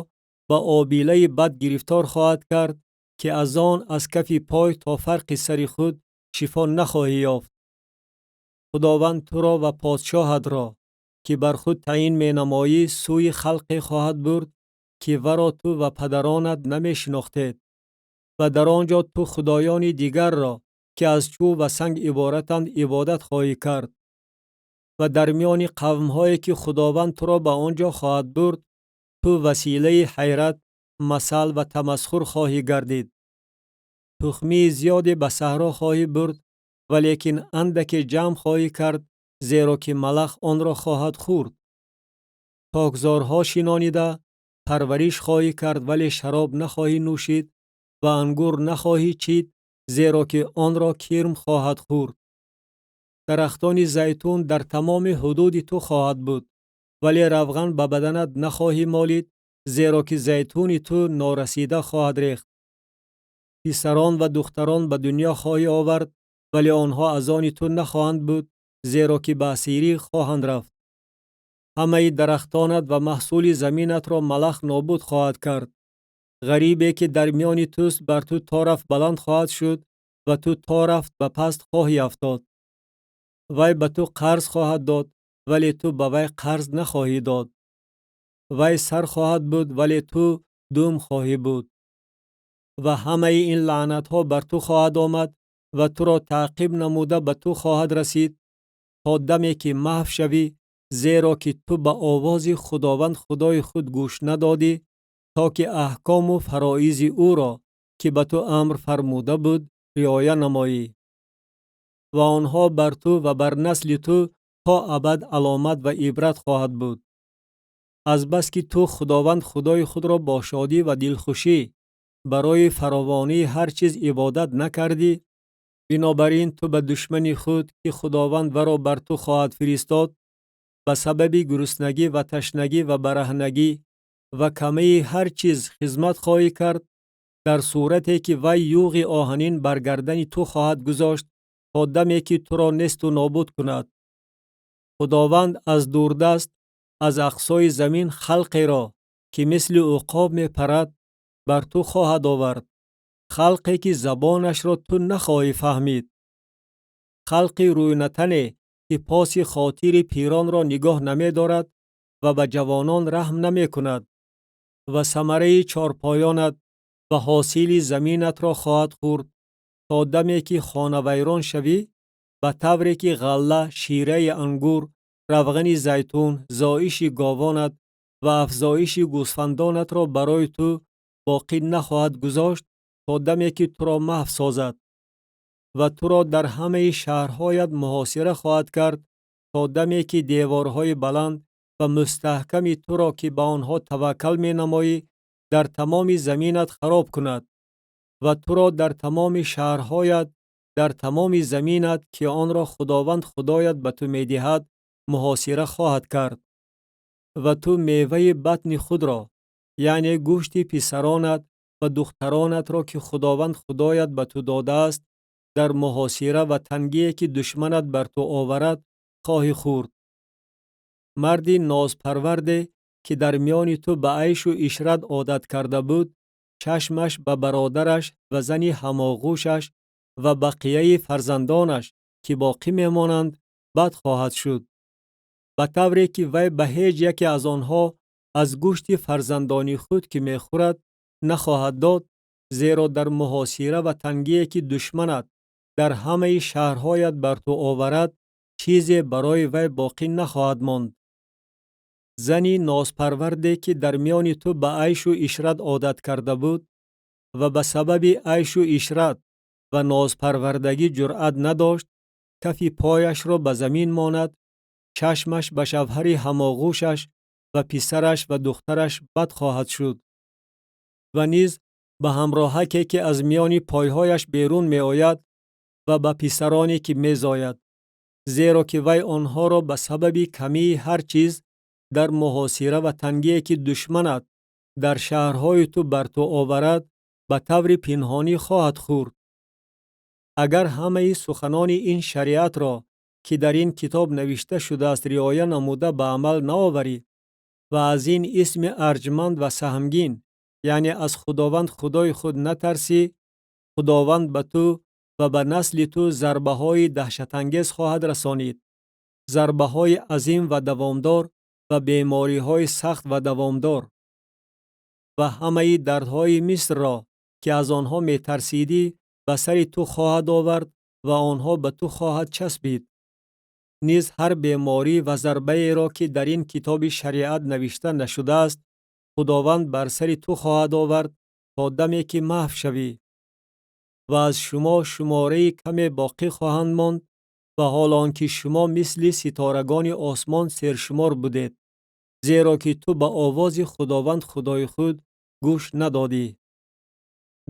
ба обилаи бад гирифтор хоҳад кард, ки аз он аз кафи пой то фарқи сари худ шифо нахоҳӣ ёфт. Худованд туро ва подшоҳатро, ки бар худ таъин менамоӣ, сӯи халқе хоҳад бурд, ки варо ту ва падаронат намешинохтед. Ва дар он ҷо ту худоёни дигарро, ки аз чӯб ва санг иборатанд, ибодат хоҳӣ кард. Ва дар миёни қавмҳое, ки Худованд туро ба он ҷо хоҳад бурд, ту василаи ҳайрат, масал ва тамасхур хоҳӣ гардид. Тухмии зиёде ба саҳро хоҳӣ бурд, валекин андаке ҷамъ хоҳӣ кард, зеро ки малах онро хоҳад хӯрд. Токзорҳо шинонида, парвариш хоҳӣ кард, вале шароб нахоҳӣ нӯшид ва ангур нахоҳӣ чид, зеро ки онро кирм хоҳад хӯрд. Дарахтони зайтун дар тамоми ҳудуди ту хоҳад буд, вале равған ба баданат нахоҳӣ молид, зеро ки зайтуни ту норасида хоҳад рехт. Писарон ва духтарон ба дунё хоҳӣ овард, вале онҳо аз они ту нахоҳанд буд, зеро ки ба асирӣ хоҳанд рафт. Ҳамаи дарахтонат ва маҳсули заминатро малах нобуд хоҳад кард. Ғарибе, ки дар миёни туст, бар ту то рафт баланд хоҳад шуд ва ту то рафт ба паст хоҳӣ афтод. Вай ба ту қарз хоҳад дод, вале ту ба вай қарз нахоҳӣ дод. Вай сар хоҳад буд, вале ту дум хоҳӣ буд. Ва ҳамаи ин лаънатҳо бар ту хоҳад омад ва туро таъқиб намуда ба ту хоҳад расид то даме ки маҳв шавӣ, зеро ки ту ба овози Худованд Худои худ гӯш надодӣ, то ки аҳкому фароизи ӯро, ки ба ту амр фармуда буд, риоя намоӣ. Ва онҳо бар ту ва бар насли ту то абад аломат ва ибрат хоҳад буд. Азбаски ту Худованд Худои худро бо шодӣ ва дилхушӣ барои фаровонии ҳар чиз ибодат накардӣ, бинобар ин ту ба душмани худ, ки Худованд варо бар ту хоҳад фиристод, ба сабаби гуруснагӣ ва ташнагӣ ва бараҳнагӣ ва камии ҳар чиз хизмат хоҳӣ кард, дар сурате ки вай юғи оҳанин бар гардани ту хоҳад гузошт то даме ки туро несту нобуд кунад. Худованд аз дурдаст, аз ақсои замин халқеро, ки мисли уқоб мепарад, бар ту хоҳад овард, халқе ки забонашро ту нахоҳӣ фаҳмид, халқи рӯйнатане, ки поси хотири пиронро нигоҳ намедорад ва ба ҷавонон раҳм намекунад, ва самараи чорпоёнат ва ҳосили заминатро хоҳад хӯрд, то даме ки хонавайрон шавӣ, ба тавре ки ғалла, шираи ангур, равғани зайтун, зоиши говонат ва афзоиши гӯсфандонатро барои ту боқӣ нахоҳад гузошт, то даме ки туро маҳв созад. Ва туро дар ҳамаи шаҳрҳоят муҳосира хоҳад кард, то даме ки деворҳои баланд ва мустаҳками туро, ки ба онҳо таваккал менамоӣ, дар тамоми заминат хароб кунад ва туро дар тамоми шаҳрҳоят, дар тамоми заминат, ки онро Худованд Худоят ба ту медиҳад, муҳосира хоҳад кард. Ва ту меваи батни худро, яъне гӯшти писаронат ва духтаронатро, ки Худованд Худоят ба ту додааст, дар муҳосира ва тангие ки душманат бар ту оварад, хоҳӣ хӯрд. Марди нозпарварде, ки дар миёни ту ба айшу ишрат одат карда буд, чашмаш ба бародараш ва зани ҳамоғӯшаш ва бақияи фарзандонаш, ки боқӣ мемонанд, бад хоҳад шуд, ба тавре ки вай ба ҳеҷ яке аз онҳо аз гӯшти фарзандони худ, ки мехӯрад, нахоҳад дод, зеро дар муҳосира ва тангие ки душманат дар ҳамаи шаҳрҳоят бар ту оварад, чизе барои вай боқӣ нахоҳад монд. Зани нозпарварде, ки дар миёни ту ба айшу ишрат одат карда буд ва ба сабаби айшу ишрат ва нозпарвардагӣ ҷуръат надошт кафи пояшро ба замин монад, чашмаш ба шавҳари ҳамоғӯшаш ва писараш ва духтараш бад хоҳад шуд. Ва низ ба ҳамроҳаке, ки аз миёни пойҳояш берун меояд, ва ба писароне, ки мезояд, зеро ки вай онҳоро ба сабаби камии ҳар чиз дар муҳосира ва тангие, ки душманат дар шаҳрҳои ту бар ту оварад, ба таври пинҳонӣ хоҳад хӯрд. Агар ҳамаи суханони ин шариатро, ки дар ин китоб навишта шудааст, риоя намуда ба амал наоварӣ ва аз ин исми арҷманд ва саҳмгин, яъне аз Худованд Худои худ натарсӣ, Худованд ба ту ва ба насли ту зарбаҳои даҳшатангез хоҳад расонид, зарбаҳои азим ва давомдор ва бемориҳои сахт ва давомдор. Ва ҳамаи дардҳои Мисрро, ки аз онҳо метарсидӣ, ба сари ту хоҳад овард ва онҳо ба ту хоҳад часпид. Низ ҳар беморӣ ва зарбаеро, ки дар ин китоби шариат навишта нашудааст, Худованд бар сари ту хоҳад овард, то даме ки маҳв шавӣ. Ва аз шумо шумораи каме боқӣ хоҳанд монд, ва ҳол он ки шумо мисли ситорагони осмон сершумор будед, зеро ки ту ба овози Худованд Худои худ гӯш надодӣ.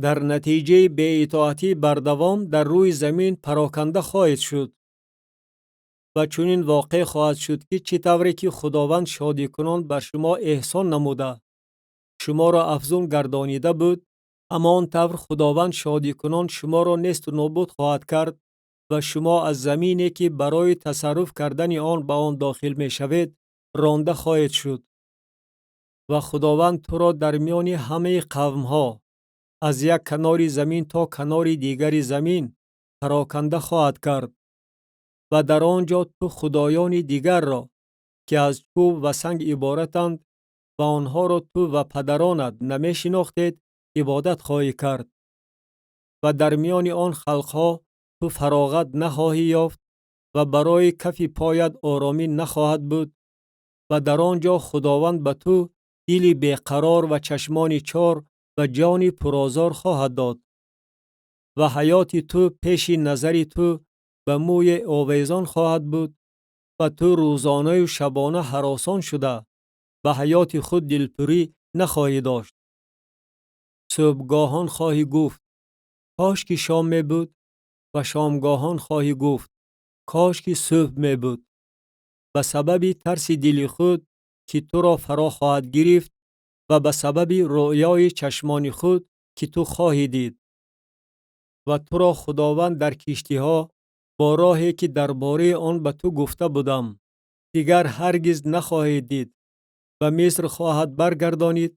Дар натиҷаи беитоатӣ бардавом дар рӯи замин пароканда хоҳед шуд. Ва чунин воқеъ хоҳад шуд, ки чӣ тавре ки Худованд шодикунон бар шумо эҳсон намуда, шуморо афзун гардонида буд, ҳамон тавр Худованд шодикунон шуморо несту нобуд хоҳад кард ва шумо аз замине, ки барои тасарруф кардани он ба он дохил мешавед, ронда хоҳед шуд. Ва Худованд туро дар миёни ҳамаи қавмҳо, аз як канори замин то канори дигари замин, пароканда хоҳад кард. Ва дар он ҷо ту худоёни дигарро, ки аз чӯб ва санг иборатанд ва онҳоро ту ва падаронат намешинохтед, ибодат хоҳӣ кард. Ва дар миёни он халқҳо ту фароғат нахоҳӣ ёфт ва барои кафи поят оромӣ нахоҳад буд. Ва дар он ҷо Худованд ба ту дили беқарор ва чашмони чор ва ҷони пурозор хоҳад дод. Ва ҳаёти ту пеши назари ту ба мӯи овезон хоҳад буд ва ту рӯзонаю шабона ҳаросон шуда ба ҳаёти худ дилпурӣ нахоҳӣ дошт. Субҳгоҳон хоҳӣ гуфт: кош ки шом мебуд, ва шомгоҳон хоҳӣ гуфт: кош ки субҳ мебуд. Ба сабаби тарси дили худ, ки туро фаро хоҳад гирифт, ва ба сабаби рӯёи чашмони худ, ки ту хоҳӣ дид. Ва туро Худованд дар киштиҳо бо роҳе, ки дар бораи он ба ту гуфта будам, Дигар ҳаргиз нахоҳед дид. Ба Миср хоҳад баргардонид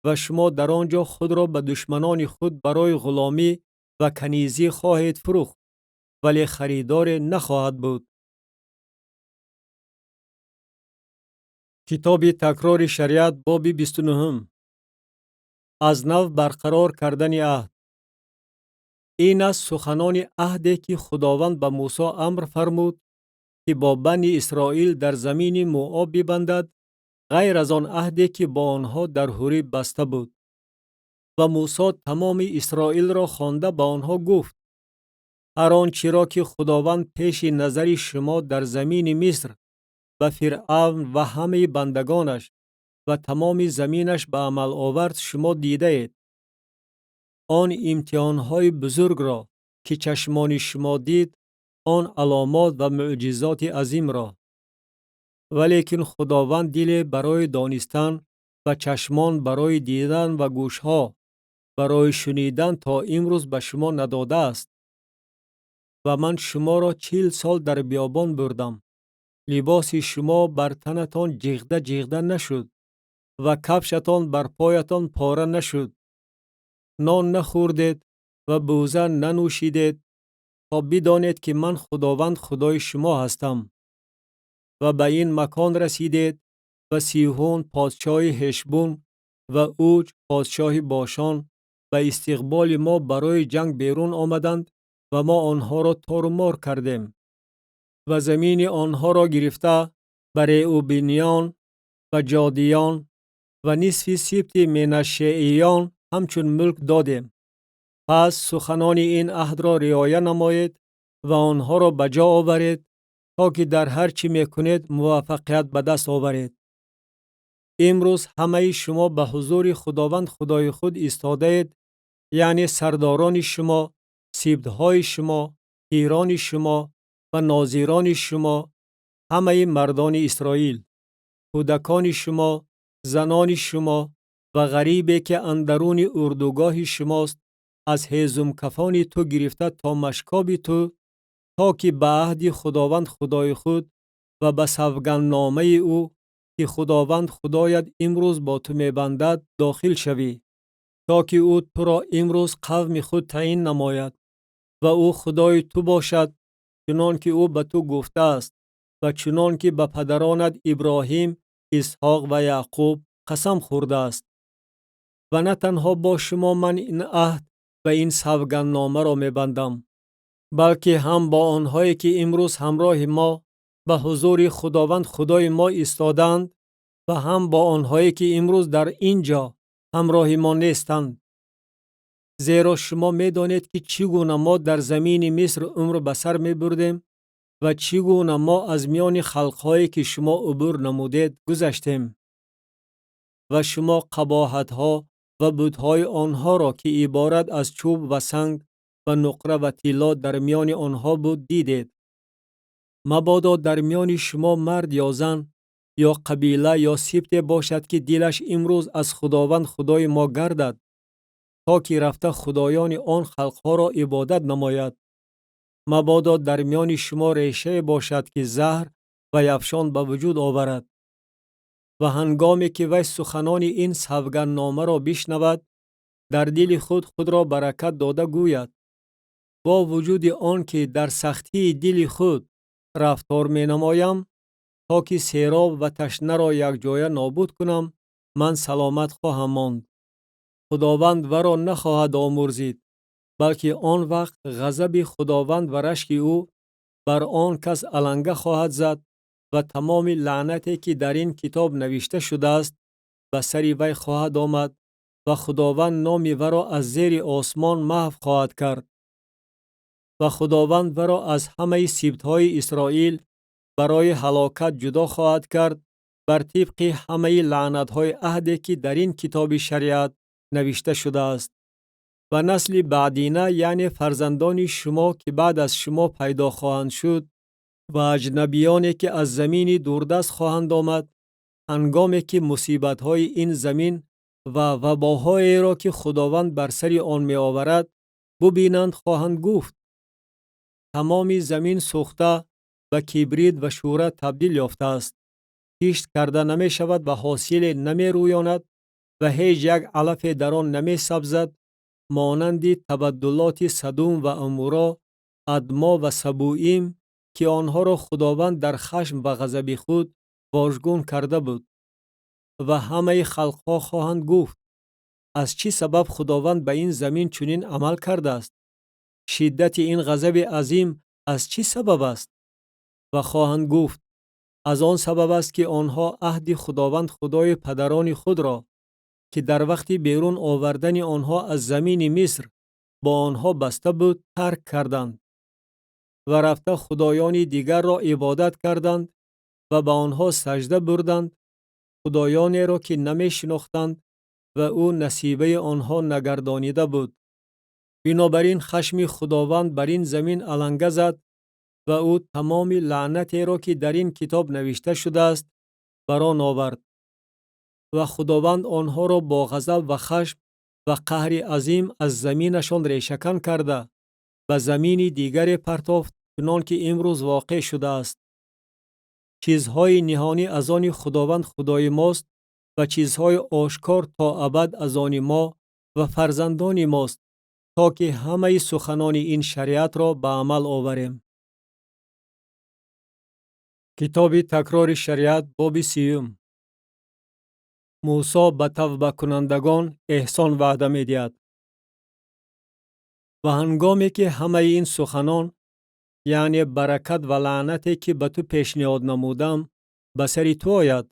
ва шумо дар он ҷо худро ба душманони худ барои ғуломӣ ва канизӣ хоҳед фурӯхт, вале харидоре нахоҳад буд. Китоби такрори шариат, боби 29. Аз нав барқарор кардани аҳд. Ин аст суханони аҳде, ки Худованд ба Мусо амр фармуд, ки бо Бани Исроил дар замини Муоб бибандад, ғайр аз он аҳде, ки бо онҳо дар Ҳуриб баста буд. Ва Мусо тамоми Исроилро хонда ба онҳо гуфт: ҳар он чиро, ки Худованд пеши назари шумо дар замини Миср ба Фиръавн ва ҳамаи бандагонаш ва тамоми заминаш ба амал овард, шумо дидаед. Он имтиҳонҳои бузургро, ки чашмони шумо дид, он аломот ва мӯъҷизоти азимро. Валекин Худованд диле барои донистан ва чашмон барои дидан ва гӯшҳо барои шунидан то имрӯз ба шумо надодааст. Ва ман шуморо 40 сол дар биёбон бурдам. Либоси шумо бар танатон ҷиғда ҷиғда нашуд ва кафшатон бар поятон пора нашуд. Нон нахӯрдед ва бӯза нанӯшидед, то бидонед, ки ман Худованд Худои шумо ҳастам. Ва ба ин макон расидед ва Сиҳун подшоҳи Ҳешбун ва Уҷ подшоҳи Бошон ба истиқболи мо барои ҷанг берун омаданд ва мо онҳоро торумор кардем ва замини онҳоро гирифта ба Реубиниён ва Ҷодиён ва нисфи сибти Менашшеиён ҳамчун мулк додем. Пас суханони ин аҳдро риоя намоед ва онҳоро ба ҷо оваред, то ки дар ҳар чӣ мекунед муваффақият ба даст оваред. Имрӯз ҳамаи шумо ба ҳузури Худованд Худои худ истодаед, яъне сардорони шумо, сибтҳои шумо, пирони шумо ва нозирони шумо, ҳамаи мардони Исроил, кӯдакони шумо, занони шумо ва ғарибе, ки андаруни урдугоҳи шумост, аз ҳезумкафони ту гирифта то машкоби ту, то ки ба аҳди Худованд Худои худ ва ба савгандномаи ӯ, ки Худованд Худоят имрӯз бо ту мебандад, дохил шавӣ, то ки ӯ туро имрӯз қавми худ таъин намояд ва ӯ Худои ту бошад, чунон ки ӯ ба ту гуфтааст ва чунон ки ба падаронат Иброҳим, Исҳоқ ва Яъқуб қасам хӯрдааст. Ва на танҳо бо шумо ман ин аҳд ва ин савгандномаро мебандам, балки ҳам бо онҳое, ки имрӯз ҳамроҳи мо ба ҳузури Худованд Худои мо истодаанд ва ҳам бо онҳое, ки имрӯз дар ин ҷо ҳамроҳи мо нестанд. Зеро шумо медонед, ки чӣ гуна мо дар замини Миср умр ба сар мебурдем ва чӣ гуна мо аз миёни халқҳое, ки шумо убур намудед, гузаштем. Ва шумо қабоҳатҳо ва бутҳои онҳоро, ки иборат аз чӯб ва санг ва нуқра ва тилло дар миёни онҳо буд, дидед. Мабодо дар миёни шумо мард ё зан ё қабила ё сибте бошад, ки дилаш имрӯз аз Худованд Худои мо гардад, то ки рафта худоёни он халқҳоро ибодат намояд. Мабодо дар миёни шумо решае бошад, ки заҳр ва яфшон ба вуҷуд оварад. Ва ҳангоме ки вай суханони ин савгандномаро бишнавад, дар дили худ худро баракат дода гӯяд: бо вуҷуди он ки дар сахтии дили худ рафтор менамоям, то ки сероб ва ташнаро якҷоя нобуд кунам, ман саломат хоҳам монд. Худованд варо нахоҳад омӯрзид, балки он вақт ғазаби Худованд ва рашки ӯ бар он кас аланга хоҳад зад ва тамоми лаънате, ки дар ин китоб навишта шудааст, ба сари вай хоҳад омад ва Худованд номи варо аз зери осмон маҳв хоҳад кард. Ва Худованд варо аз ҳамаи сибтҳои Исроил барои ҳалокат ҷудо хоҳад кард бар тибқи ҳамаи лаънатҳои аҳде, ки дар ин китоби шариат навишта шудааст. Ва насли баъдина, яъне фарзандони шумо, ки баъд аз шумо пайдо хоҳанд шуд, ва аҷнабиёне, ки аз замини дурдаст хоҳанд омад, ҳангоме ки мусибатҳои ин замин ва вабоҳоеро, ки Худованд бар сари он меоварад, бубинанд, хоҳанд гуфт: тамоми замин сӯхта ба кибрит ва шӯра табдил ёфтааст. Кишт карда намешавад ва ҳосиле намерӯёнад ва ҳеҷ як алафе дар он намесабзад, монанди табаддулоти Садум ва Амуро, Адмо ва Сабуим, ки онҳоро Худованд дар хашм ва ғазаби худ вожгун карда буд. Ва ҳамаи халқҳо хоҳанд гуфт: аз чӣ сабаб Худованд ба ин замин чунин амал кардааст? Шиддати ин ғазаби азим аз чӣ сабаб аст? Ва хоҳанд гуфт: аз он сабаб аст, ки онҳо аҳди Худованд Худои падарони худро, ки дар вақти берун овардани онҳо аз замини Миср бо онҳо баста буд, тарк карданд ва рафта худоёни дигарро ибодат карданд ва ба онҳо сажда бурданд, худоёнеро ки намешинохтанд ва ӯ насибаи онҳо нагардонида буд. Бинобар ин хашми Худованд бар ин замин аланга зад ва ӯ тамоми лаънатеро, ки дар ин китоб навишта шудааст, бар он овард. Ва Худованд онҳоро бо ғазаб ва хашм ва қаҳри азим аз заминашон решакан карда ба замини дигаре партофт, чунон ки имрӯз воқеъ шудааст. Чизҳои ниҳонӣ аз они Худованд Худои мост ва чизҳои ошкор то абад аз они мо ва фарзандони мост, то ки ҳамаи суханони ин шариатро ба амал оварем. Китоби такрори шариат, боби 30. Мусо ба тавбакунандагон эҳсон ваъда медиҳад. Ва ҳангоме ки ҳамаи ин суханон, яъне баракат ва лаънате, ки ба ту пешниҳод намудам, ба сари ту ояд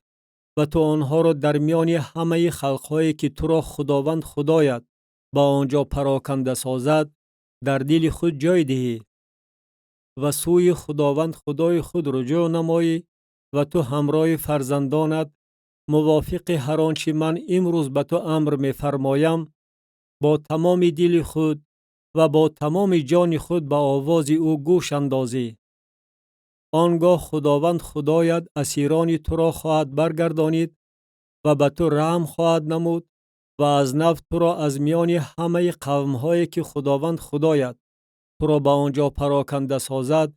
ва ту онҳоро дар миёни ҳамаи халқҳое, ки туро Худованд Худоят ба он ҷо пароканда созад, дар дили худ ҷой диҳӣ ва сӯи Худованд Худои худ руҷӯъ намоӣ ва ту ҳамроҳи фарзандонат мувофиқи ҳар он чӣ ман имрӯз ба ту амр мефармоям, бо тамоми дили худ ва бо тамоми ҷони худ ба овози ӯ гӯш андозӣ. Он гоҳ Худованд Худоят асирони туро хоҳад баргардонид ва ба ту раҳм хоҳад намуд ва аз нав туро аз миёни ҳамаи қавмҳое, ки Худованд Худоят туро ба он ҷо пароканда созад,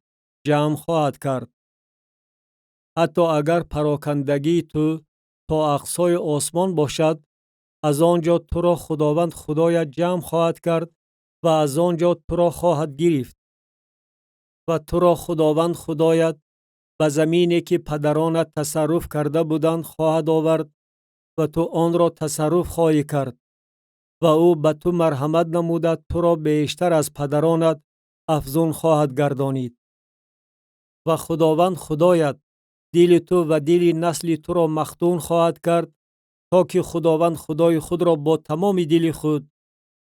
ҷамъ хоҳад кард. Ҳатто агар парокандагии ту то ақсои осмон бошад, аз он ҷо туро Худованд Худоят ҷамъ хоҳад кард ва аз он ҷо туро хоҳад гирифт. Ва туро Худованд Худоят ба замине, ки падаронат тасарруф карда буданд, хоҳад овард ва ту онро тасарруф хоҳӣ кард ва ӯ ба ту марҳамат намуда туро бештар аз падаронат афзун хоҳад гардонид. Ва Худованд Худоят дили ту ва дили насли туро махтун хоҳад кард, то ки Худованд Худои худро бо тамоми дили худ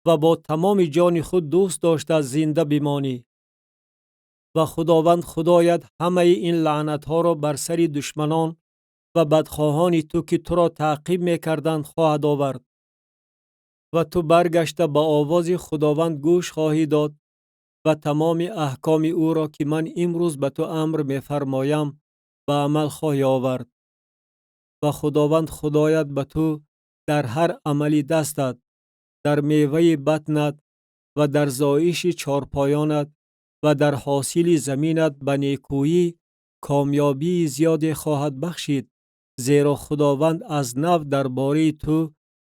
ва бо тамоми ҷони худ дӯст дошта зинда бимонӣ. Ва Худованд Худоят ҳамаи ин лаънатҳоро бар сари душманон ва бадхоҳони ту, ки туро таъқиб мекарданд, хоҳад овард. Ва ту баргашта ба овози Худованд гӯш хоҳӣ дод ва тамоми аҳкоми ӯро, ки ман имрӯз ба ту амр мефармоям, ба амал хоҳӣ овард. Ва Худованд Худоят ба ту дар ҳар амали дастат, дар меваи батнат ва дар зоиши чорпоёнат ва дар ҳосили заминат ба некӯӣ комёбии зиёде хоҳад бахшид, зеро Худованд аз нав дар бораи ту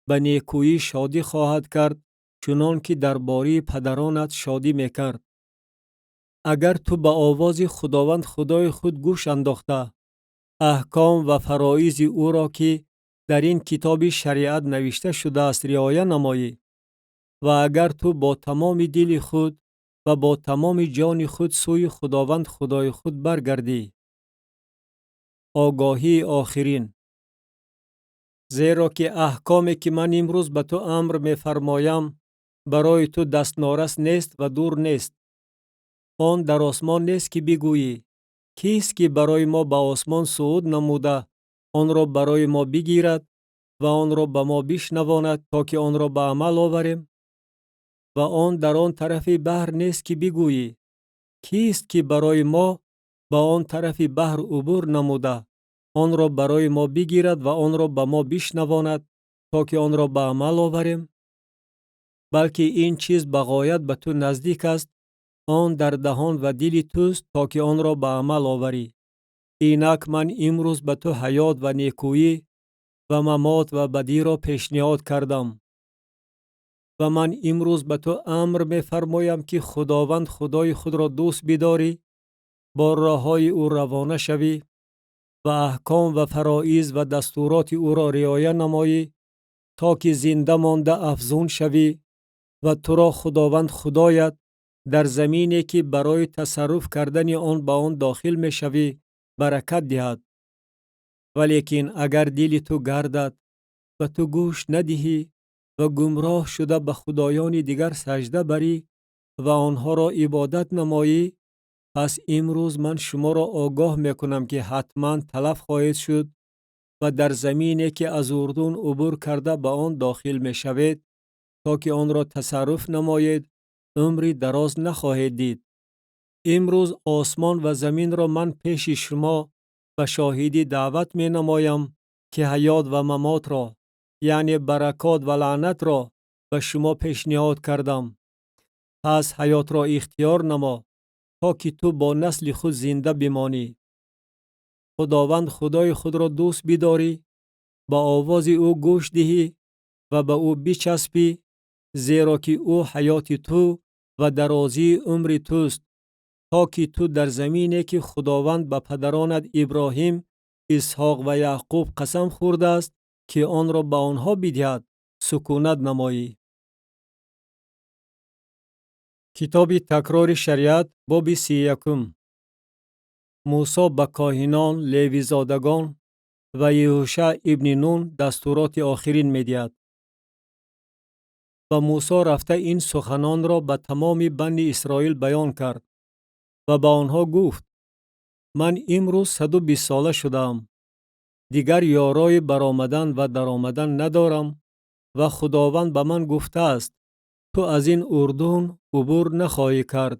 ба некӯӣ шодӣ хоҳад кард, чунон ки дар бораи падаронат шодӣ мекард. Агар ту ба овози Худованд Худои худ гӯш андохта, аҳком ва фароизи ӯро, ки дар ин китоби шариат навишта шудааст, риоя намоӣ, ва агар ту бо тамоми дили худ ва бо тамоми ҷони худ сӯи Худованд Худои худ баргардӣ. Огоҳии охирин. Зеро ки аҳкоме, ки ман имрӯз ба ту амр мефармоям, барои ту дастнорас нест ва дур нест. Он дар осмон нест, ки бигӯӣ: кист, ки барои мо ба осмон сууд намуда, онро барои мо бигирад ва онро ба мо бишнавонад, то ки онро ба амал оварем? Ва он дар он тарафи баҳр нест, ки бигӯӣ: кист, ки барои мо ба он тарафи баҳр убур намуда, онро барои мо бигирад ва онро ба мо бишнавонад, то ки онро ба амал оварем? Балки ин чиз ба ғоят ба ту наздик аст, он дар даҳон ва дили туст, то ки онро ба амал оварӣ. Инак ман имрӯз ба ту ҳаёт ва некӯӣ ва мамот ва бадиро пешниҳод кардам. Ва ман имрӯз ба ту амр мефармоям, ки Худованд Худои худро дӯст бидорӣ, бо роҳҳои ӯ равона шавӣ ва аҳком ва фароиз ва дастуроти ӯро риоя намоӣ, то ки зинда монда афзун шавӣ ва туро Худованд Худоят дар замине, ки барои тасарруф кардани он ба он дохил мешавӣ, баракат диҳад. Валекин агар дили ту гардад ва ту гӯш надиҳӣ ва гумроҳ шуда ба худоёни дигар саҷда барӣ ва онҳоро ибодат намоӣ, пас имрӯз ман шуморо огоҳ мекунам, ки ҳатман талаф хоҳед шуд ва дар замине, ки аз Урдун убур карда ба он дохил мешавед, то ки онро тасарруф намоед, умри дароз нахоҳед дид. Имрӯз осмон ва заминро ман пеши шумо ба шоҳидӣ даъват менамоям, ки ҳаёт ва мамотро, яъне баракот ва лаънатро ба шумо пешниҳод кардам. Пас ҳаётро ихтиёр намо, то ки ту бо насли худ зинда бимонӣ. Худованд Худои худро дӯст бидорӣ, ба овози ӯ гӯш диҳӣ ва ба ӯ бичаспӣ, зеро ки ӯ ҳаёти ту ва дарозии умри туст, то ки ту дар замине, ки Худованд ба падаронат Иброҳим, Исҳоқ ва Яъқуб қасам хӯрдааст, ки онро ба онҳо бидиҳад, сукунат намоӣ. Китоби такрори шариат, боби 31. Мусо ба коҳинон, левизодагон ва Еҳушаъ ибни Нун дастуроти охирин медиҳад. Ва Мусо рафта ин суханонро ба тамоми бани Исроил баён кард ва ба онҳо гуфт: ман имрӯз 120 сола шудаам. Дигар ёрои баромадан ва даромадан надорам ва Худованд ба ман гуфтааст: ту аз ин Урдун убур нахоҳӣ кард.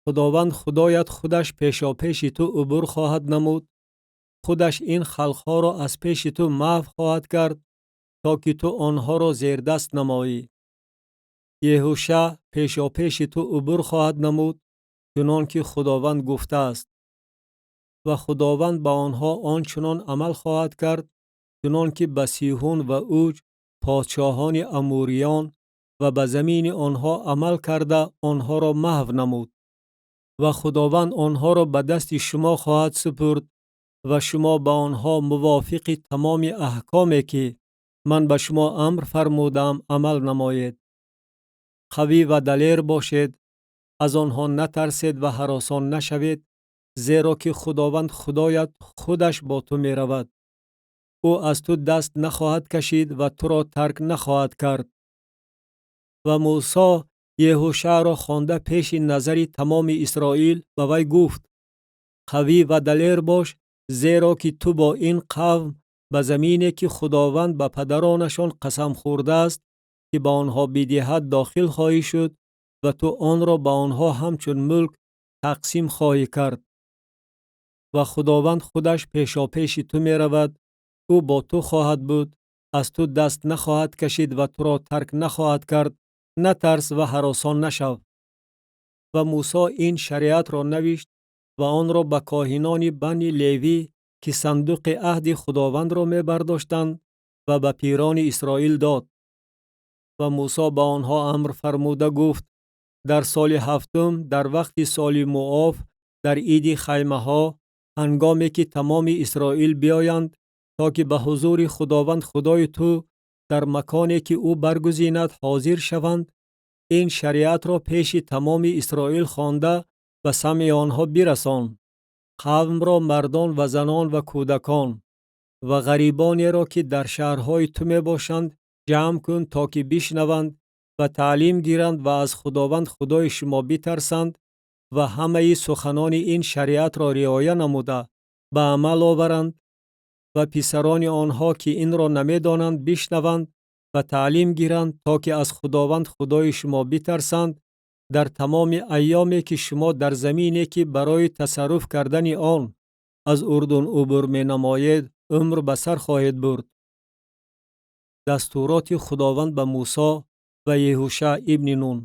Худованд Худоят худаш пешопеши ту убур хоҳад намуд, худаш ин халқҳоро аз пеши ту маҳв хоҳад кард, то ки ту онҳоро зердаст намоӣ. Еҳушаъ пешопеши ту убур хоҳад намуд, чунон ки Худованд гуфтааст. Ва Худованд ба онҳо он чунон амал хоҳад кард, чунон ки ба Сиҳун ва Уҷ, подшоҳони амуриён, ва ба замини онҳо амал карда онҳоро маҳв намуд. Ва Худованд онҳоро ба дасти шумо хоҳад супурд ва шумо ба онҳо мувофиқи тамоми аҳкоме, ки ман ба шумо амр фармудаам, амал намоед. Қавӣ ва далер бошед, аз онҳо натарсед ва ҳаросон нашавед, зеро ки Худованд Худоят худаш бо ту меравад. Ӯ аз ту даст нахоҳад кашид ва туро тарк нахоҳад кард. Ва Мусо Еҳушаъро хонда пеши назари тамоми Исроил ба вай гуфт: қавӣ ва далер бош, зеро ки ту бо ин қавм ба замине, ки Худованд ба падаронашон қасам хӯрдааст, ки ба онҳо бидиҳад, дохил хоҳӣ шуд ва ту онро ба онҳо ҳамчун мулк тақсим хоҳӣ кард. Ва Худованд худаш пешопеши ту меравад, ӯ бо ту хоҳад буд, аз ту даст нахоҳад кашид ва туро тарк нахоҳад кард. Натарс ва ҳаросон нашав. Ва Мусо ин шариатро навишт ва онро ба коҳинони бани Левӣ, ки сандуқи аҳди Худовандро мебардоштанд, ва ба пирони Исроил дод. Ва Мусо ба онҳо амр фармуда гуфт: дар соли ҳафтум, дар вақти соли муоф, дар иди хаймаҳо, ҳангоме ки тамоми Исроил биёянд, то ки ба ҳузури Худованд Худои ту дар маконе, ки ӯ баргузинад, ҳозир шаванд, ин шариатро пеши тамоми Исроил хонда ба самъи онҳо бирасон. Қавмро, мардон ва занон ва кӯдакон ва ғарибонеро, ки дар шаҳрҳои ту мебошанд, ҷамъ кун, то ки бишнаванд ва таълим гиранд ва аз Худованд Худои шумо битарсанд ва ҳамаи суханони ин шариатро риоя намуда ба амал оваранд ва писарони онҳо, ки инро намедонанд, бишнаванд ва таълим гиранд, то ки аз Худованд Худои шумо битарсанд дар тамоми айёме, ки шумо дар замине, ки барои тасарруф кардани он аз Урдун убур менамоед, умр ба сар хоҳед бурд. Дастуроти Худованд ба Мусо ва Еҳушаъ ибни Нун.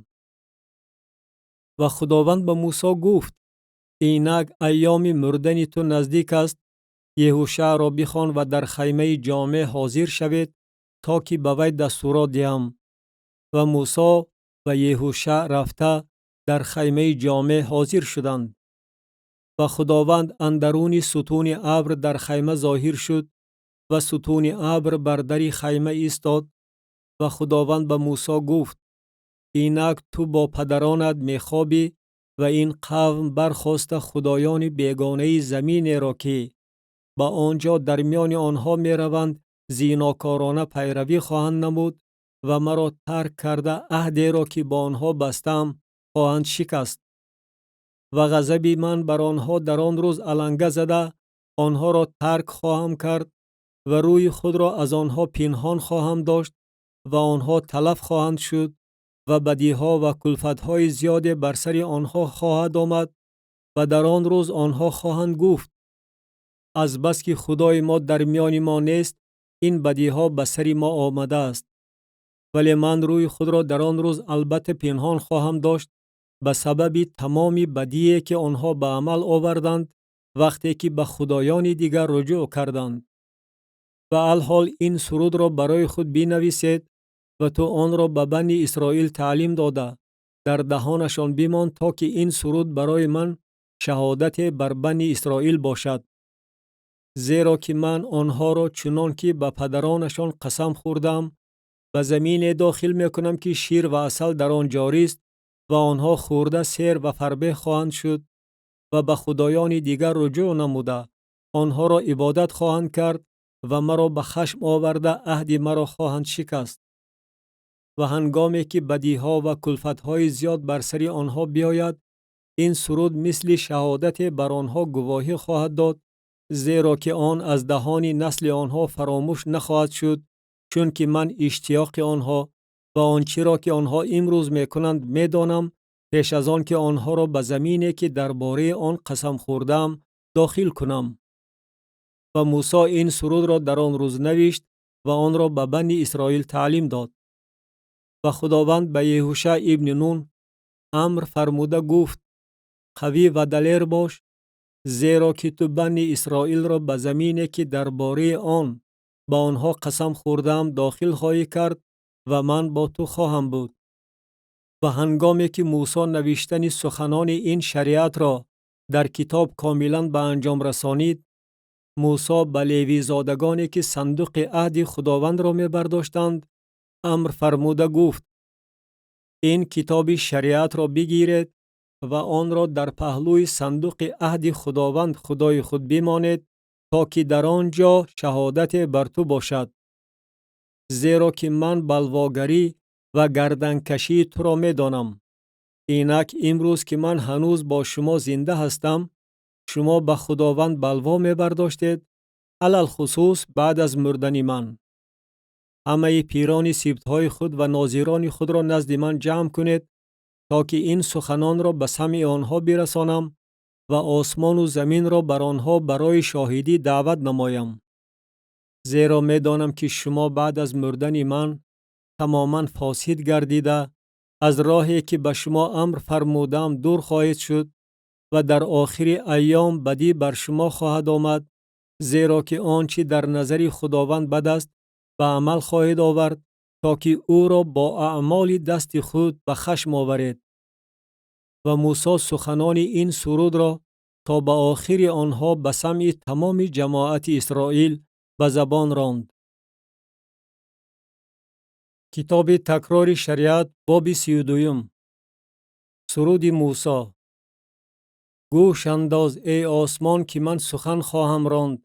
Ва Худованд ба Мусо гуфт: Инак айёми мурдани ту наздик аст. Еҳушаъро бихон ва дар хаймаи ҷомеъ ҳозир шавед, то ки ба вай дастурот диҳам. Ва Мусо ва Еҳушаъ рафта дар хаймаи ҷомеъ ҳозир шуданд. Ва Худованд андаруни сутуни абр дар хайма зоҳир шуд ва сутуни абр бар дари хайма истод. Ва Худованд ба Мусо гуфт: Инак ту бо падаронат мехобӣ ва ин қавм бархоста худоёни бегонаи заминеро, ки ба он ҷо дар миёни онҳо мераванд, зинокорона пайравӣ хоҳанд намуд ва маро тарк карда аҳдеро, ки бо онҳо бастаам, хоҳанд шикаст. Ва ғазаби ман бар онҳо дар он рӯз аланга зада, онҳоро тарк хоҳам кард ва рӯи худро аз онҳо пинҳон хоҳам дошт ва онҳо талаф хоҳанд шуд ва бадиҳо ва кулфатҳои зиёде бар сари онҳо хоҳад омад ва дар он рӯз онҳо хоҳанд гуфт: аз бас ки Худои мо дар миёни мо нест, ин бадиҳо ба сари мо омадааст. Вале ман рӯи худро дар он рӯз албатта пинҳон хоҳам дошт ба сабаби тамоми бадие, ки онҳо ба амал оварданд, вақте ки ба худоёни дигар руҷӯъ карданд. Ва алҳол ин сурудро барои худ бинависед ва ту онро ба Бани Исроил таълим дода, дар даҳонашон бимон, то ки ин суруд барои ман шаҳодате бар Бани Исроил бошад. Зеро ки ман онҳоро, чунон ки ба падаронашон қасам хӯрдам, ба замине дохил мекунам, ки шир ва асал дар он ҷорист ва онҳо хӯрда сер ва фарбеҳ хоҳанд шуд ва ба худоёни дигар руҷӯъ намуда, онҳоро ибодат хоҳанд кард ва маро ба хашм оварда аҳди маро хоҳанд шикаст. Ва ҳангоме ки бадиҳо ва кулфатҳои зиёд бар сари онҳо биёяд, ин суруд мисли шаҳодате бар онҳо гувоҳӣ хоҳад дод, зеро ки он аз даҳони насли онҳо фаромӯш нахоҳад шуд, чунки ман иштиёқи онҳо ва он чиро, ки онҳо имрӯз мекунанд, медонам, пеш аз он ки онҳоро ба замине, ки дар бораи он қасам хӯрдаам, дохил кунам. Ва Мусо ин сурудро дар он рӯз навишт ва онро ба Бани Исроил таълим дод. Ва Худованд ба Еҳуша ибни Нун амр фармуда гуфт: қавӣ ва далер бош, зеро ки ту Бани Исроилро ба замине, ки дар бораи он ба онҳо қасам хӯрдаам, дохил хоҳӣ кард ва ман бо ту хоҳам буд. Ва ҳангоме ки Мусо навиштани суханони ин шариатро дар китоб комилан ба анҷом расонид, Мусо ба левизодагоне, ки сандуқи аҳди Худовандро мебардоштанд, амр фармуда гуфт: ин китоби шариатро бигиред ва онро дар паҳлӯи сандуқи аҳди Худованд Худои худ бимонед, то ки дар он ҷо шаҳодате бар ту бошад. Зеро ки ман балвогарӣ ва гарданкашии туро медонам. Инак имрӯз, ки ман ҳанӯз бо шумо зинда ҳастам, шумо ба Худованд балво мебардоштед, алалхусус баъд аз мурдани ман. Ҳамаи пирони сибтҳои худ ва нозирони худро назди ман ҷамъ кунед, то ки ин суханонро ба самъи онҳо бирасонам ва осмону заминро бар онҳо барои шоҳидӣ даъват намоям. Зеро медонам, ки шумо баъд аз мурдани ман тамоман фосид гардида, аз роҳе, ки ба шумо амр фармудаам, дур хоҳед шуд ва дар охири айём бадӣ бар шумо хоҳад омад, зеро ки он чӣ дар назари Худованд бад аст, ба амал хоҳед овард, то ки ӯро бо аъмоли дасти худ ба хашм оваред. Ва Мусо суханони ин сурудро то ба охири онҳо ба самъи тамоми ҷамоати Исроил ба забон ронд. Китоби такрори шариат, боби 32. Суруди Мусо. Гӯш андоз, эй осмон, ки ман сухан хоҳам ронд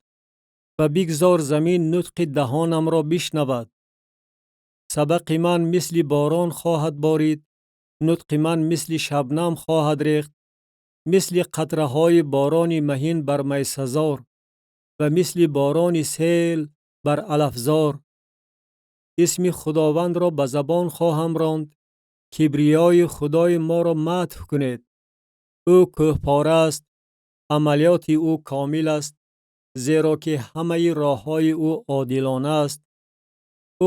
ва бигзор замин нутқи даҳонамро бишнавад. Сабақи ман мисли борон хоҳад борид, нутқи ман мисли шабнам хоҳад рехт, мисли қатраҳои борони маҳин бар майсазор ва мисли борони сел бар алафзор. Исми Худовандро ба забон хоҳам ронд, кибриёи Худои моро мадҳ кунед. Ӯ кӯҳпора аст, амалиёти ӯ комил аст, зеро ки ҳамаи роҳҳои ӯ одилона аст.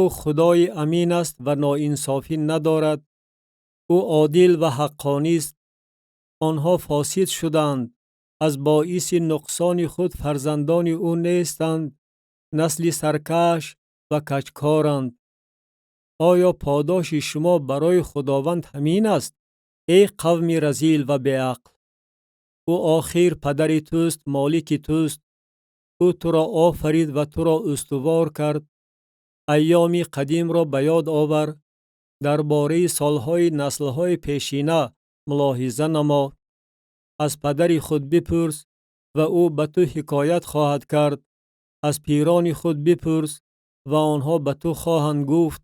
Ӯ Худои амин аст ва ноинсофӣ надорад. Ӯ одил ва ҳаққонист. Онҳо фосид шуданд, Аз боиси нуқсони худ фарзандони ӯ нестанд, насли саркаш ва каҷкоранд. Оё подоши шумо барои Худованд ҳамин аст, эй қавми разил ва беақл? Ӯ охир падари туст, молики туст. Ӯ туро офарид ва туро устувор кард. Айёми қадимро ба ёд овар, дар бораи солҳои наслҳои пешина мулоҳиза намо. Аз падари худ бипурс ва ӯ ба ту ҳикоят хоҳад кард. Аз пирони худ бипурс ва онҳо ба ту хоҳанд гуфт.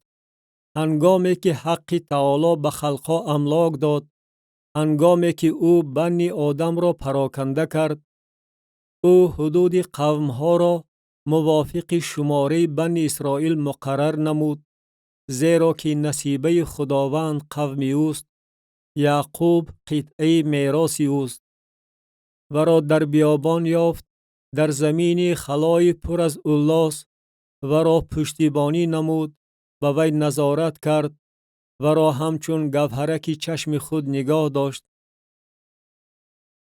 Ҳангоме ки Ҳаққи Таоло ба халқҳо амлок дод, ҳангоме ки ӯ банни одамро пароканда кард, ӯ ҳудуди қавмҳоро мувофиқи шумораи банни Исроил муқаррар намуд, зеро ки насибаи Худованд қавми ӯст, Яъқуб қитъаи мероси ӯст. Варо дар биёбон ёфт, дар замини халои пур аз уллос, варо пуштибонӣ намуд, ба вай назорат кард, варо ҳамчун гавҳараки чашми худ нигоҳ дошт.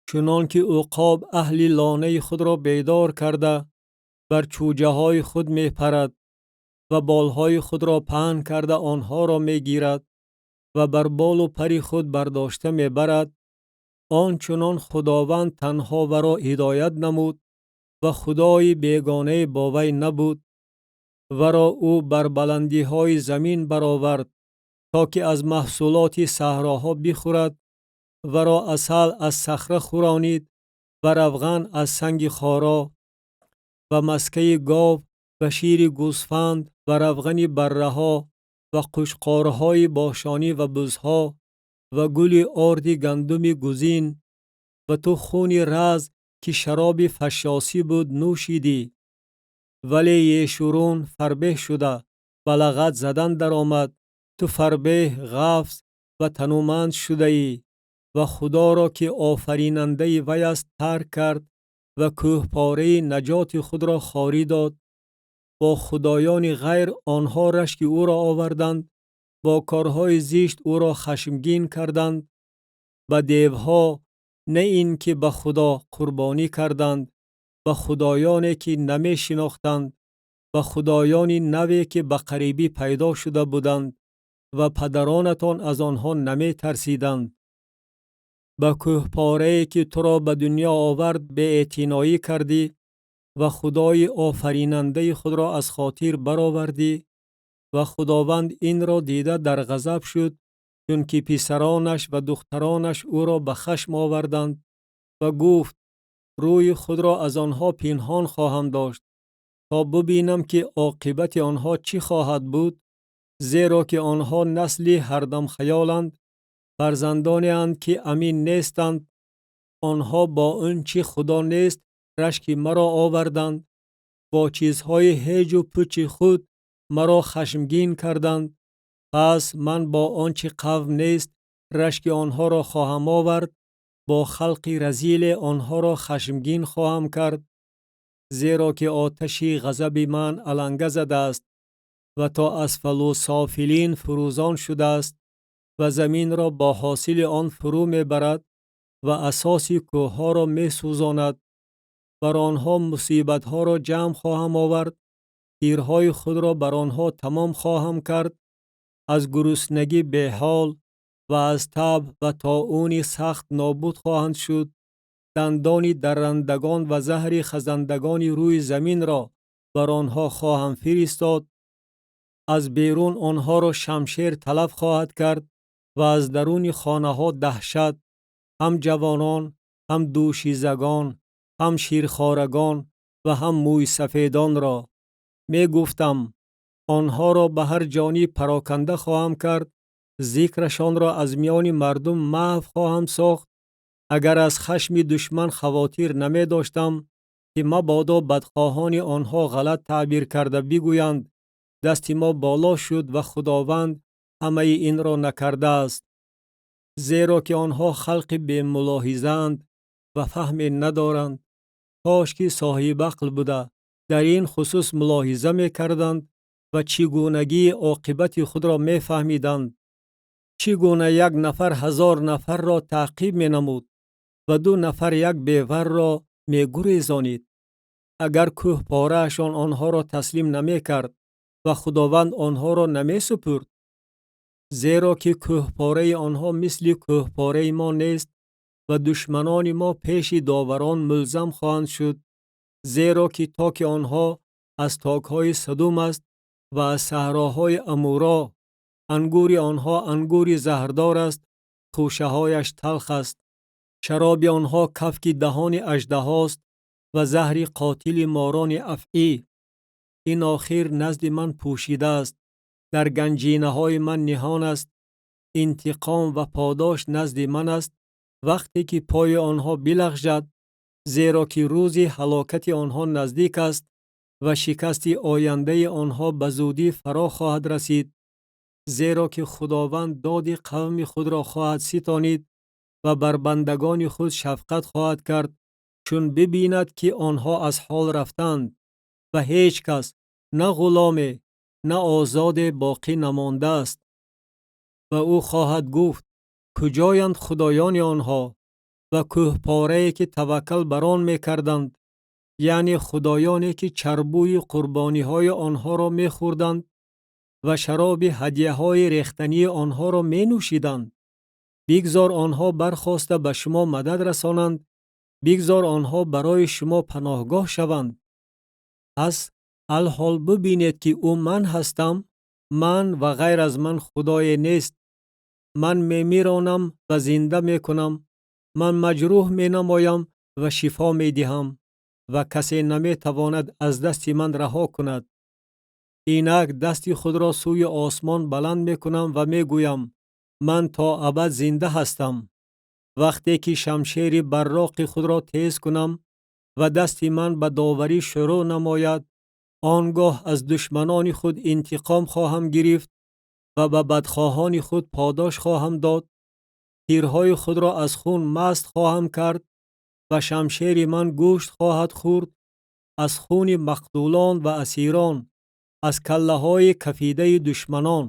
Чунон ки уқоб аҳли лонаи худро бедор карда, бар чӯҷаҳои худ мепарад ва болҳои худро паҳн карда онҳоро мегирад ва бар болу пари худ бардошта мебарад, он чунон Худованд танҳо варо ҳидоят намуд ва худои бегонае бо вай набуд. Варо ӯ бар баландиҳои замин баровард, то ки аз маҳсулоти саҳроҳо бихӯрад, варо асал аз сахра хӯронид ва равған аз санги хоро ва маскаи гов ва шири гӯсфанд ва равғани барраҳо ва қӯчқорҳои бошонӣ ва бузҳо ва гули орди гандуми гузин. Ва ту хуни раз, ки шароби фашосӣ буд, нӯшидӣ. Вале Ешурун фарбеҳ шуда ба лагат задан даромад. Ту фарбеҳ, ғафз ва тануманд шудаӣ ва Худоро, ки офаринандаи вай аст, тарк кард ва кӯҳпораи наҷоти худро хорӣ дод. Бо худоёни ғайр онҳо рашки ӯро оварданд, бо корҳои зишт ӯро хашмгин карданд. Ба девҳо, на ин ки ба Худо, қурбонӣ карданд, ба худоёне ки намешинохтанд, ба худоёни наве ки ба қарибӣ пайдо шуда буданд ва падаронатон аз онҳо наметарсиданд. Ба кӯҳпорае ки туро ба дунё овард беэътиноӣ кардӣ ва Худои офаринандаи худро аз хотир баровардӣ. Ва Худованд инро дида дар ғазаб шуд, чунки писаронаш ва духтаронаш ӯро ба хашм оварданд ва гуфт: рӯи худро аз онҳо пинҳон хоҳам дошт, то бубинам ки оқибати онҳо чӣ хоҳад буд, зеро ки онҳо насли ҳардамхаёланд, фарзандонеанд ки амин нестанд. Онҳо бо он чӣ Худо нест рашки маро оварданд, бо чизҳои ҳеҷу пучи худ маро хашмгин карданд. Пас ман бо он чӣ қавм нест рашки онҳоро хоҳам овард, бо халқи разиле онҳоро хашмгин хоҳам кард, зеро ки оташи ғазаби ман аланга задааст ва то асфалу софилин фурӯзон шудааст ва заминро бо ҳосили он фурӯ мебарад ва асоси кӯҳҳоро месӯзонад. Бар онҳо мусибатҳоро ҷамъ хоҳам овард, тирҳои худро бар онҳо тамом хоҳам кард. Аз гуруснагӣ беҳол ва аз таб ва тоуни сахт нобуд хоҳанд шуд. Дандони даррандагон ва заҳри хазандагони рӯи заминро бар онҳо хоҳам фиристод. Аз берун онҳоро шамшер талаф хоҳад кард ва аз даруни хонаҳо даҳшат, ҳам ҷавонон, ҳам дӯшизагон, ҳам ширхорагон ва ҳам мӯйсафедонро. Мегуфтам: онҳоро ба ҳар ҷониб пароканда хоҳам кард, зикрашонро аз миёни мардум маҳв хоҳам сохт, агар аз хашми душман хавотир намедоштам, ки мабодо бадхоҳони онҳо ғалат таъбир карда бигӯянд: дасти мо боло шуд ва Худованд ҳамаи инро накардааст. Зеро ки онҳо халқи бемулоҳизаанд ва фаҳме надоранд. Кош ки соҳибақл буда дар ин хусус мулоҳиза мекарданд ва чӣ гунагии оқибати худро мефаҳмиданд. Чӣ гуна як нафар 1000 нафарро таъқиб менамуд? Ва 2 нафар як беварро мегурезонид. Агар кӯҳпораашон онҳоро таслим намекард ва Худованд онҳоро намесупурд, зеро ки кӯҳпораи онҳо мисли кӯҳпораи мо нест ва душманони мо пеши доварон мулзам хоҳанд шуд, зеро ки токи онҳо аз токҳои Садум аст ва аз саҳроҳои Амуро. Ангури онҳо ангури заҳрдор аст, хӯшаҳояш талх аст. Шароби онҳо кафки даҳони аждаҳост ва заҳри қотили морони афъӣ. Ин охир назди ман пӯшида аст, дар ганҷинаҳои ман ниҳон аст. Интиқом ва подош назди ман аст вақте ки пои онҳо билағжад, зеро ки рӯзи ҳалокати онҳо наздик аст ва шикасти ояндаи онҳо ба зудӣ фаро хоҳад расид, зеро ки Худованд доди қавми худро хоҳад ситонид ва бар бандагони худ шафқат хоҳад кард, чун бибинад ки онҳо аз ҳол рафтанд ва ҳеҷ кас, на ғуломе, на озоде боқӣ намондааст. Ва ӯ хоҳад гуфт: куҷоянд худоёни онҳо ва кӯҳпорае ки таваккал бар он мекарданд, яъне худоёне ки чарбӯи қурбониҳои онҳоро мехӯрданд ва шароби ҳадияҳои рехтании онҳоро менӯшиданд. Бигзор онҳо бархоста ба шумо мадад расонанд, бигзор онҳо барои шумо паноҳгоҳ шаванд. Пас алҳол бибинед ки ӯ ман ҳастам, ман ва ғайр аз ман худое нест. Ман мемиронам ва зинда мекунам, ман маҷрӯҳ менамоям ва шифо медиҳам ва касе наметавонад аз дасти ман раҳо кунад. Инак дасти худро сӯи осмон баланд мекунам ва мегӯям: ман то абад зинда ҳастам. Вақте ки шамшери барроқи худро тез кунам ва дасти ман ба доварӣ шурӯъ намояд, он гоҳ аз душманони худ интиқом хоҳам гирифт ва ба бадхоҳони худ подош хоҳам дод. Тирҳои худро аз хун маст хоҳам кард ва шамшери ман гӯшт хоҳад хӯрд аз хуни мақтулон ва асирон, аз каллаҳои кафидаи душманон.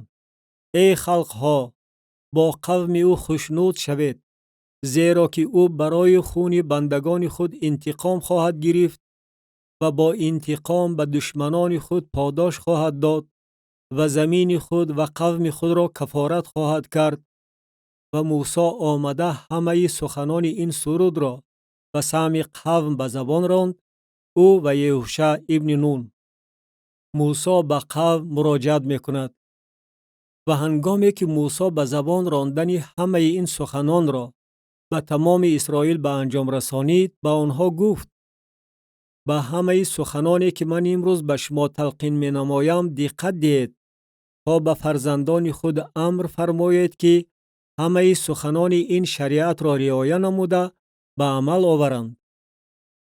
Эй халқҳо, бо қавми ӯ хушнуд шавед, зеро ки ӯ барои хуни бандагони худ интиқом хоҳад гирифт ва бо интиқом ба душманони худ подош хоҳад дод ва замини худ ва қавми худро кафорат хоҳад кард. Ва Мусо омада ҳамаи суханони ин сурудро ба самъи қавм ба забон ронд, ӯ ва Еҳуша ибни Нун. Мусо ба қавм муроҷиат мекунад. Ва ҳангоме ки Мусо ба забон рондани ҳамаи ин суханонро ба тамоми Исроил ба анҷом расонид, ба онҳо гуфт: ба ҳамаи суханоне ки ман имрӯз ба шумо талқин менамоям диққат диҳед, то ба фарзандони худ амр фармоед ки ҳамаи суханони ин шариатро риоя намуда ба амал оваранд.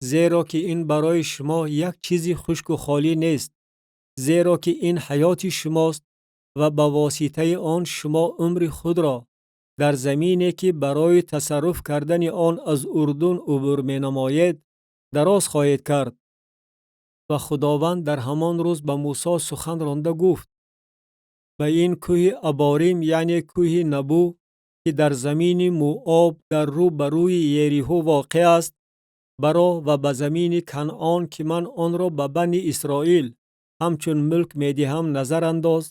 Зеро ки ин барои шумо як чизи хушку холӣ нест, зеро ки ин ҳаёти шумост ва ба воситаи он шумо умри худро дар замине ки барои тасарруф кардани он аз Урдун убур менамоед дароз хоҳед кард. Ва Худованд дар ҳамон рӯз ба Мусо сухан ронда гуфт: ба ин кӯҳи Аборим, яъне кӯҳи Набу, ки дар замини Муоб дар рӯ ба рӯи Ериҳо воқеъ аст, баро ва ба замини Канъон ки ман онро ба бани Исроил ҳамчун мулк медиҳам назар андоз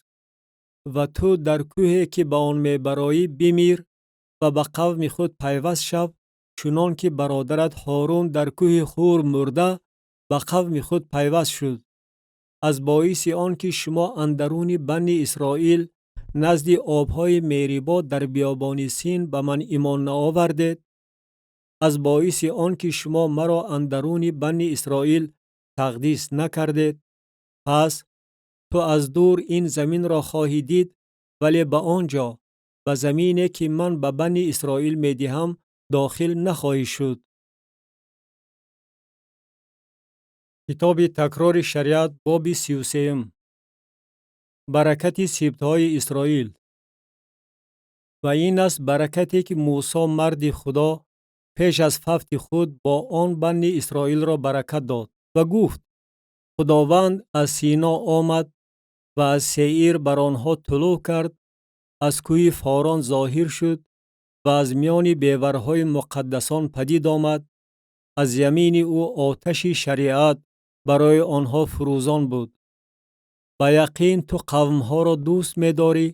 ва ту дар кӯҳе ки ба он мебароӣ бимир ва ба қавми худ пайваст шав, чунон ки бародарат Ҳорун дар кӯҳи Хур мурда ба қавми худ пайваст шуд. Аз боиси он ки шумо андаруни бани Исроил назди обҳои Мерибо дар биёбони Син ба ман имон наовардед, аз боиси он ки шумо маро андаруни бани Исроил тақдис накардед, пас ту аз дур ин заминро хоҳӣ дид, вале ба он ҷо, ба замине ки ман ба бани Исроил медиҳам, дохил нахоҳӣ шуд. Китоби такрори шариат, боби 33. Баракати сибтҳои Исроил. Ва ин аст баракате ки Мусо марди Худо пеш аз фавти худ бо он бани Исроилро баракат дод ва гуфт: Худованд аз Сино омад ва аз Сеир бар онҳо тулӯъ кард, аз кӯҳи Форон зоҳир шуд ва аз миёни беварҳои муқаддасон падид омад, аз ямини ӯ оташи шариат барои онҳо фурӯзон буд. Ба яқин ту қавмҳоро дӯст медорӣ,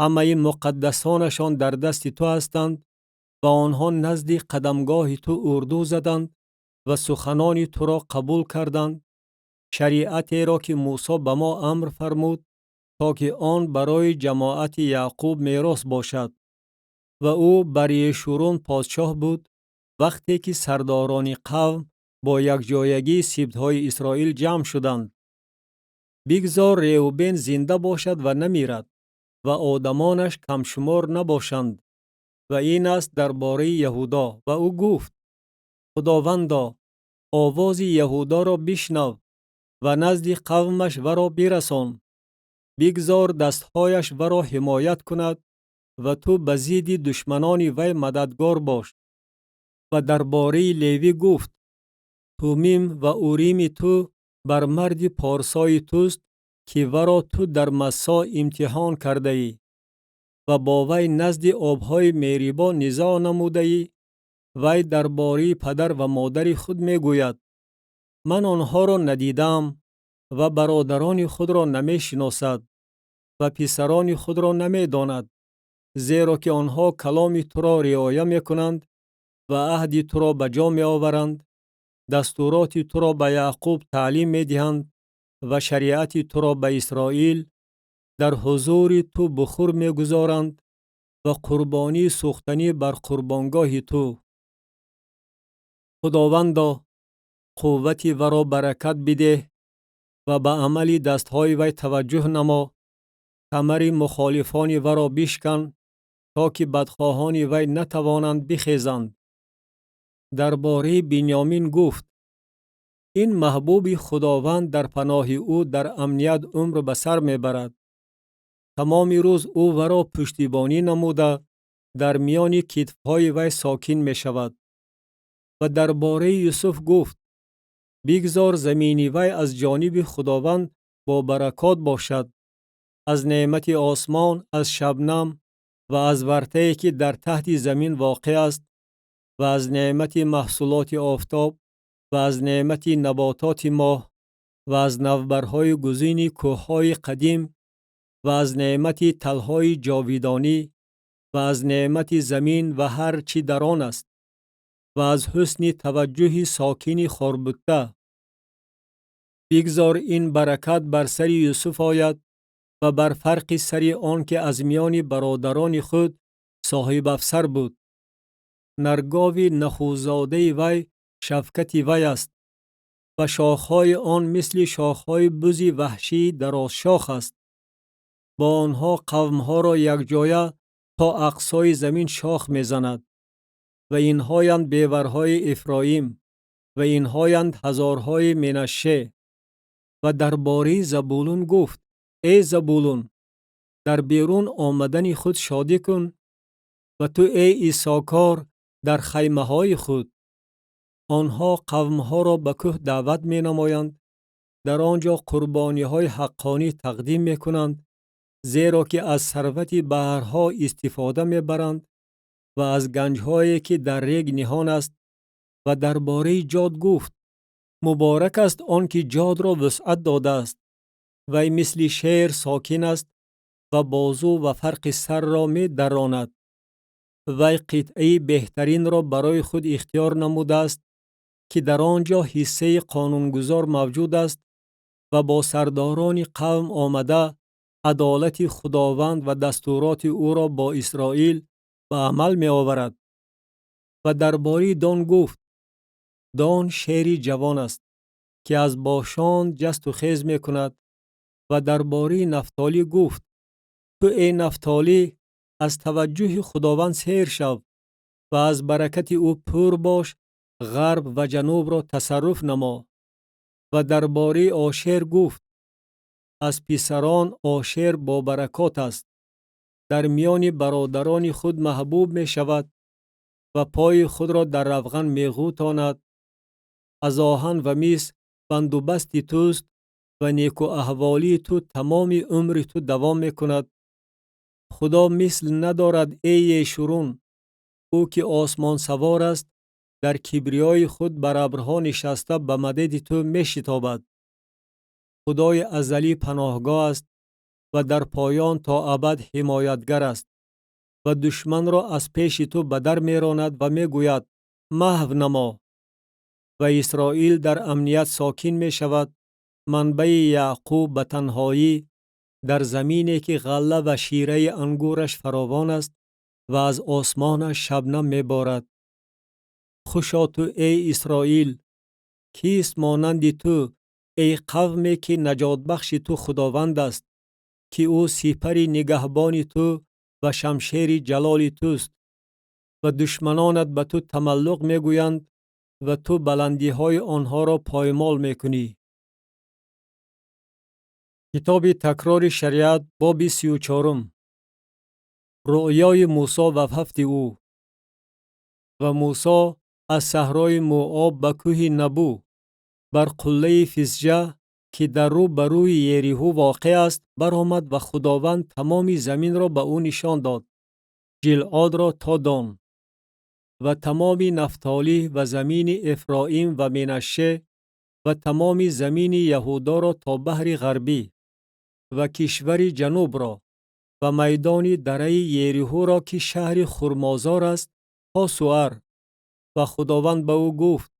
ҳамаи муқаддасонашон дар дасти ту ҳастанд ва онҳо назди қадамгоҳи ту урду заданд ва суханони туро қабул карданд, шариатеро ки Мусо ба мо амр фармуд, то ки он барои ҷамоати Яъқуб мерос бошад. Ва ӯ бар Ешурун подшоҳ буд, вақте ки сардорони қавм бо якҷоягии сибтҳои Исроил ҷамъ шуданд. Бигзор Реубен зинда бошад ва намирад, ва одамонаш камшумор набошанд. Ва ин аст дар бораи Яҳудо. Ва ӯ гуфт: Худовандо, овози Яҳудоро бишнав ва назди қавмаш варо бирасон. Бигзор дастҳояш варо ҳимоят кунад ва ту ба зидди душманони вай мададгор бош. Ва дар бораи Левӣ гуфт: Тумим ва Урими ту бар марди порсои туст, ки варо ту дар Массо имтиҳон кардаӣ ва бо вай назди обҳои Мерибо низоъ намудаӣ. Вай дар бораи падар ва модари худ мегӯяд: ман онҳоро надидаам, ва бародарони худро намешиносад ва писарони худро намедонад, зеро ки онҳо каломи туро риоя мекунанд ва аҳди туро ба ҷо меоваранд, дастуроти туро ба Яъқуб таълим медиҳанд ва шариати туро ба Исроил. Дар ҳузури ту бухур мегузоранд ва қурбонии сӯхтанӣ бар қурбонгоҳи ту. Худовандо, қуввати варо баракат бидеҳ ва ба амали дастҳои вай таваҷҷӯҳ намо. Камари мухолифони варо бишкан, то ки бадхоҳони вай натавонанд бихезанд. Дар бораи Бинёмин гуфт: ин маҳбуби Худованд дар паноҳи ӯ дар амният умр ба сар мебарад. Тамоми рӯз ӯ варо пуштибонӣ намуда, дар миёни китфҳои вай сокин мешавад. Ва дар бораи Юсуф гуфт: бигзор замини вай аз ҷониби Худованд бо баракот бошад, аз неъмати осмон, аз шабнам ва аз вартае ки дар таҳти замин воқеъ аст, ва аз неъмати маҳсулоти офтоб ва аз неъмати набототи моҳ ва аз навбарҳои гузини кӯҳҳои қадим ва аз неъмати талҳои ҷовидонӣ ва аз неъмати замин ва ҳар чӣ дар он аст, ва аз ҳусни таваҷҷӯҳи сокини хорбутта. Бигзор ин баракат бар сари Юсуф ояд ва бар фарқи сари он ки аз миёни бародарони худ соҳибафсар буд. Наргови нахӯзодаи вай шафкати вай аст ва шохҳои он мисли шохҳои бузи ваҳшии дарозшох аст. Бо онҳо қавмҳоро якҷоя то ақсои замин шох мезанад. Ва инҳоянд беварҳои Ифроим, ва инҳоянд ҳазорҳои Менаше. Ва дар бораи Забулун гуфт: эй Забулун, дар берун омадани худ шодӣ кун, ва ту эй Исокор дар хаймаҳои худ. Онҳо қавмҳоро ба кӯҳ даъват менамоянд, дар он ҷо қурбониҳои ҳаққонӣ тақдим мекунанд, зеро ки аз сарвати баҳрҳо истифода мебаранд ва аз ганҷҳое ки дар рег ниҳон аст. Ва дар бораи Ҷод гуфт: муборак аст он ки Ҷодро вусъат додааст. Вай мисли шер сокин аст ва бозу ва фарқи сарро медаронад. Вай қитъаи беҳтаринро барои худ ихтиёр намудааст, ки дар он ҷо ҳиссаи қонунгузор мавҷуд аст ва бо сардорони қавм омада адолати Худованд ва дастуроти ӯро бо Исроил ба амал меоварад. Ва дар бораи Дон гуфт: Дон шери ҷавон аст, ки аз Бошон ҷасту хез мекунад. Ва дар бораи Нафтолӣ гуфт: ту эй Нафтолӣ, аз таваҷҷӯҳи Худованд сер шав ва аз баракати ӯ пур бош, ғарб ва ҷанубро тасарруф намо. Ва дар бораи Ошер гуфт: аз писарон Ошер бобаракот аст, дар миёни бародарони худ маҳбуб мешавад ва пои худро дар равған меғӯтонад. Аз оҳан ва мис бандубасти туст ва некуаҳволии ту тамоми умри ту давом мекунад. Худо мисл надорад, эй Ешурун, Ӯ ки осмонсавор аст, дар кибриёи худ бар абрҳо нишаста ба мадади ту мешитобад. Худои азалӣ паноҳгоҳ аст ва дар поён то абад ҳимоятгар аст ва душманро аз пеши ту ба дар меронад ва мегӯяд: маҳв намо. Ва Исроил дар амният сокин мешавад, манбаи Яъқуб ба танҳоӣ, дар замине ки ғалла ва шираи ангураш фаровон аст ва аз осмонаш шабнам меборад. Хушо ту, эй Исроил! Кист монанди ту, эй қавме ки наҷотбахши ту Худованд аст, ки ӯ сипари нигаҳбони ту ва шамшери ҷалоли туст ва душманонат ба ту тамаллуқ мегӯянд ва ту баландиҳои онҳоро поймол мекунӣ. Китоби такрори шариат, боби 34. Рӯъёи Мусо ва фавти ӯ. Ва Мусо аз саҳрои Мооб ба кӯҳи Набу, бар қуллаи Фисҷа, ки дар рӯ ба рӯи Ериҳу воқеъ аст, баромад ва Худованд тамоми заминро ба ӯ нишон дод, Ҷилъодро то Дон ва тамоми Нафтолӣ ва замини Эфроим ва Менаше ва тамоми замини Яҳудоро то баҳри ғарбӣ ва кишвари ҷанубро ва майдони дараи Ериҳуро, ки шаҳри хурмозор аст, то Суар. Ва Худованд ба ӯ гуфт: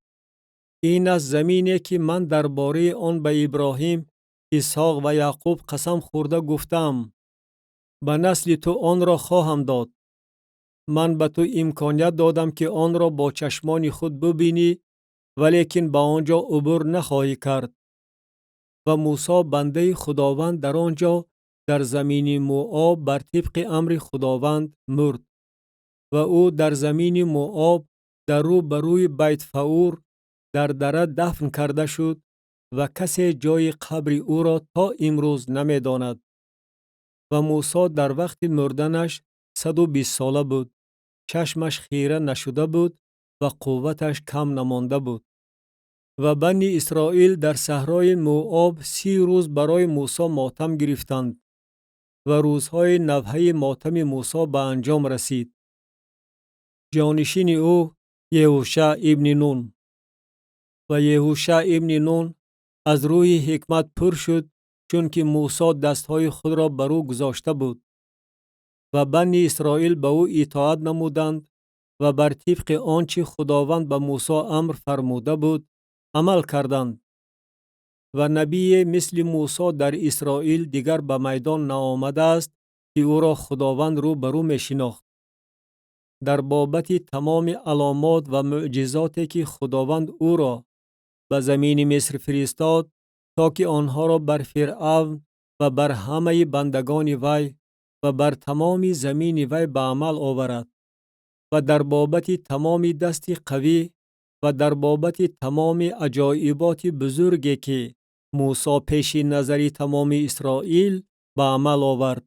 ин аст замине, ки ман дар бораи он ба Иброҳим, Исҳоқ ва Яъқуб қасам хӯрда гуфтаам: ба насли ту онро хоҳам дод. Ман ба ту имконият додам, ки онро бо чашмони худ бубинӣ, валекин ба он ҷо убур нахоҳӣ кард. Ва Мусо бандаи Худованд дар он ҷо дар замини Мооб бар тибқи амри Худованд мурд. Ва ӯ дар замини Мооб дар рӯ ба рӯи Байтфаур дар дара дафн карда шуд ва касе ҷои қабри ӯро то имрӯз намедонад. Ва Мусо дар вақти мурданаш 120 сола буд, чашмаш хира нашуда буд ва қувваташ кам намонда буд. Ва Бани Исроил дар саҳрои Мооб 30 рӯз барои Мусо мотам гирифтанд ва рӯзҳои навҳаи мотами Мусо ба анҷом расид. Ҷонишини ӯ Еҳуша ибни Нун. Ва Еҳуша ибни Нун аз рӯҳи ҳикмат пур шуд, чунки Мусо дастҳои худро бар ӯ гузошта буд. Ва Бани Исроил ба ӯ итоат намуданд ва бар тибқи он чӣ Худованд ба Мусо амр фармуда буд, амал карданд. Ва набие мисли Мусо дар Исроил дигар ба майдон наомадааст, ки ӯро Худованд рӯ ба рӯ мешинохт. Дар бобати тамоми аломот ва мӯъҷизоте, ки Худованд ӯро ба замини Миср фиристод, то ки онҳоро бар Фиръавн ва бар ҳамаи бандагони вай ва бар тамоми замини вай ба амал оварад, ва дар бобати тамоми дасти қавӣ ва дар бобати тамоми аҷоиботи бузурге, ки Мусо пеши назари тамоми Исроил ба амал овард.